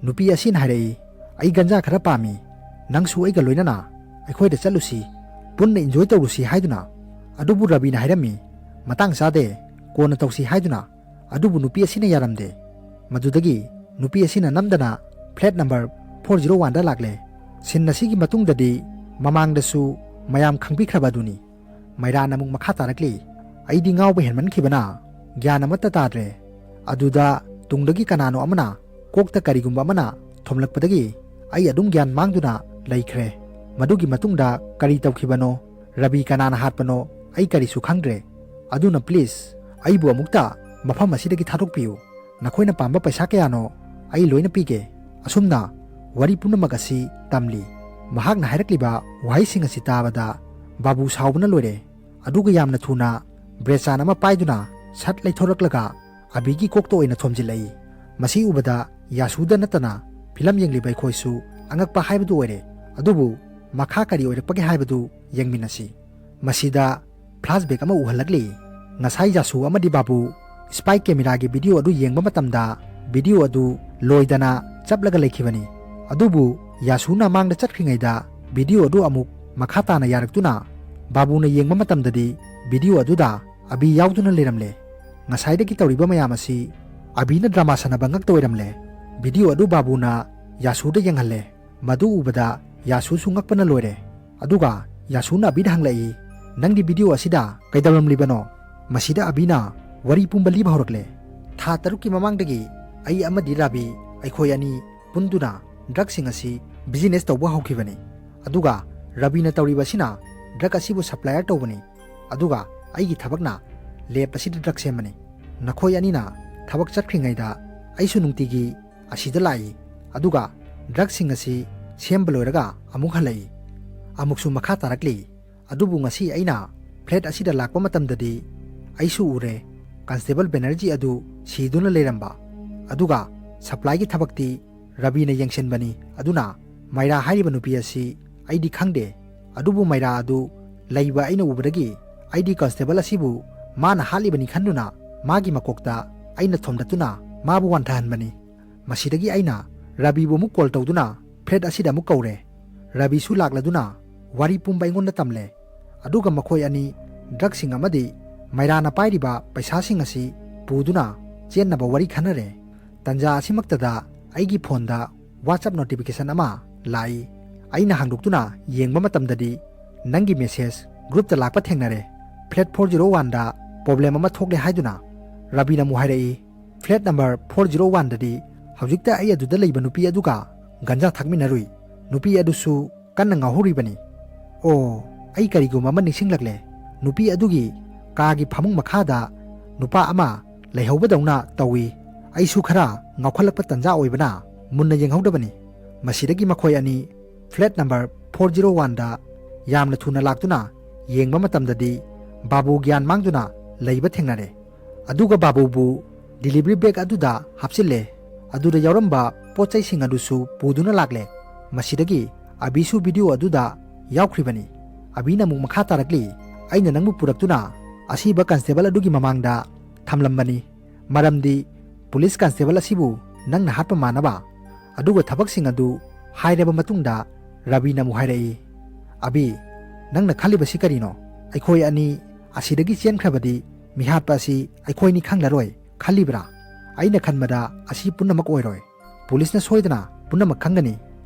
ꯅꯨꯄꯤ ꯑꯁꯤꯅ ꯍꯥꯏꯔꯛꯏ, "ꯑꯩ ꯒꯟꯖꯥ ꯈꯔ ꯄꯥꯝꯃꯤ, ꯅꯪꯁꯨ ꯑꯩꯒ ꯂꯣꯏꯅꯅ ꯑꯩꯈꯣꯏꯗ ꯆꯠꯂꯨꯁꯤ꯫ ꯄꯨꯟꯅ ꯏꯟꯖꯣꯏ ꯇꯧꯔꯨꯁꯤ ꯍꯥꯏꯗꯨꯅ꯫ ꯑꯗꯨꯕꯨ ꯔꯕꯤꯅ ꯍꯥꯏꯔꯝꯃꯤ, "ꯃꯇꯥꯡ ꯆꯥꯗꯦ, ꯀꯣꯟꯅ ꯇꯧꯁꯤ" ꯍꯥꯏꯗꯨꯅ꯫ ꯑꯗꯨꯕꯨ ꯅꯨꯄꯤ ꯑꯁꯤꯅ ꯌꯥꯔꯝꯗꯦ꯫ ꯃꯗꯨꯗꯒꯤ ꯅꯨꯄꯤ ꯑꯁꯤꯅ ꯅꯝꯗꯅ ꯐ꯭ꯂꯦꯠ ꯅꯝꯕꯔ ꯐꯣꯔ ꯖꯤꯔꯣ ꯋꯥꯟꯗ ꯂꯥꯛꯂꯦ꯫ ꯁꯤꯟ ꯑꯁꯤꯒꯤ ꯃꯇꯨꯡꯗꯗꯤ ꯃꯃꯥꯡꯗꯁꯨ ꯃꯌꯥꯝ ꯈꯪꯕꯤꯈ꯭ꯔꯕ ꯑꯗꯨꯅꯤ꯫ ꯃꯩꯔꯥꯅ ꯑꯃꯨꯛ ꯃꯈꯥ ꯇꯥꯔꯛꯂꯤ, "ꯑꯩꯗꯤ ꯉꯥꯎꯕ ꯍꯦꯟꯃꯟꯈꯤꯕꯅ ꯒ꯭ꯌꯥꯟ ꯑꯃꯠꯇ ꯇꯥꯗ꯭ꯔꯦ꯫ ꯑꯗꯨꯗ ꯇꯨꯡꯗꯒꯤ ꯀꯅꯥꯅꯣ ꯑꯃꯅ ꯀꯣꯛꯇ ꯀꯔꯤꯒꯨꯝꯕ ꯑꯃꯅ ꯊꯣꯝꯂꯛꯄꯗꯒꯤ ꯑꯩ ꯑꯗꯨꯝ ꯒ꯭ꯌꯥꯟ ꯃꯥꯡꯗꯨꯅ ꯂꯩꯈ꯭ꯔꯦ꯫ ꯃꯗꯨꯒꯤ ꯃꯇꯨꯡꯗ ꯀꯔꯤ ꯇꯧꯈꯤꯕꯅꯣ, ꯔꯕꯤ ꯀꯅꯥꯅ ꯍꯥꯠꯄꯅꯣ, ꯑꯩ ꯀꯔꯤꯁꯨ ꯈꯪꯗ꯭ꯔꯦ꯫ ꯑꯗꯨꯅ ꯄ꯭ꯂꯤꯖ ꯑꯩꯕꯨ ꯑꯃꯨꯛꯇ ꯃꯐꯝ ꯑꯁꯤꯗꯒꯤ ꯊꯥꯗꯣꯛꯄꯤꯌꯨ꯫ ꯅꯈꯣꯏꯅ ꯄꯥꯝꯕ ꯄꯩꯁꯥ ꯀꯌꯥꯅꯣ ꯑꯩ ꯂꯣꯏꯅ ꯄꯤꯒꯦ꯫" ꯑꯁꯨꯝꯅ ꯋꯥꯔꯤ ꯄꯨꯝꯅꯃꯛ ꯑꯁꯤ ꯇꯝꯂꯤ꯫ ꯃꯍꯥꯛꯅ ꯍꯥꯏꯔꯛꯂꯤꯕ ꯋꯥꯍꯩꯁꯤꯡ ꯑꯁꯤ ꯇꯥꯕꯗ ꯕꯥꯕꯨ ꯁꯥꯎꯕꯅ ꯂꯣꯏꯔꯦ꯫ ꯑꯗꯨꯒ ꯌꯥꯝꯅ ꯊꯨꯅ ꯕ꯭ꯔꯦꯆꯥꯟ ꯑꯃ ꯄꯥꯏꯗꯨꯅ ꯁꯠ ꯂꯩꯊꯣꯔꯛꯂꯒ ꯑꯕꯤꯒꯤ ꯀꯣꯛꯇ ꯑꯣꯏꯅ ꯊꯣꯝꯖꯤꯜꯂꯛꯏ꯫ ꯃꯁꯤ ꯎꯕꯗ ꯌꯥꯁꯨꯗ ꯅꯠꯇꯅ ꯐꯤꯂꯝ ꯌꯦꯡꯂꯤꯕ ꯑꯩꯈꯣꯏꯁꯨ ꯑꯉꯛꯄ ꯍꯥꯏꯕꯗꯨ ꯑꯣꯏꯔꯦ꯫ ꯑꯗꯨꯕꯨ ꯃꯈꯥ ꯀꯔꯤ ꯑꯣꯏꯔꯛꯄꯒꯦ ꯍꯥꯏꯕꯗꯨ ꯌꯦꯡꯃꯤꯟꯅꯁꯤ꯫ ꯃꯁꯤꯗ ꯐ꯭ꯂꯥꯁꯕꯦꯛ ꯑꯃ ꯎꯍꯜꯂꯛꯂꯤ꯫ ꯉꯁꯥꯏ ꯌꯥꯁꯨ ꯑꯃꯗꯤ ꯕꯥꯕꯨ ꯁ꯭ꯄꯥꯏ ꯀꯦꯃꯦꯔꯥꯒꯤ ꯚꯤꯗꯤꯑꯣ ꯑꯗꯨ ꯌꯦꯡꯕ ꯃꯇꯝꯗ ꯚꯤꯗꯤꯑꯣ ꯑꯗꯨ ꯂꯣꯏꯗꯅ ꯆꯞꯂꯒ ꯂꯩꯈꯤꯕꯅꯤ꯫ ꯑꯗꯨꯕꯨ ꯌꯥꯁꯨꯅ ꯃꯥꯡꯗ ꯆꯠꯈ꯭ꯔꯤꯉꯩꯗ ꯚꯤꯗꯤꯑꯣ ꯑꯗꯨ ꯑꯃꯨꯛ ꯃꯈꯥ ꯇꯥꯅ ꯌꯥꯔꯛꯇꯨꯅ ꯕꯥꯕꯨꯅ ꯌꯦꯡꯕ ꯃꯇꯝꯗꯗꯤ ꯚꯤꯗꯤꯑꯣ ꯑꯗꯨꯗ ꯑꯕꯤ ꯌꯥꯎꯗꯨꯅ ꯂꯩꯔꯝꯂꯦ꯫ ꯉꯁꯥꯏꯗꯒꯤ ꯇꯧꯔꯤꯕ ꯃꯌꯥꯝ ꯑꯁꯤ ꯑꯕꯤꯅ ꯗ꯭ꯔꯃꯥ ꯁꯥꯟꯅꯕ ꯉꯛꯇ ꯑꯣꯏꯔꯝꯂꯦ꯫ ꯚꯤꯗꯤꯑꯣ ꯑꯗꯨ ꯕꯥꯕꯨꯅ ꯌꯥꯁꯨꯗ ꯌꯦꯡꯍꯜꯂꯦ꯫ ꯃꯗꯨ ꯎꯕꯗ ꯌꯥꯁꯨꯁꯨ ꯉꯛꯄꯅ ꯂꯣꯏꯔꯦ꯫ ꯑꯗꯨꯒ ꯌꯥꯁꯨꯅ ꯑꯕꯤꯗ ꯍꯪꯂꯛꯏ, "ꯅꯪꯗꯤ ꯚꯤꯗꯤꯑꯣ ꯑꯁꯤꯗ ꯀꯩꯗꯧꯔꯝꯂꯤꯕꯅꯣ?" ꯃꯁꯤꯗ ꯑꯕꯤꯅ ꯋꯥꯔꯤ ꯄꯨꯝꯕ ꯂꯤꯕ ꯍꯧꯔꯛꯂꯦ꯫ "ꯊꯥ ꯇꯔꯨꯛꯀꯤ ꯃꯃꯥꯡꯗꯒꯤ ꯑꯩ ꯑꯃꯗꯤ ꯔꯥꯕꯤ, ꯑꯩꯈꯣꯏ ꯑꯅꯤ ꯄꯨꯟꯗꯨꯅ ꯗ꯭ꯔꯒꯁꯤꯡ ꯑꯁꯤ ꯕꯤꯖꯤꯅꯦꯁ ꯇꯧꯕ ꯍꯧꯈꯤꯕꯅꯤ꯫ ꯑꯗꯨꯒ ꯔꯥꯕꯤꯅ ꯇꯧꯔꯤꯕ ꯑꯁꯤꯅ ꯗ꯭ꯔꯒ ꯑꯁꯤꯕꯨ ꯁꯄ꯭ꯂꯥꯏꯌꯔ ꯇꯧꯕꯅꯤ꯫ ꯑꯗꯨꯒ ꯑꯩꯒꯤ ꯊꯕꯛꯅ ꯂꯦꯕ ꯑꯁꯤꯗ ꯗ꯭ꯔꯒ ꯁꯦꯝꯕꯅꯤ꯫ ꯅꯈꯣꯏ ꯑꯅꯤꯅ ꯊꯕꯛ ꯆꯠꯈ꯭ꯔꯤꯉꯩꯗ ꯑꯩꯁꯨ ꯅꯨꯡꯇꯤꯒꯤ ꯑꯁꯤꯗ ꯂꯥꯛꯏ꯫ ꯑꯗꯨꯒ ꯗ꯭ꯔꯒꯁꯤꯡ ꯑꯁꯤ ꯁꯦꯝꯕ ꯂꯣꯏꯔꯒ ꯑꯃꯨꯛ ꯍꯜꯂꯛꯏ꯫" ꯑꯃꯨꯛꯁꯨ ꯃꯈꯥ ꯇꯥꯔꯛꯂꯤ, "ꯑꯗꯨꯕꯨ ꯉꯁꯤ ꯑꯩꯅ ꯐ꯭ꯂꯦꯠ ꯑꯁꯤꯗ ꯂꯥꯛꯄ ꯃꯇꯝꯗꯗꯤ ꯑꯩꯁꯨ ꯎꯔꯦ, ꯀꯟꯁꯇꯦꯕꯜ ꯕꯦꯅꯔꯖꯤ ꯑꯗꯨ ꯁꯤꯗꯨꯅ ꯂꯩꯔꯝꯕ꯫ ꯑꯗꯨꯒ ꯁꯄ꯭ꯂꯥꯏꯒꯤ ꯊꯕꯛꯇꯤ ꯔꯕꯤꯅ ꯌꯦꯡꯁꯤꯟꯕꯅꯤ꯫ ꯑꯗꯨꯅ ꯃꯥꯏꯔꯥ ꯍꯥꯏꯔꯤꯕ ꯅꯨꯄꯤ ꯑꯁꯤ ꯑꯩꯗꯤ ꯈꯪꯗꯦ꯫ ꯑꯗꯨꯕꯨ ꯃꯥꯏꯔꯥ ꯑꯗꯨ ꯂꯩꯕ ꯑꯩꯅ ꯎꯕꯗꯒꯤ ꯑꯩꯗꯤ ꯀꯟꯁꯇꯦꯕꯜ ꯑꯁꯤꯕꯨ ꯃꯥꯅ ꯍꯥꯠꯂꯤꯕꯅꯤ ꯈꯟꯗꯨꯅ ꯃꯥꯒꯤ ꯃꯀꯣꯛꯇ ꯑꯩꯅ ꯊꯣꯝꯗꯠꯇꯨꯅ ꯃꯥꯕꯨ ꯋꯥꯟꯊꯍꯟꯕꯅꯤ꯫ ꯃꯁꯤꯗꯒꯤ ꯑꯩꯅ ꯔꯕꯤꯕꯨ ꯑꯃꯨꯛ ꯀꯣꯜ ꯇꯧꯗꯨꯅ ꯐ꯭ꯂꯦꯠ ꯑꯁꯤꯗ ꯑꯃꯨꯛ ꯀꯧꯔꯦ꯫ ꯔꯕꯤꯁꯨ ꯂꯥꯛꯂꯗꯨꯅ ꯋꯥꯔꯤ ꯄꯨꯝꯕ ꯑꯩꯉꯣꯟꯗ ꯇꯝꯂꯦ꯫ ꯑꯗꯨꯒ ꯃꯈꯣꯏ ꯑꯅꯤ ꯗ꯭ꯔꯒꯁꯤꯡ ꯑꯃꯗꯤ ꯃꯩꯔꯥꯅ ꯄꯥꯏꯔꯤꯕ ꯄꯩꯁꯥꯁꯤꯡ ꯑꯁꯤ ꯄꯨꯗꯨꯅ ꯆꯦꯟꯅꯕ ꯋꯥꯔꯤ ꯈꯟꯅꯔꯦ꯫ ꯇꯟꯖꯥ ꯑꯁꯤꯃꯛꯇꯗ ꯑꯩꯒꯤ ꯐꯣꯟꯗ WhatsApp notification ꯑꯃ ꯂꯥꯛꯏ꯫ ꯑꯩꯅ ꯍꯥꯡꯗꯣꯛꯇꯨꯅ ꯌꯦꯡꯕ ꯃꯇꯝꯗꯗꯤ ꯅꯪꯒꯤ message groupꯇ ꯂꯥꯛꯄ ꯊꯦꯡꯅꯔꯦ꯫ Flat four zero oneꯗ problem ꯑꯃ ꯊꯣꯛꯂꯦ ꯍꯥꯏꯗꯨꯅ꯫ ꯔꯕꯤꯅ ꯑꯃꯨꯛ ꯍꯥꯏꯔꯛꯏ, "Flat number four zero oneꯗꯗꯤ ꯍꯧꯖꯤꯛꯇ ꯑꯩ ꯑꯗꯨꯗ ꯂꯩꯕ ꯅꯨꯄꯤ ꯑꯗꯨꯒ ꯒꯟꯖꯥ ꯊꯛꯃꯤꯟꯅꯔꯨꯏ꯫ ꯅꯨꯄꯤ ꯑꯗꯨꯁꯨ ꯀꯟꯅ ꯉꯥꯎꯍꯧꯔꯤꯕꯅꯤ꯫ ꯑꯣ, ꯑꯩ ꯀꯔꯤꯒꯨꯝꯕ ꯑꯃ ꯅꯤꯡꯁꯤꯡꯂꯛꯂꯦ꯫ ꯅꯨꯄꯤ ꯑꯗꯨꯒꯤ ꯀꯥꯒꯤ ꯐꯃꯨꯡ ꯃꯈꯥꯗ ꯅꯨꯄꯥ ꯑꯃ ꯂꯩꯍꯧꯕꯗꯧꯅ ꯇꯧꯏ꯫ ꯑꯩꯁꯨ ꯈꯔ ꯉꯥꯎꯈꯠꯂꯛꯄ ꯇꯟꯖꯥ ꯑꯣꯏꯕꯅ ꯃꯨꯟꯅ ꯌꯦꯡꯍꯧꯗꯕꯅꯤ꯫" ꯃꯁꯤꯗꯒꯤ ꯃꯈꯣꯏ ꯑꯅꯤ flat number four zero oneꯗ ꯌꯥꯝꯅ ꯊꯨꯅ ꯂꯥꯛꯇꯨꯅ ꯌꯦꯡꯕ ꯃꯇꯝꯗꯗꯤ ꯕꯥꯕꯨ ꯒ꯭ꯌꯥꯟ ꯃꯥꯡꯗꯨꯅ ꯂꯩꯕ ꯊꯦꯡꯅꯔꯦ꯫ ꯑꯗꯨꯒ ꯕꯥꯕꯨꯕꯨ delivery bag ꯑꯗꯨꯗ ꯍꯥꯞꯆꯤꯜꯂꯦ꯫ ꯑꯗꯨꯗ ꯌꯥꯎꯔꯝꯕ ꯄꯣꯠ ꯆꯩꯁꯤꯡ ꯑꯗꯨꯁꯨ ꯄꯨꯗꯨꯅ ꯂꯥꯛꯂꯦ꯫ ꯃꯁꯤꯗꯒꯤ ꯑꯕꯤꯁꯨ video ꯑꯗꯨꯗ ꯌꯥꯎꯈ꯭ꯔꯤꯕꯅꯤ꯫ ꯑꯕꯤꯅ ꯑꯃꯨꯛ ꯃꯈꯥ ꯇꯥꯔꯛꯂꯤ, "ꯑꯩꯅ ꯅꯪꯕꯨ ꯄꯨꯔꯛꯇꯨꯅ ꯑꯁꯤꯕ constable ꯑꯗꯨꯒꯤ ꯃꯃꯥꯡꯗ ꯊꯝꯂꯝꯕꯅꯤ, ꯃꯔꯝꯗꯤ police constable ꯑꯁꯤꯕꯨ ꯅꯪꯅ ꯍꯥꯠꯄ ꯃꯥꯟꯅꯕ꯫" ꯑꯗꯨꯒ ꯊꯕꯛꯁꯤꯡ ꯑꯗꯨ ꯍꯥꯏꯔꯕ ꯃꯇꯨꯡꯗ ꯔꯕꯤꯅ ꯑꯃꯨꯛ ꯍꯥꯏꯔꯛꯏ, "ꯑꯕꯤ, ꯅꯪꯅ ꯈꯜꯂꯤꯕꯁꯤ ꯀꯔꯤꯅꯣ? ꯑꯩꯈꯣꯏ ꯑꯅꯤ ꯑꯁꯤꯗꯒꯤ ꯆꯦꯟꯈ꯭ꯔꯕꯗꯤ ꯃꯤꯍꯥꯠꯄ ꯑꯁꯤ ꯑꯩꯈꯣꯏꯅꯤ ꯈꯪꯂꯔꯣꯏ ꯈꯜꯂꯤꯕ꯭ꯔꯥ? ꯑꯩꯅ ꯈꯟꯕꯗ ꯑꯁꯤ ꯄꯨꯝꯅꯃꯛ ꯑꯣꯏꯔꯣꯏ꯫ Policeꯅ ꯁꯣꯏꯗꯅ ꯄꯨꯝꯅꯃꯛ ꯈꯪꯒꯅꯤ,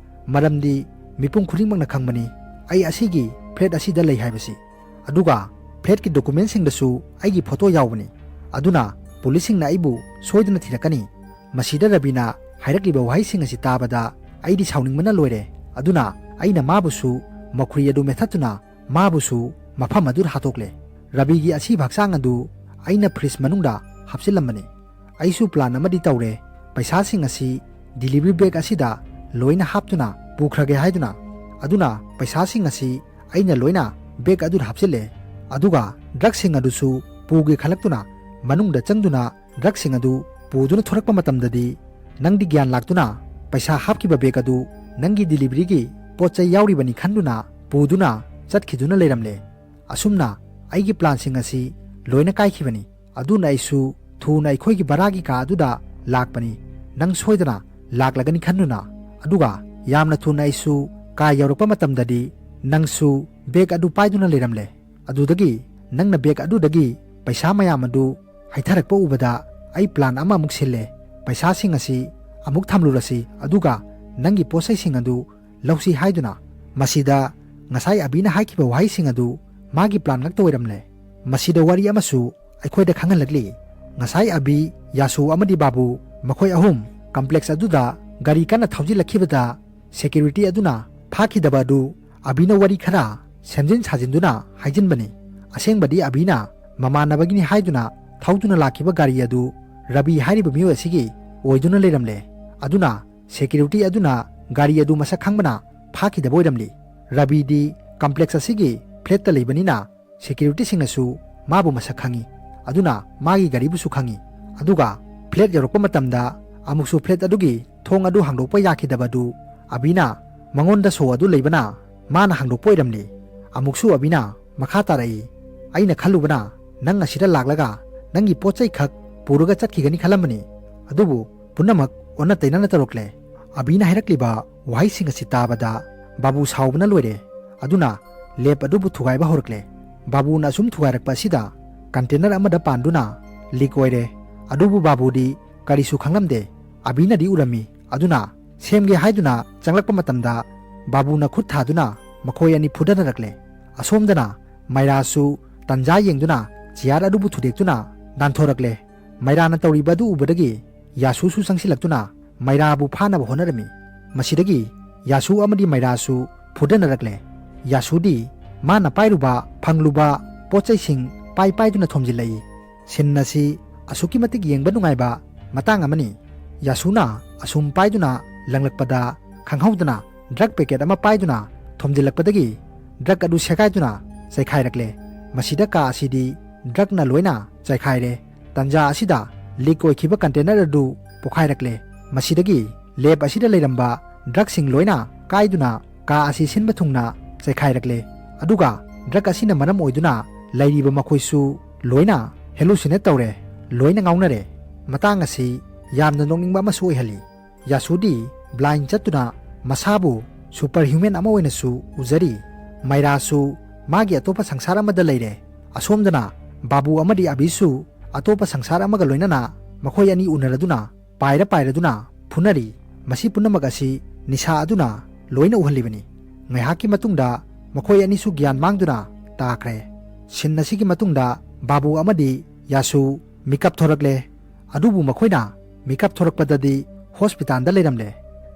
ꯃꯔꯝꯗꯤ ꯃꯤꯄꯨꯝ ꯈꯨꯗꯤꯡꯃꯛꯅ ꯈꯪꯕꯅꯤ ꯑꯩ ꯑꯁꯤꯒꯤ flat ꯑꯁꯤꯗ ꯂꯩ ꯍꯥꯏꯕꯁꯤ꯫ ꯑꯗꯨꯒ flatꯀꯤ documentꯁꯤꯡꯗꯁꯨ ꯑꯩꯒꯤ photo ꯌꯥꯎꯕꯅꯤ꯫ ꯑꯗꯨꯅ policeꯁꯤꯡꯅ ꯑꯩꯕꯨ ꯁꯣꯏꯗꯅ ꯊꯤꯔꯛꯀꯅꯤ꯫" ꯃꯁꯤꯗ ꯔꯕꯤꯅ ꯍꯥꯏꯔꯛꯂꯤꯕ ꯋꯥꯍꯩꯁꯤꯡ ꯑꯁꯤ ꯇꯥꯕꯗ ꯑꯩꯗꯤ ꯁꯥꯎꯅꯤꯡꯕꯅ ꯂꯣꯏꯔꯦ꯫ ꯑꯗꯨꯅ ꯑꯩꯅ ꯃꯥꯕꯨꯁꯨ ꯃꯈꯨꯔꯤ ꯑꯗꯨ ꯃꯦꯠꯊꯠꯇꯨꯅ ꯃꯥꯕꯨꯁꯨ ꯃꯐꯝ ꯑꯗꯨꯗ ꯍꯥꯠꯇꯣꯛꯂꯦ꯫ ꯔꯕꯤꯒꯤ ꯑꯁꯤꯕ ꯍꯛꯆꯥꯡ ꯑꯗꯨ ꯑꯩꯅ fridge ꯃꯅꯨꯡꯗ ꯍꯥꯞꯆꯤꯜꯂꯝꯕꯅꯤ꯫ ꯑꯩꯁꯨ plan ꯑꯃꯗꯤ ꯇꯧꯔꯦ꯫ ꯄꯩꯁꯥꯁꯤꯡ ꯑꯁꯤ delivery bag ꯑꯁꯤꯗ ꯂꯣꯏꯅ ꯍꯥꯞꯇꯨꯅ ꯄꯨꯈ꯭ꯔꯒꯦ ꯍꯥꯏꯗꯨꯅ꯫ ꯑꯗꯨꯅ ꯄꯩꯁꯥꯁꯤꯡ ꯑꯁꯤ ꯑꯩꯅ ꯂꯣꯏꯅ bag ꯑꯗꯨꯗ ꯍꯥꯞꯆꯤꯜꯂꯦ꯫ ꯑꯗꯨꯒ drugꯁꯤꯡ ꯑꯗꯨꯁꯨ ꯄꯨꯒꯦ ꯈꯜꯂꯛꯇꯨꯅ ꯃꯅꯨꯡꯗ ꯆꯪꯗꯨꯅ drugꯁꯤꯡ ꯑꯗꯨ ꯄꯨꯗꯨꯅ ꯊꯣꯔꯛꯄ ꯃꯇꯝꯗꯗꯤ ꯅꯪꯗꯤ ꯒ꯭ꯌꯥꯟ ꯂꯥꯛꯇꯨꯅ ꯄꯩꯁꯥ ꯍꯥꯞꯈꯤꯕ bag ꯑꯗꯨ ꯅꯪꯒꯤ deliveryꯒꯤ ꯄꯣꯠ ꯆꯩ ꯌꯥꯎꯔꯤꯕꯅꯤ ꯈꯟꯗꯨꯅ ꯄꯨꯗꯨꯅ ꯆꯠꯈꯤꯗꯨꯅ ꯂꯩꯔꯝꯂꯦ꯫ ꯑꯁꯨꯝꯅ ꯑꯩꯒꯤ planꯁꯤꯡ ꯑꯁꯤ ꯂꯣꯏꯅ ꯀꯥꯏꯈꯤꯕꯅꯤ꯫ ꯑꯗꯨꯅ ꯑꯩꯁꯨ ꯊꯨꯅ ꯑꯩꯈꯣꯏꯒꯤ ꯚꯔꯥꯒꯤ ꯀꯥ ꯑꯗꯨꯗ ꯂꯥꯛꯄꯅꯤ꯫ ꯅꯪ ꯁꯣꯏꯗꯅ ꯂꯥꯛꯂꯒꯅꯤ ꯈꯟꯗꯨꯅ꯫ ꯑꯗꯨꯒ ꯌꯥꯝꯅ ꯊꯨꯅ ꯑꯩꯁꯨ ꯀꯥ ꯌꯧꯔꯛꯄ ꯃꯇꯝꯗꯗꯤ ꯅꯪꯁꯨ ꯕꯦꯒ ꯑꯗꯨ ꯄꯥꯏꯗꯨꯅ ꯂꯩꯔꯝꯂꯦ꯫ ꯑꯗꯨꯗꯒꯤ ꯅꯪꯅ ꯕꯦꯒ ꯑꯗꯨꯗꯒꯤ ꯄꯩꯁꯥ ꯃꯌꯥꯝ ꯑꯗꯨ ꯍꯩꯊꯔꯛꯄ ꯎꯕꯗ ꯑꯩ ꯄ꯭ꯂꯥꯟ ꯑꯃ ꯑꯃꯨꯛ ꯁꯤꯜꯂꯦ꯫ ꯄꯩꯁꯥꯁꯤꯡ ꯑꯁꯤ ꯑꯃꯨꯛ ꯊꯝꯂꯨꯔꯁꯤ, ꯑꯗꯨꯒ ꯅꯪꯒꯤ ꯄꯣꯠꯆꯩꯁꯤꯡ ꯑꯗꯨ ꯂꯧꯁꯤ ꯍꯥꯏꯗꯨꯅ꯫ ꯃꯁꯤꯗ ꯉꯁꯥꯏ ꯑꯕꯤꯅ ꯍꯥꯏꯈꯤꯕ ꯋꯥꯍꯩꯁꯤꯡ ꯑꯗꯨ ꯃꯥꯒꯤ ꯄ꯭ꯂꯥꯟ ꯉꯥꯛꯇ ꯑꯣꯏꯔꯝꯂꯦ꯫ ꯃꯁꯤꯗ ꯋꯥꯔꯤ ꯑꯃꯁꯨ ꯑꯩꯈꯣꯏꯗ ꯈꯪꯍꯜꯂꯛꯂꯤ꯫ ꯉꯁꯥꯏ ꯑꯕꯤ, ꯌꯥꯁꯨ ꯑꯃꯗꯤ ꯕꯥꯕꯨ, ꯃꯈꯣꯏ ꯑꯍꯨꯝ ꯀꯝꯄ꯭ꯂꯦꯛꯁ ꯑꯗꯨꯗ ꯒꯥꯔꯤ ꯀꯟꯅ ꯊꯧꯖꯤꯜꯂꯛꯈꯤꯕꯗ ꯁꯦꯀ꯭ꯌꯨꯔꯤꯇꯤ ꯑꯗꯨꯅ ꯐꯥꯈꯤꯗꯕ ꯑꯗꯨ ꯑꯕꯤꯅ ꯋꯥꯔꯤ ꯈꯔ ꯁꯦꯝꯖꯤꯟ ꯁꯥꯖꯤꯟꯗꯨꯅ ꯍꯥꯏꯖꯤꯟꯕꯅꯤ꯫ ꯑꯁꯦꯡꯕꯗꯤ ꯑꯕꯤꯅ ꯃꯃꯥꯟꯅꯕꯒꯤꯅꯤ ꯍꯥꯏꯗꯨꯅ ꯊꯧꯗꯨꯅ ꯂꯥꯛꯈꯤꯕ ꯒꯥꯔꯤ ꯑꯗꯨ ꯔꯕꯤ ꯍꯥꯏꯔꯤꯕ ꯃꯤꯑꯣꯏ ꯑꯁꯤꯒꯤ ꯑꯣꯏꯗꯨꯅ ꯂꯩꯔꯝꯂꯦ꯫ ꯑꯗꯨꯅ ꯁꯦꯀ꯭ꯌꯨꯔꯤꯇꯤ ꯑꯗꯨꯅ ꯒꯥꯔꯤ ꯑꯗꯨ ꯃꯁꯛ ꯈꯪꯕꯅ ꯐꯥꯈꯤꯗꯕ ꯑꯣꯏꯔꯝꯂꯤ꯫ ꯔꯕꯤꯗꯤ ꯀꯝꯄ꯭ꯂꯦꯛꯁ ꯑꯁꯤꯒꯤ ꯐ꯭ꯂꯦꯠꯇ ꯂꯩꯕꯅꯤꯅ ꯁꯦꯀ꯭ꯌꯨꯔꯤꯇꯤꯁꯤꯡꯅꯁꯨ ꯃꯥꯕꯨ ꯃꯁꯛ ꯈꯪꯏ, ꯑꯗꯨꯅ ꯃꯥꯒꯤ ꯒꯥꯔꯤꯕꯨꯁꯨ ꯈꯪꯏ꯫ ꯑꯗꯨꯒ ꯐ꯭ꯂꯦꯠ ꯌꯧꯔꯛꯄ ꯃꯇꯝꯗ ꯑꯃꯨꯛꯁꯨ ꯐ꯭ꯂꯦꯠ ꯑꯗꯨꯒꯤ ꯊꯣꯡ ꯑꯗꯨ ꯍꯥꯡꯗꯣꯛꯄ ꯌꯥꯈꯤꯗꯕ ꯑꯗꯨ ꯑꯕꯤꯅ ꯃꯉꯣꯟꯗ ꯁꯣ ꯑꯗꯨ ꯂꯩꯕꯅ ꯃꯥꯅ ꯍꯥꯡꯗꯣꯛꯄ ꯑꯣꯏꯔꯝꯂꯤ꯫ ꯑꯃꯨꯛꯁꯨ ꯑꯕꯤꯅ ꯃꯈꯥ ꯇꯥꯔꯛꯏ, "ꯑꯩꯅ ꯈꯜꯂꯨꯕꯅ ꯅꯪ ꯑꯁꯤꯗ ꯂꯥꯛꯂꯒ ꯅꯪꯒꯤ ꯄꯣꯠ ꯆꯩ ꯈꯛ ꯄꯨꯔꯒ ꯆꯠꯈꯤꯒꯅꯤ ꯈꯜꯂꯝꯕꯅꯤ, ꯑꯗꯨꯕꯨ ꯄꯨꯝꯅꯃꯛ ꯑꯣꯟꯅ ꯇꯩꯅꯅ ꯇꯧꯔꯛꯂꯦ꯫" ꯑꯕꯤꯅ ꯍꯥꯏꯔꯛꯂꯤꯕ ꯋꯥꯍꯩꯁꯤꯡ ꯑꯁꯤ ꯇꯥꯕꯗ ꯕꯥꯕꯨ ꯁꯥꯎꯕꯅ ꯂꯣꯏꯔꯦ꯫ ꯑꯗꯨꯅ ꯂꯦꯞ ꯑꯗꯨꯕꯨ ꯊꯨꯒꯥꯏꯕ ꯍꯧꯔꯛꯂꯦ꯫ ꯕꯥꯕꯨꯅ ꯑꯁꯨꯝ ꯊꯨꯒꯥꯏꯔꯛꯄ ꯑꯁꯤꯗ ꯀꯟꯇꯦꯅꯔ ꯑꯃꯗ ꯄꯥꯟꯗꯨꯅ ꯂꯤꯛ ꯑꯣꯏꯔꯦ꯫ ꯑꯗꯨꯕꯨ ꯕꯥꯕꯨꯗꯤ ꯀꯔꯤꯁꯨ ꯈꯪꯂꯝꯗꯦ꯫ ꯑꯕꯤꯅꯗꯤ ꯎꯔꯝꯃꯤ꯫ ꯑꯗꯨꯅ ꯁꯦꯝꯒꯦ ꯍꯥꯏꯗꯨꯅ ꯆꯪꯂꯛꯄ ꯃꯇꯝꯗ ꯕꯥꯕꯨꯅ ꯈꯨꯠ ꯊꯥꯗꯨꯅ ꯃꯈꯣꯏ ꯑꯅꯤ ꯐꯨꯗꯅꯔꯛꯂꯦ꯫ ꯑꯁꯣꯝꯗꯅ ꯃꯩꯔꯥꯁꯨ ꯇꯟꯖꯥ ꯌꯦꯡꯗꯨꯅ ꯆꯤꯌꯥꯔ ꯑꯗꯨꯕꯨ ꯊꯨꯗꯦꯛꯇꯨꯅ ꯅꯥꯟꯊꯣꯔꯛꯂꯦ꯫ ꯃꯩꯔꯥꯅ ꯇꯧꯔꯤꯕ ꯑꯗꯨ ꯎꯕꯗꯒꯤ ꯌꯥꯁꯨꯁꯨ ꯆꯪꯁꯤꯜꯂꯛꯇꯨꯅ ꯃꯩꯔꯥꯕꯨ ꯐꯥꯅꯕ ꯍꯣꯠꯅꯔꯝꯃꯤ꯫ ꯃꯁꯤꯗꯒꯤ ꯌꯥꯁꯨ ꯑꯃꯗꯤ ꯃꯩꯔꯥꯁꯨ ꯐꯨꯗꯅꯔꯛꯂꯦ꯫ ꯌꯥꯁꯨꯗꯤ ꯃꯥꯅ ꯄꯥꯏꯔꯨꯕ ꯐꯪꯂꯨꯕ ꯄꯣꯠ ꯆꯩꯁꯤꯡ ꯄꯥꯏ ꯄꯥꯏꯗꯨꯅ ꯊꯣꯝꯖꯤꯜꯂꯛꯏ꯫ ꯁꯤꯟ ꯑꯁꯤ ꯑꯁꯨꯛꯀꯤ ꯃꯇꯤꯛ ꯌꯦꯡꯕ ꯅꯨꯡꯉꯥꯏꯕ ꯃꯇꯥꯡ ꯑꯃꯅꯤ꯫ ꯌꯥꯁꯨꯅ ꯑꯁꯨꯝ ꯄꯥꯏꯗꯨꯅ ꯂꯪꯂꯛꯄꯗ ꯈꯪꯍꯧꯗꯅ ꯗ꯭ꯔꯒ ꯄꯦꯀꯦꯠ ꯑꯃ ꯄꯥꯏꯗꯨꯅ ꯊꯣꯝꯖꯤꯜꯂꯛꯄꯗꯒꯤ ꯗ꯭ꯔꯒ ꯑꯗꯨ ꯁꯦꯒꯥꯏꯗꯨꯅ ꯆꯥꯏꯈꯥꯏꯔꯛꯂꯦ꯫ ꯃꯁꯤꯗ ꯀꯥ ꯑꯁꯤꯗꯤ ꯗ꯭ꯔꯒꯅ ꯂꯣꯏꯅ ꯆꯥꯏꯈꯥꯏꯔꯦ꯫ ꯇꯟꯖꯥ ꯑꯁꯤꯗ ꯂꯤꯛ ꯑꯣꯏꯈꯤꯕ ꯀꯟꯇꯦꯅꯔ ꯑꯗꯨ ꯄꯣꯈꯥꯏꯔꯛꯂꯦ꯫ ꯃꯁꯤꯗꯒꯤ ꯂꯦꯞ ꯑꯁꯤꯗ ꯂꯩꯔꯝꯕ ꯗ꯭ꯔꯒꯁꯤꯡ ꯂꯣꯏꯅ ꯀꯥꯏꯗꯨꯅ ꯀꯥ ꯑꯁꯤ ꯁꯤꯟꯕ ꯊꯨꯡꯅ ꯆꯥꯏꯈꯥꯏꯔꯛꯂꯦ꯫ ꯑꯗꯨꯒ ꯗ꯭ꯔꯒ ꯑꯁꯤꯅ ꯃꯔꯝ ꯑꯣꯏꯗꯨꯅ ꯂꯩꯔꯤꯕ ꯃꯈꯣꯏꯁꯨ ꯂꯣꯏꯅ ꯍꯦꯂꯨꯁꯤꯅꯦꯠ ꯇꯧꯔꯦ, ꯂꯣꯏꯅ ꯉꯥꯎꯅꯔꯦ꯫ ꯃꯇꯥꯡ ꯑꯁꯤ ꯌꯥꯝꯅ ꯅꯣꯛꯅꯤꯡꯕ ꯑꯃꯁꯨ ꯑꯣꯏꯍꯜꯂꯤ꯫ ꯌꯥꯁꯨꯗꯤ ꯕ꯭ꯂꯥꯏꯟ ꯆꯠꯇꯨꯅ ꯃꯁꯥꯕꯨ ꯁꯨꯄꯔ ꯍ꯭ꯌꯨꯃꯦꯟ ꯑꯃ ꯑꯣꯏꯅꯁꯨ ꯎꯖꯔꯤ꯫ ꯃꯥꯏꯔꯥꯁꯨ ꯃꯥꯒꯤ ꯑꯇꯣꯞꯄ ꯁꯪꯁꯥꯔ ꯑꯃꯗ ꯂꯩꯔꯦ꯫ ꯑꯁꯣꯝꯗꯅ ꯕꯥꯕꯨ ꯑꯃꯗꯤ ꯑꯕꯤꯁꯨ ꯑꯇꯣꯞꯄ ꯁꯪꯁꯥꯔ ꯑꯃꯒ ꯂꯣꯏꯅꯅ ꯃꯈꯣꯏ ꯑꯅꯤ ꯎꯅꯔꯗꯨꯅ, ꯄꯥꯏꯔ ꯄꯥꯏꯔꯗꯨꯅ ꯐꯨꯅꯔꯤ꯫ ꯃꯁꯤ ꯄꯨꯝꯅꯃꯛ ꯑꯁꯤ ꯅꯤꯁꯥ ꯑꯗꯨꯅ ꯂꯣꯏꯅ ꯎꯍꯜꯂꯤꯕꯅꯤ꯫ ꯉꯥꯏꯍꯥꯛꯀꯤ ꯃꯇꯨꯡꯗ ꯃꯈꯣꯏ ꯑꯅꯤꯁꯨ ꯒ꯭ꯌꯥꯟ ꯃꯥꯡꯗꯨꯅ ꯇꯥꯈ꯭ꯔꯦ꯫ ꯁꯤꯟ ꯑꯁꯤꯒꯤ ꯃꯇꯨꯡꯗ ꯕꯥꯕꯨ ꯑꯃꯗꯤ ꯌꯥꯁꯨ ꯃꯤꯀꯞ ꯊꯣꯔꯛꯂꯦ꯫ ꯑꯗꯨꯕꯨ ꯃꯈꯣꯏꯅ ꯃꯤꯀꯞ ꯊꯣꯔꯛꯄꯗꯗꯤ ꯍꯣꯁꯄꯤꯇꯥꯜꯗ ꯂꯩꯔꯝꯂꯦ꯫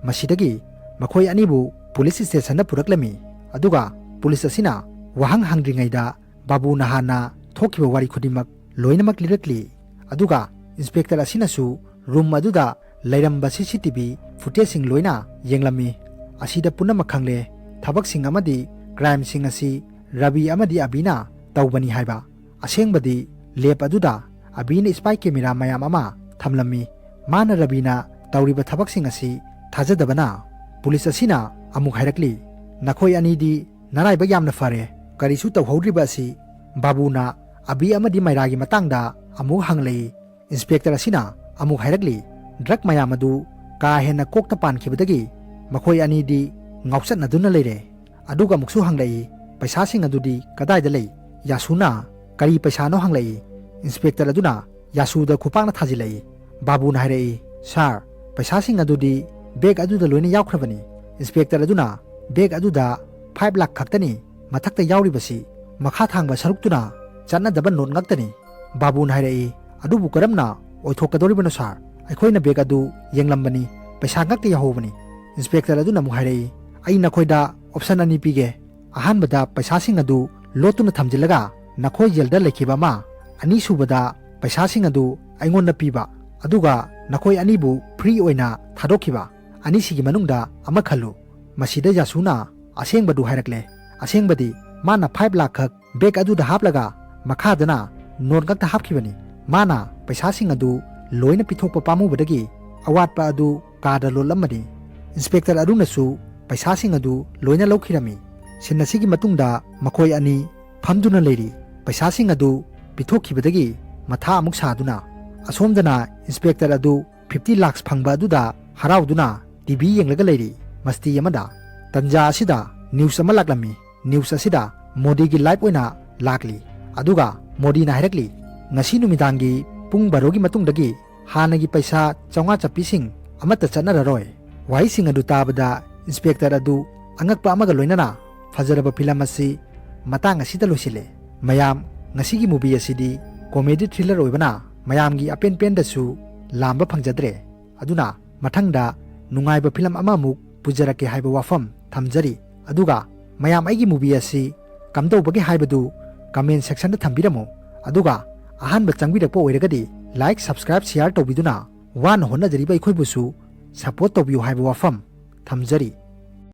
ꯃꯁꯤꯗꯒꯤ ꯃꯈꯣꯏ ꯑꯅꯤꯕꯨ ꯄꯨꯂꯤꯁ ꯁ꯭ꯇꯦꯁꯟꯗ ꯄꯨꯔꯛꯂꯝꯃꯤ꯫ ꯑꯗꯨꯒ ꯄꯨꯂꯤꯁ ꯑꯁꯤꯅ ꯋꯥꯍꯪ ꯍꯪꯗ꯭ꯔꯤꯉꯩꯗ ꯕꯥꯕꯨꯅ ꯍꯥꯟꯅ ꯊꯣꯛꯈꯤꯕ ꯋꯥꯔꯤ ꯈꯨꯗꯤꯡꯃꯛ ꯂꯣꯏꯅꯃꯛ ꯂꯤꯔꯛꯂꯤ꯫ ꯑꯗꯨꯒ ꯏꯟꯁꯄꯦꯛꯇꯔ ꯑꯁꯤꯅꯁꯨ ꯔꯨꯝ ꯑꯗꯨꯗ ꯂꯩꯔꯝꯕ ꯁꯤ ꯁꯤ ꯇꯤ ꯚꯤ ꯐꯨꯇꯦꯖꯁꯤꯡ ꯂꯣꯏꯅ ꯌꯦꯡꯂꯝꯃꯤ꯫ ꯑꯁꯤꯗ ꯄꯨꯝꯅꯃꯛ ꯈꯪꯂꯦ꯫ ꯊꯕꯛꯁꯤꯡ ꯑꯃꯗꯤ ꯀ꯭ꯔꯥꯏꯝꯁꯤꯡ ꯑꯁꯤ ꯔꯕꯤ ꯑꯃꯗꯤ ꯑꯕꯤꯅ ꯇꯧꯕꯅꯤ ꯍꯥꯏꯕ꯫ ꯑꯁꯦꯡꯕꯗꯤ ꯂꯦꯞ ꯑꯗꯨꯗ ꯑꯕꯤꯅ ꯁ꯭ꯄꯥꯏ ꯀꯦꯃꯦꯔꯥ ꯃꯌꯥꯝ ꯑꯃ ꯊꯝꯂꯝꯃꯤ꯫ ꯃꯥꯅ ꯔꯕꯤꯅ ꯇꯧꯔꯤꯕ ꯊꯕꯛꯁꯤꯡ ꯑꯁꯤ ꯊꯥꯖꯗꯕꯅ ꯄꯨꯂꯤꯁ ꯑꯁꯤꯅ ꯑꯃꯨꯛ ꯍꯥꯏꯔꯛꯂꯤ, "ꯅꯈꯣꯏ ꯑꯅꯤꯗꯤ ꯅꯔꯥꯏꯕꯛ ꯌꯥꯝꯅ ꯐꯔꯦ꯫ ꯀꯔꯤꯁꯨ ꯇꯧꯍꯧꯗ꯭ꯔꯤꯕ ꯑꯁꯤ?" ꯕꯥꯕꯨꯅ ꯑꯕꯤ ꯑꯃꯗꯤ ꯃꯥꯏꯔꯥꯒꯤ ꯃꯇꯥꯡꯗ ꯑꯃꯨꯛ ꯍꯪꯂꯛꯏ꯫ ꯏꯟꯁꯄꯦꯛꯇꯔ ꯑꯁꯤꯅ ꯑꯃꯨꯛ ꯍꯥꯏꯔꯛꯂꯤ, "ꯗ꯭ꯔꯒ ꯃꯌꯥꯝ ꯑꯗꯨ ꯀꯥ ꯍꯦꯟꯅ ꯀꯣꯛꯇ ꯄꯥꯟꯈꯤꯕꯗꯒꯤ ꯃꯈꯣꯏ ꯑꯅꯤꯗꯤ ꯉꯥꯎꯆꯠꯅꯗꯨꯅ ꯂꯩꯔꯦ꯫" ꯑꯗꯨꯒ ꯑꯃꯨꯛꯁꯨ ꯍꯪꯂꯛꯏ, "ꯄꯩꯁꯥꯁꯤꯡ ꯑꯗꯨꯗꯤ ꯀꯗꯥꯏꯗ ꯂꯩ?" ꯌꯥꯁꯨꯅ, "ꯀꯔꯤ ꯄꯩꯁꯥꯅꯣ?" ꯍꯪꯂꯛꯏ꯫ ꯏꯟꯁꯄꯦꯛꯇꯔ ꯑꯗꯨꯅ ꯌꯥꯁꯨꯗ ꯈꯨꯄꯥꯛꯅ ꯊꯥꯖꯤꯜꯂꯛꯏ꯫ ꯕꯥꯕꯨꯅ ꯍꯥꯏꯔꯛꯏ, "ꯁꯥꯔ, ꯄꯩꯁꯥꯁꯤꯡ ꯑꯗꯨꯗꯤ ꯕꯦꯒ ꯑꯗꯨꯗ ꯂꯣꯏꯅ ꯌꯥꯎꯈ꯭ꯔꯕꯅꯤ꯫" ꯏꯟꯁꯄꯦꯛꯇꯔ ꯑꯗꯨꯅ ꯕꯦꯒ ꯑꯗꯨꯗ ꯐꯥꯏꯚ ꯂꯥꯈ ꯈꯛꯇꯅꯤ ꯃꯊꯛꯇ ꯌꯥꯎꯔꯤꯕꯁꯤ, ꯃꯈꯥ ꯊꯥꯡꯕ ꯁꯔꯨꯛꯇꯨꯅ ꯆꯠꯅꯗꯕ ꯅꯣꯠ ꯉꯥꯛꯇꯅꯤ꯫ ꯕꯥꯕꯨꯅ ꯍꯥꯏꯔꯛꯏ, "ꯑꯗꯨꯕꯨ ꯀꯔꯝꯅ ꯑꯣꯏꯊꯣꯛꯀꯗꯧꯔꯤꯕꯅꯣ ꯁꯥꯔ? ꯑꯩꯈꯣꯏꯅ ꯕꯦꯒ ꯑꯗꯨ ꯌꯦꯡꯂꯝꯕꯅꯤ, ꯄꯩꯁꯥ ꯉꯥꯛꯇ ꯌꯥꯎꯍꯧꯕꯅꯤ꯫" ꯏꯟꯁꯄꯦꯛꯇꯔ ꯑꯗꯨꯅ ꯑꯃꯨꯛ ꯍꯥꯏꯔꯛꯏ, "ꯑꯩ ꯅꯈꯣꯏꯗ ꯑꯣꯞꯁꯟ ꯑꯅꯤ ꯄꯤꯒꯦ꯫ ꯑꯍꯥꯟꯕꯗ ꯄꯩꯁꯥꯁꯤꯡ ꯑꯗꯨ ꯂꯣꯠꯇꯨꯅ ꯊꯝꯖꯤꯜꯂꯒ ꯅꯈꯣꯏ ꯖꯦꯜꯗ ꯂꯩꯈꯤꯕ ꯑꯃ, ꯑꯅꯤꯁꯨꯕꯗ ꯄꯩꯁꯥꯁꯤꯡ ꯑꯗꯨ ꯑꯩꯉꯣꯟꯗ ꯄꯤꯕ, ꯑꯗꯨꯒ ꯅꯈꯣꯏ ꯑꯅꯤꯕꯨ ꯐ꯭ꯔꯤ ꯑꯣꯏꯅ ꯊꯥꯗꯣꯛꯈꯤꯕ꯫ ꯑꯅꯤꯁꯤꯒꯤ ꯃꯅꯨꯡꯗ ꯑꯃ ꯈꯜꯂꯨ꯫" ꯃꯁꯤꯗ ꯌꯥꯁꯨꯅ ꯑꯁꯦꯡꯕꯗꯨ ꯍꯥꯏꯔꯛꯂꯦ꯫ ꯑꯁꯦꯡꯕꯗꯤ ꯃꯥꯅ ꯐꯥꯏꯚ ꯂꯥꯈ ꯈꯛ ꯕꯦꯒ ꯑꯗꯨꯗ ꯍꯥꯞꯂꯒ ꯃꯈꯥꯗꯅ ꯅꯣꯠ ꯉꯥꯛꯇ ꯍꯥꯞꯈꯤꯕꯅꯤ꯫ ꯃꯥꯅ ꯄꯩꯁꯥꯁꯤꯡ ꯑꯗꯨ ꯂꯣꯏꯅ ꯄꯤꯊꯣꯛꯄ ꯄꯥꯝꯃꯨꯕꯗꯒꯤ ꯑꯋꯥꯠꯄ ꯑꯗꯨ ꯀꯥꯗ ꯂꯣꯠꯂꯝꯕꯅꯤ꯫ ꯏꯟꯁꯄꯦꯛꯇꯔ ꯑꯗꯨꯅꯁꯨ ꯄꯩꯁꯥꯁꯤꯡ ꯑꯗꯨ ꯂꯣꯏꯅ ꯂꯧꯈꯤꯔꯝꯃꯤ꯫ ꯁꯤꯟ ꯑꯁꯤꯒꯤ ꯃꯇꯨꯡꯗ ꯃꯈꯣꯏ ꯑꯅꯤ ꯐꯝꯗꯨꯅ ꯂꯩꯔꯤ꯫ ꯄꯩꯁꯥꯁꯤꯡ ꯑꯗꯨ ꯄꯤꯊꯣꯛꯈꯤꯕꯗꯒꯤ ꯃꯊꯥ ꯑꯃꯨꯛ ꯁꯥꯗꯨꯅ, ꯑꯁꯣꯝꯗꯅ ꯏꯟꯁꯄꯦꯛꯇꯔ ꯑꯗꯨ ꯐꯤꯐꯇꯤ ꯂꯥꯈ ꯐꯪꯕ ꯑꯗꯨꯗ ꯍꯔꯥꯎꯗꯨꯅ ꯇꯤ ꯚꯤ ꯌꯦꯡꯂꯒ ꯂꯩꯔꯤ꯫ ꯃꯁꯇꯤ ꯑꯃꯗ ꯇꯟꯖꯥ ꯑꯁꯤꯗ ꯅ꯭ꯌꯨꯁ ꯑꯃ ꯂꯥꯛꯂꯝꯃꯤ꯫ news ꯑꯁꯤꯗ ꯃꯣꯗꯤꯒꯤ live ꯑꯣꯏꯅ ꯂꯥꯛꯂꯤ꯫ ꯑꯗꯨꯒ ꯃꯣꯗꯤꯅ ꯍꯥꯏꯔꯛꯂꯤ, "ꯉꯁꯤ ꯅꯨꯃꯤꯗꯥꯡꯒꯤ ꯄꯨꯡ ꯕꯥꯔꯣꯒꯤ ꯃꯇꯨꯡꯗꯒꯤ ꯍꯥꯟꯅꯒꯤ ꯄꯩꯁꯥ ꯆꯥꯝꯃꯉꯥ ꯆꯠꯄꯤꯁꯤꯡ ꯑꯃꯠꯇ ꯆꯠꯅꯔꯔꯣꯏ꯫" ꯋꯥꯍꯩꯁꯤꯡ ꯑꯗꯨ ꯇꯥꯕꯗ inspector ꯑꯗꯨ ꯑꯉꯛꯄ ꯑꯃꯒ ꯂꯣꯏꯅꯅ ꯐꯖꯔꯕ film ꯑꯁꯤ ꯃꯇꯥꯡ ꯑꯁꯤꯗ ꯂꯣꯏꯁꯤꯜꯂꯦ꯫ ꯃꯌꯥꯝ, ꯉꯁꯤꯒꯤ movie ꯑꯁꯤꯗꯤ comedy thriller ꯑꯣꯏꯕꯅ ꯃꯌꯥꯝꯒꯤ ꯑꯄꯦꯟ ꯄꯦꯟꯗꯁꯨ ꯂꯥꯝꯕ ꯐꯪꯖꯗ꯭ꯔꯦ꯫ ꯑꯗꯨꯅ ꯃꯊꯪꯗ ꯅꯨꯡꯉꯥꯏꯕ film ꯑꯃꯃꯨꯛ ꯄꯨꯖꯔꯛꯀꯦ ꯍꯥꯏꯕ ꯋꯥꯐꯝ ꯊꯝꯖꯔꯤ꯫ ꯑꯗꯨꯒ ꯃꯌꯥꯝ ꯑꯩꯒꯤ movie ꯑꯁꯤ ꯀꯝꯗꯧꯕꯒꯦ ꯍꯥꯏꯕꯗꯨ comment sectionꯗ ꯊꯝꯕꯤꯔꯝꯃꯨ꯫ ꯑꯗꯨꯒ ꯑꯍꯥꯟꯕ ꯆꯪꯕꯤꯔꯛꯄ ꯑꯣꯏꯔꯒꯗꯤ like, subscribe, share ꯇꯧꯕꯤꯗꯨꯅ ꯋꯥꯅ ꯍꯣꯠꯅꯖꯔꯤꯕ ꯑꯩꯈꯣꯏꯕꯨꯁꯨ support ꯇꯧꯕꯤꯌꯨ ꯍꯥꯏꯕ ꯋꯥꯐꯝ ꯊꯝꯖꯔꯤ꯫